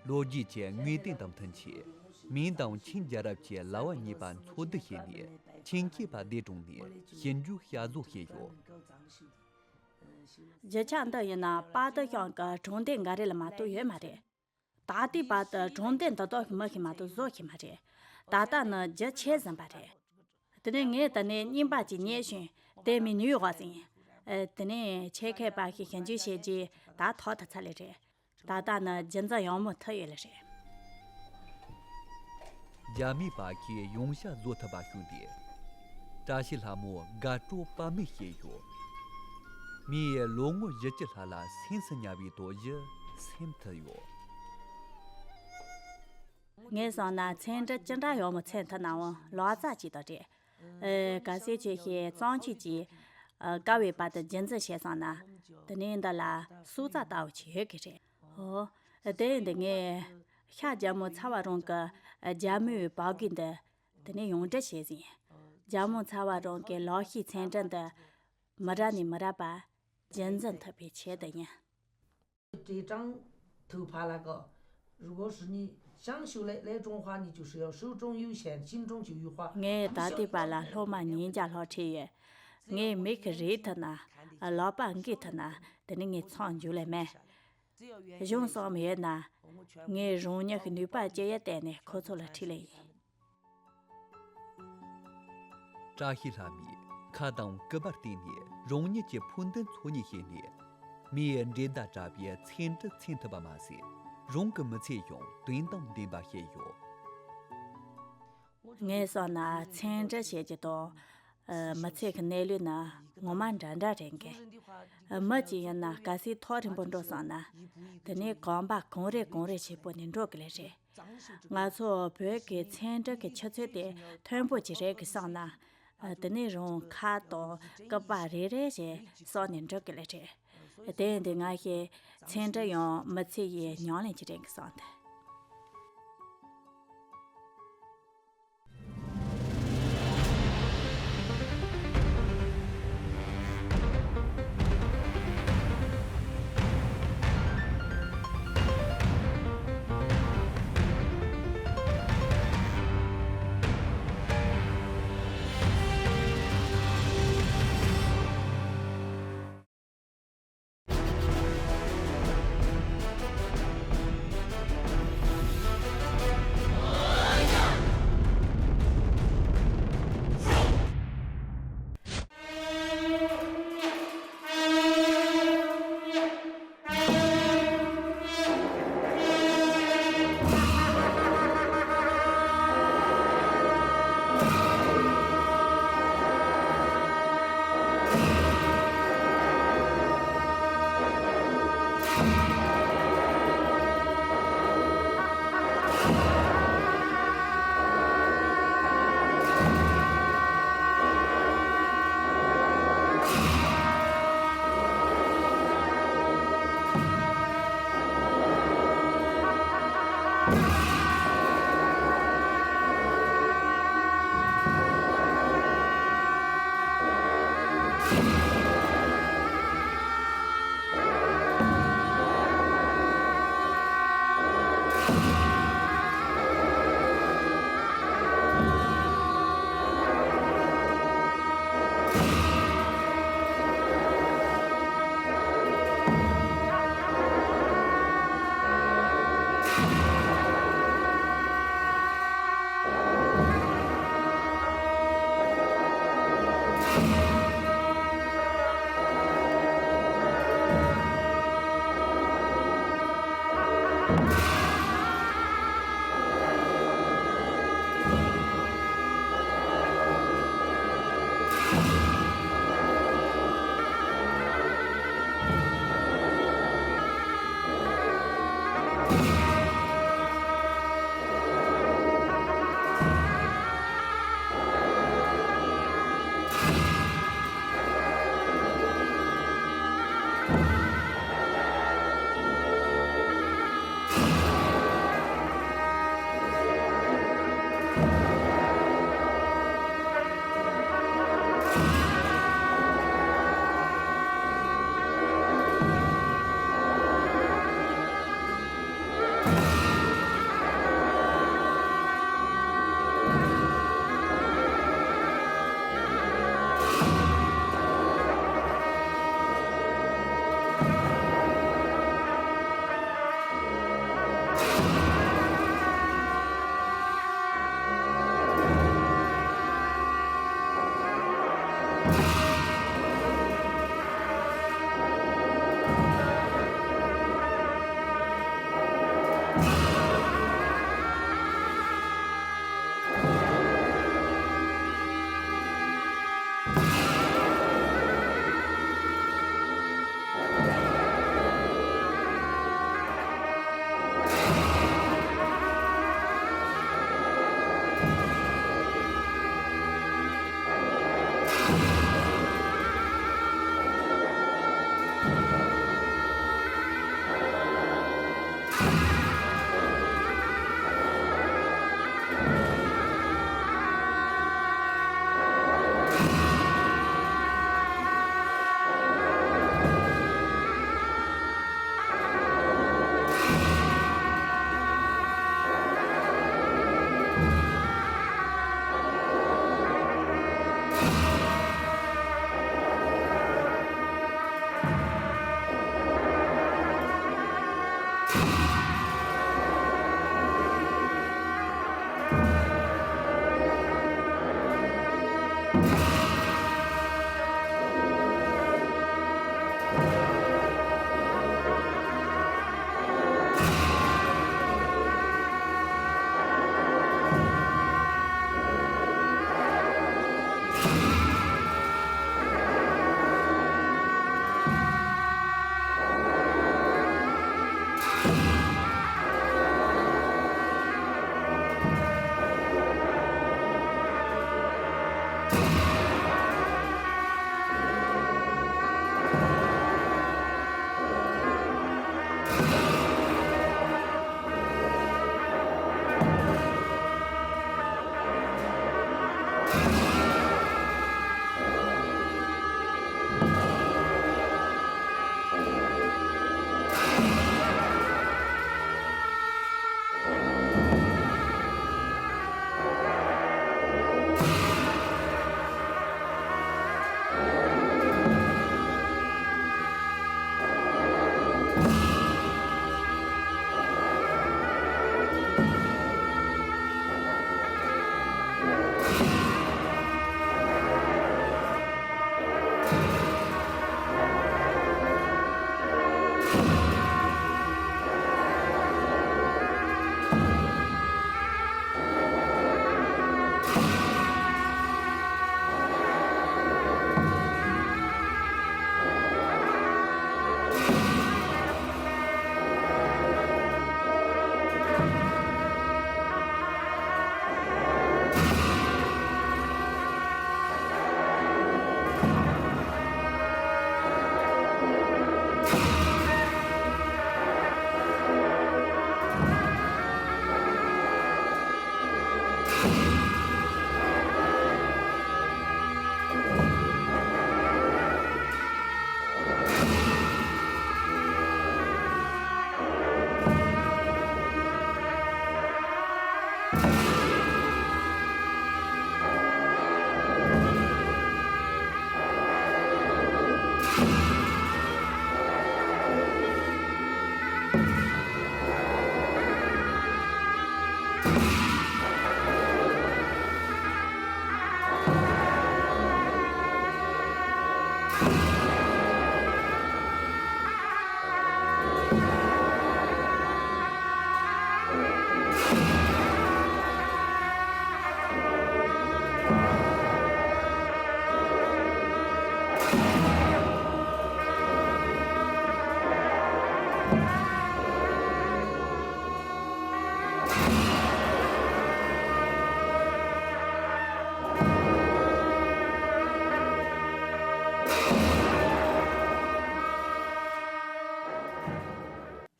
ལོ་རྒྱུས་ཀྱི་དངོས་བསྟན་དང་མཐུན་ཆེད། མིང་དང་ཆིན་རྒྱལ་རབས་ཀྱི་ལྭ་བ་གཉིས་པ་འཚོལ་བསྡུ་བྱས་ནས་ཆིན་སྐྱེས་པ་འདས་གྲོངས་ནས་ཞིབ་འཇུག་བྱ་བཟོ་བྱས་ཡོད། རྒྱུ་ཆ་འདི་ཡིན་ན་པ་ཏི་ཤང་གི་གྲོང་སྡེ་འགའ་རེ་ལ་མ་གཏོགས་ཡོད་མ་རེད། ད་ལྟའི་བར་དུ་གྲོང་སྡེ་འདི་དག་མི་ཤེས་མ་གཏོགས་བཟོ་ཤེས་མ་རེད། ད་ལྟ་ནི་རྒྱུ་ཆད་ཟིན་པ་རེད། དེ་ནས་ངས་དེ་ནས་རྙིང་པ་ཅིག་རྙེད་བྱུང་། དེ་མིན་ནིའུ་ཡོག་ཟིན། ཨེ། དེ་ནས་ཆེད་མཁས་པ་ཞིག་ཞིབ་འཇུག་བྱས་རྗེས་ད་ཐོག་ཏུ་ཚར་ལེ་རེད། ད་ལྟ་ནི་རྒྱུ་འཛིན་ཡང་མོ་ཐུབ་ཡོད་ལེ་རེད། རྒྱ་མིའི་པ་ཁིས་ཡོང་བྱ་བཟོ་ཐུབ་པ་བྱུང་སྟེ། བཀྲ་ཤིས་ལྷ་མོ་དགའ་སྤྲོ་དཔག་མེད་སྐྱེས་ཡོད། མིའི་ལོ་ངོ་བཞི་བཅུ་ལྷག་ལ་སེམས་སུ་ཉར་བའི་རྡོ་རྗེ་སེམས་ཐུབ་ཡོད། ངས་བསམ་ན་ཚན་རིག་ཅི་འདྲ་ཡག་མོ་འཚོལ་ཐུབ་ནའང་ལོ་ཙཱ་ཅིག་དང་འདྲ། ཨེ། གལ་སྲིད་ཁྱེད་ཀྱིས་གཙང་ཆུ་ཅིག་ཨ། ཀ་བའི་བར་དུ་རྒྱུན་འཛིན་བྱས་སོང་ན། དེ་ནས་འདི་ལ་སྲོག་རྩ་ལྟ་བུ་ཅིག་ཡོད་ཀྱི་རེད། ཨོ། དེ་ཡིན་དུས་ངས་ཤར་རྒྱལ་མོ་ཚ་བ་རོང་གི་རྒྱ་མིའི་བ་གི་འདི་དེ་ནས་ཡོངས་འབྲི་བྱས་ཟིན། རྒྱལ་མོ་ཚ་བ་རོང་གི་ལག་ཤེས་ཚན་རིག་འདི་མི་རབས་ནས་མི་རབས་བར་རྒྱུན་འཛིན་ཐུབ་པའི་ཆེད་དུ་ཡིན། 这张图拍那个，如果是你想修来，来种花，你就是要手中有线，心中就有花。 ངས་ད་ལྟའི་བར་ལ་སློབ་མ་ཉིས་བརྒྱ་ལྷག་ཁྲིད་ཡོད། ངས་མིག་གིས་རིག་ཐུབ་ན། ལག་པས་འགུལ་ཐུབ་ན། དེ་ནི་ངས་མཚམས་འཇོག་ལེ་མེད། གཞུང་བསམ་ཡོད་ན། ངས་རང་ཉིད་ཀྱི་ནུས་པ་ཇི་ཡོད་བཏོན་ནས་ཁོ་ཚོ་ལ་ཁྲིད་ལེ་ཡིན། བཀྲ་ཤིས་ལྷ་མོས་ཁ་དང་སྐུད་པར་བརྟེན་ནས་རང་ཉིད་ཀྱི་ཕུགས་འདུན་འཚོལ་སྙེག་བྱས་ནས། མིའི་འགྲེལ་བརྡ་དྲ་བའི་ཚན་རིག་འཚོལ་ཐུབ་པ་མ་ཟད། རང་གི་མི་ཚེ་ཡང་དོན་དང་ལྡན་པ་བྱས་ཡོད། ངས་བསམ་ན་ཚན་རིག་བྱེད་རྒྱུ་དང་། ཨ། མི་ཚེ་གི་གནས་ལུགས་ནི་ངོ་མ་འདྲ་འདྲ་རེད་འགའ། ཨ། མི་གཅིག་ཡིན་ན་གལ་སྲིད་ཐག་རིང་པོ་འགྲོ་སོང་ན། དེ་ནས་གོམ་པ་གང་རེ་གང་རེ་བྱེད་པོ་ནས་འགྲོ་གི་ལེ་རེད། ང་ཚོ་བོད་ཀྱི་ཚན་རིག་གི་ཆུ་ཚད་དེ་མཐོན་པོ་ཅིག་རེད་གི་བསམ་ན། ཨ། དེ་ནས་རང་ཁ་དང་སྐུད་པ་རེ་རེ་བྱས་བསགས་ནས་འགྲོ་གི་ལེ་རེད། དེ་ཡིན་དུས་ང་ཞེས་ཚན་རིག་ཡང་མི་ཚེ་ཡི་ཉམས་ལེན་ཅིག་རེད་གི་བསམ་འདུག་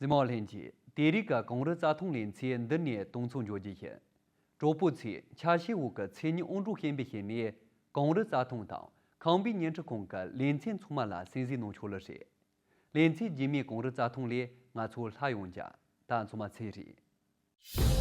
གཟིགས་མོ་བ་ལྷན་རྒྱས། དེ་རིང་གི་གངས་རི་རྩྭ་ཐང་ལེ་ཚན་འདི་ནས་དུས་མཚམས་འཇོག་རྒྱུ་ཡིན། གྲོགས་པོ་ཚོས་ཆ་ཤས་འོག་གི་མཚན་ཉིད་དབང་སྒྲུབ་ཤན་པའི་ཞལ་ནས་གངས་རི་རྩྭ་ཐང་དང་ཁང་པའི་བརྙན་འཕྲིན་ཁང་གི་ལེ་ཚན་ཚང་མ་ལ་གསན་གཟིགས་གནང་ཆོག་ལེ་རེད། ལེ་ཚན་རྗེས་མའི་གངས་རི་རྩྭ་ཐང་ལས་ང་ཚོ་སླར་ཡོང་རྒྱུ། ད་ཚང་མ་ཚེ་རིང་།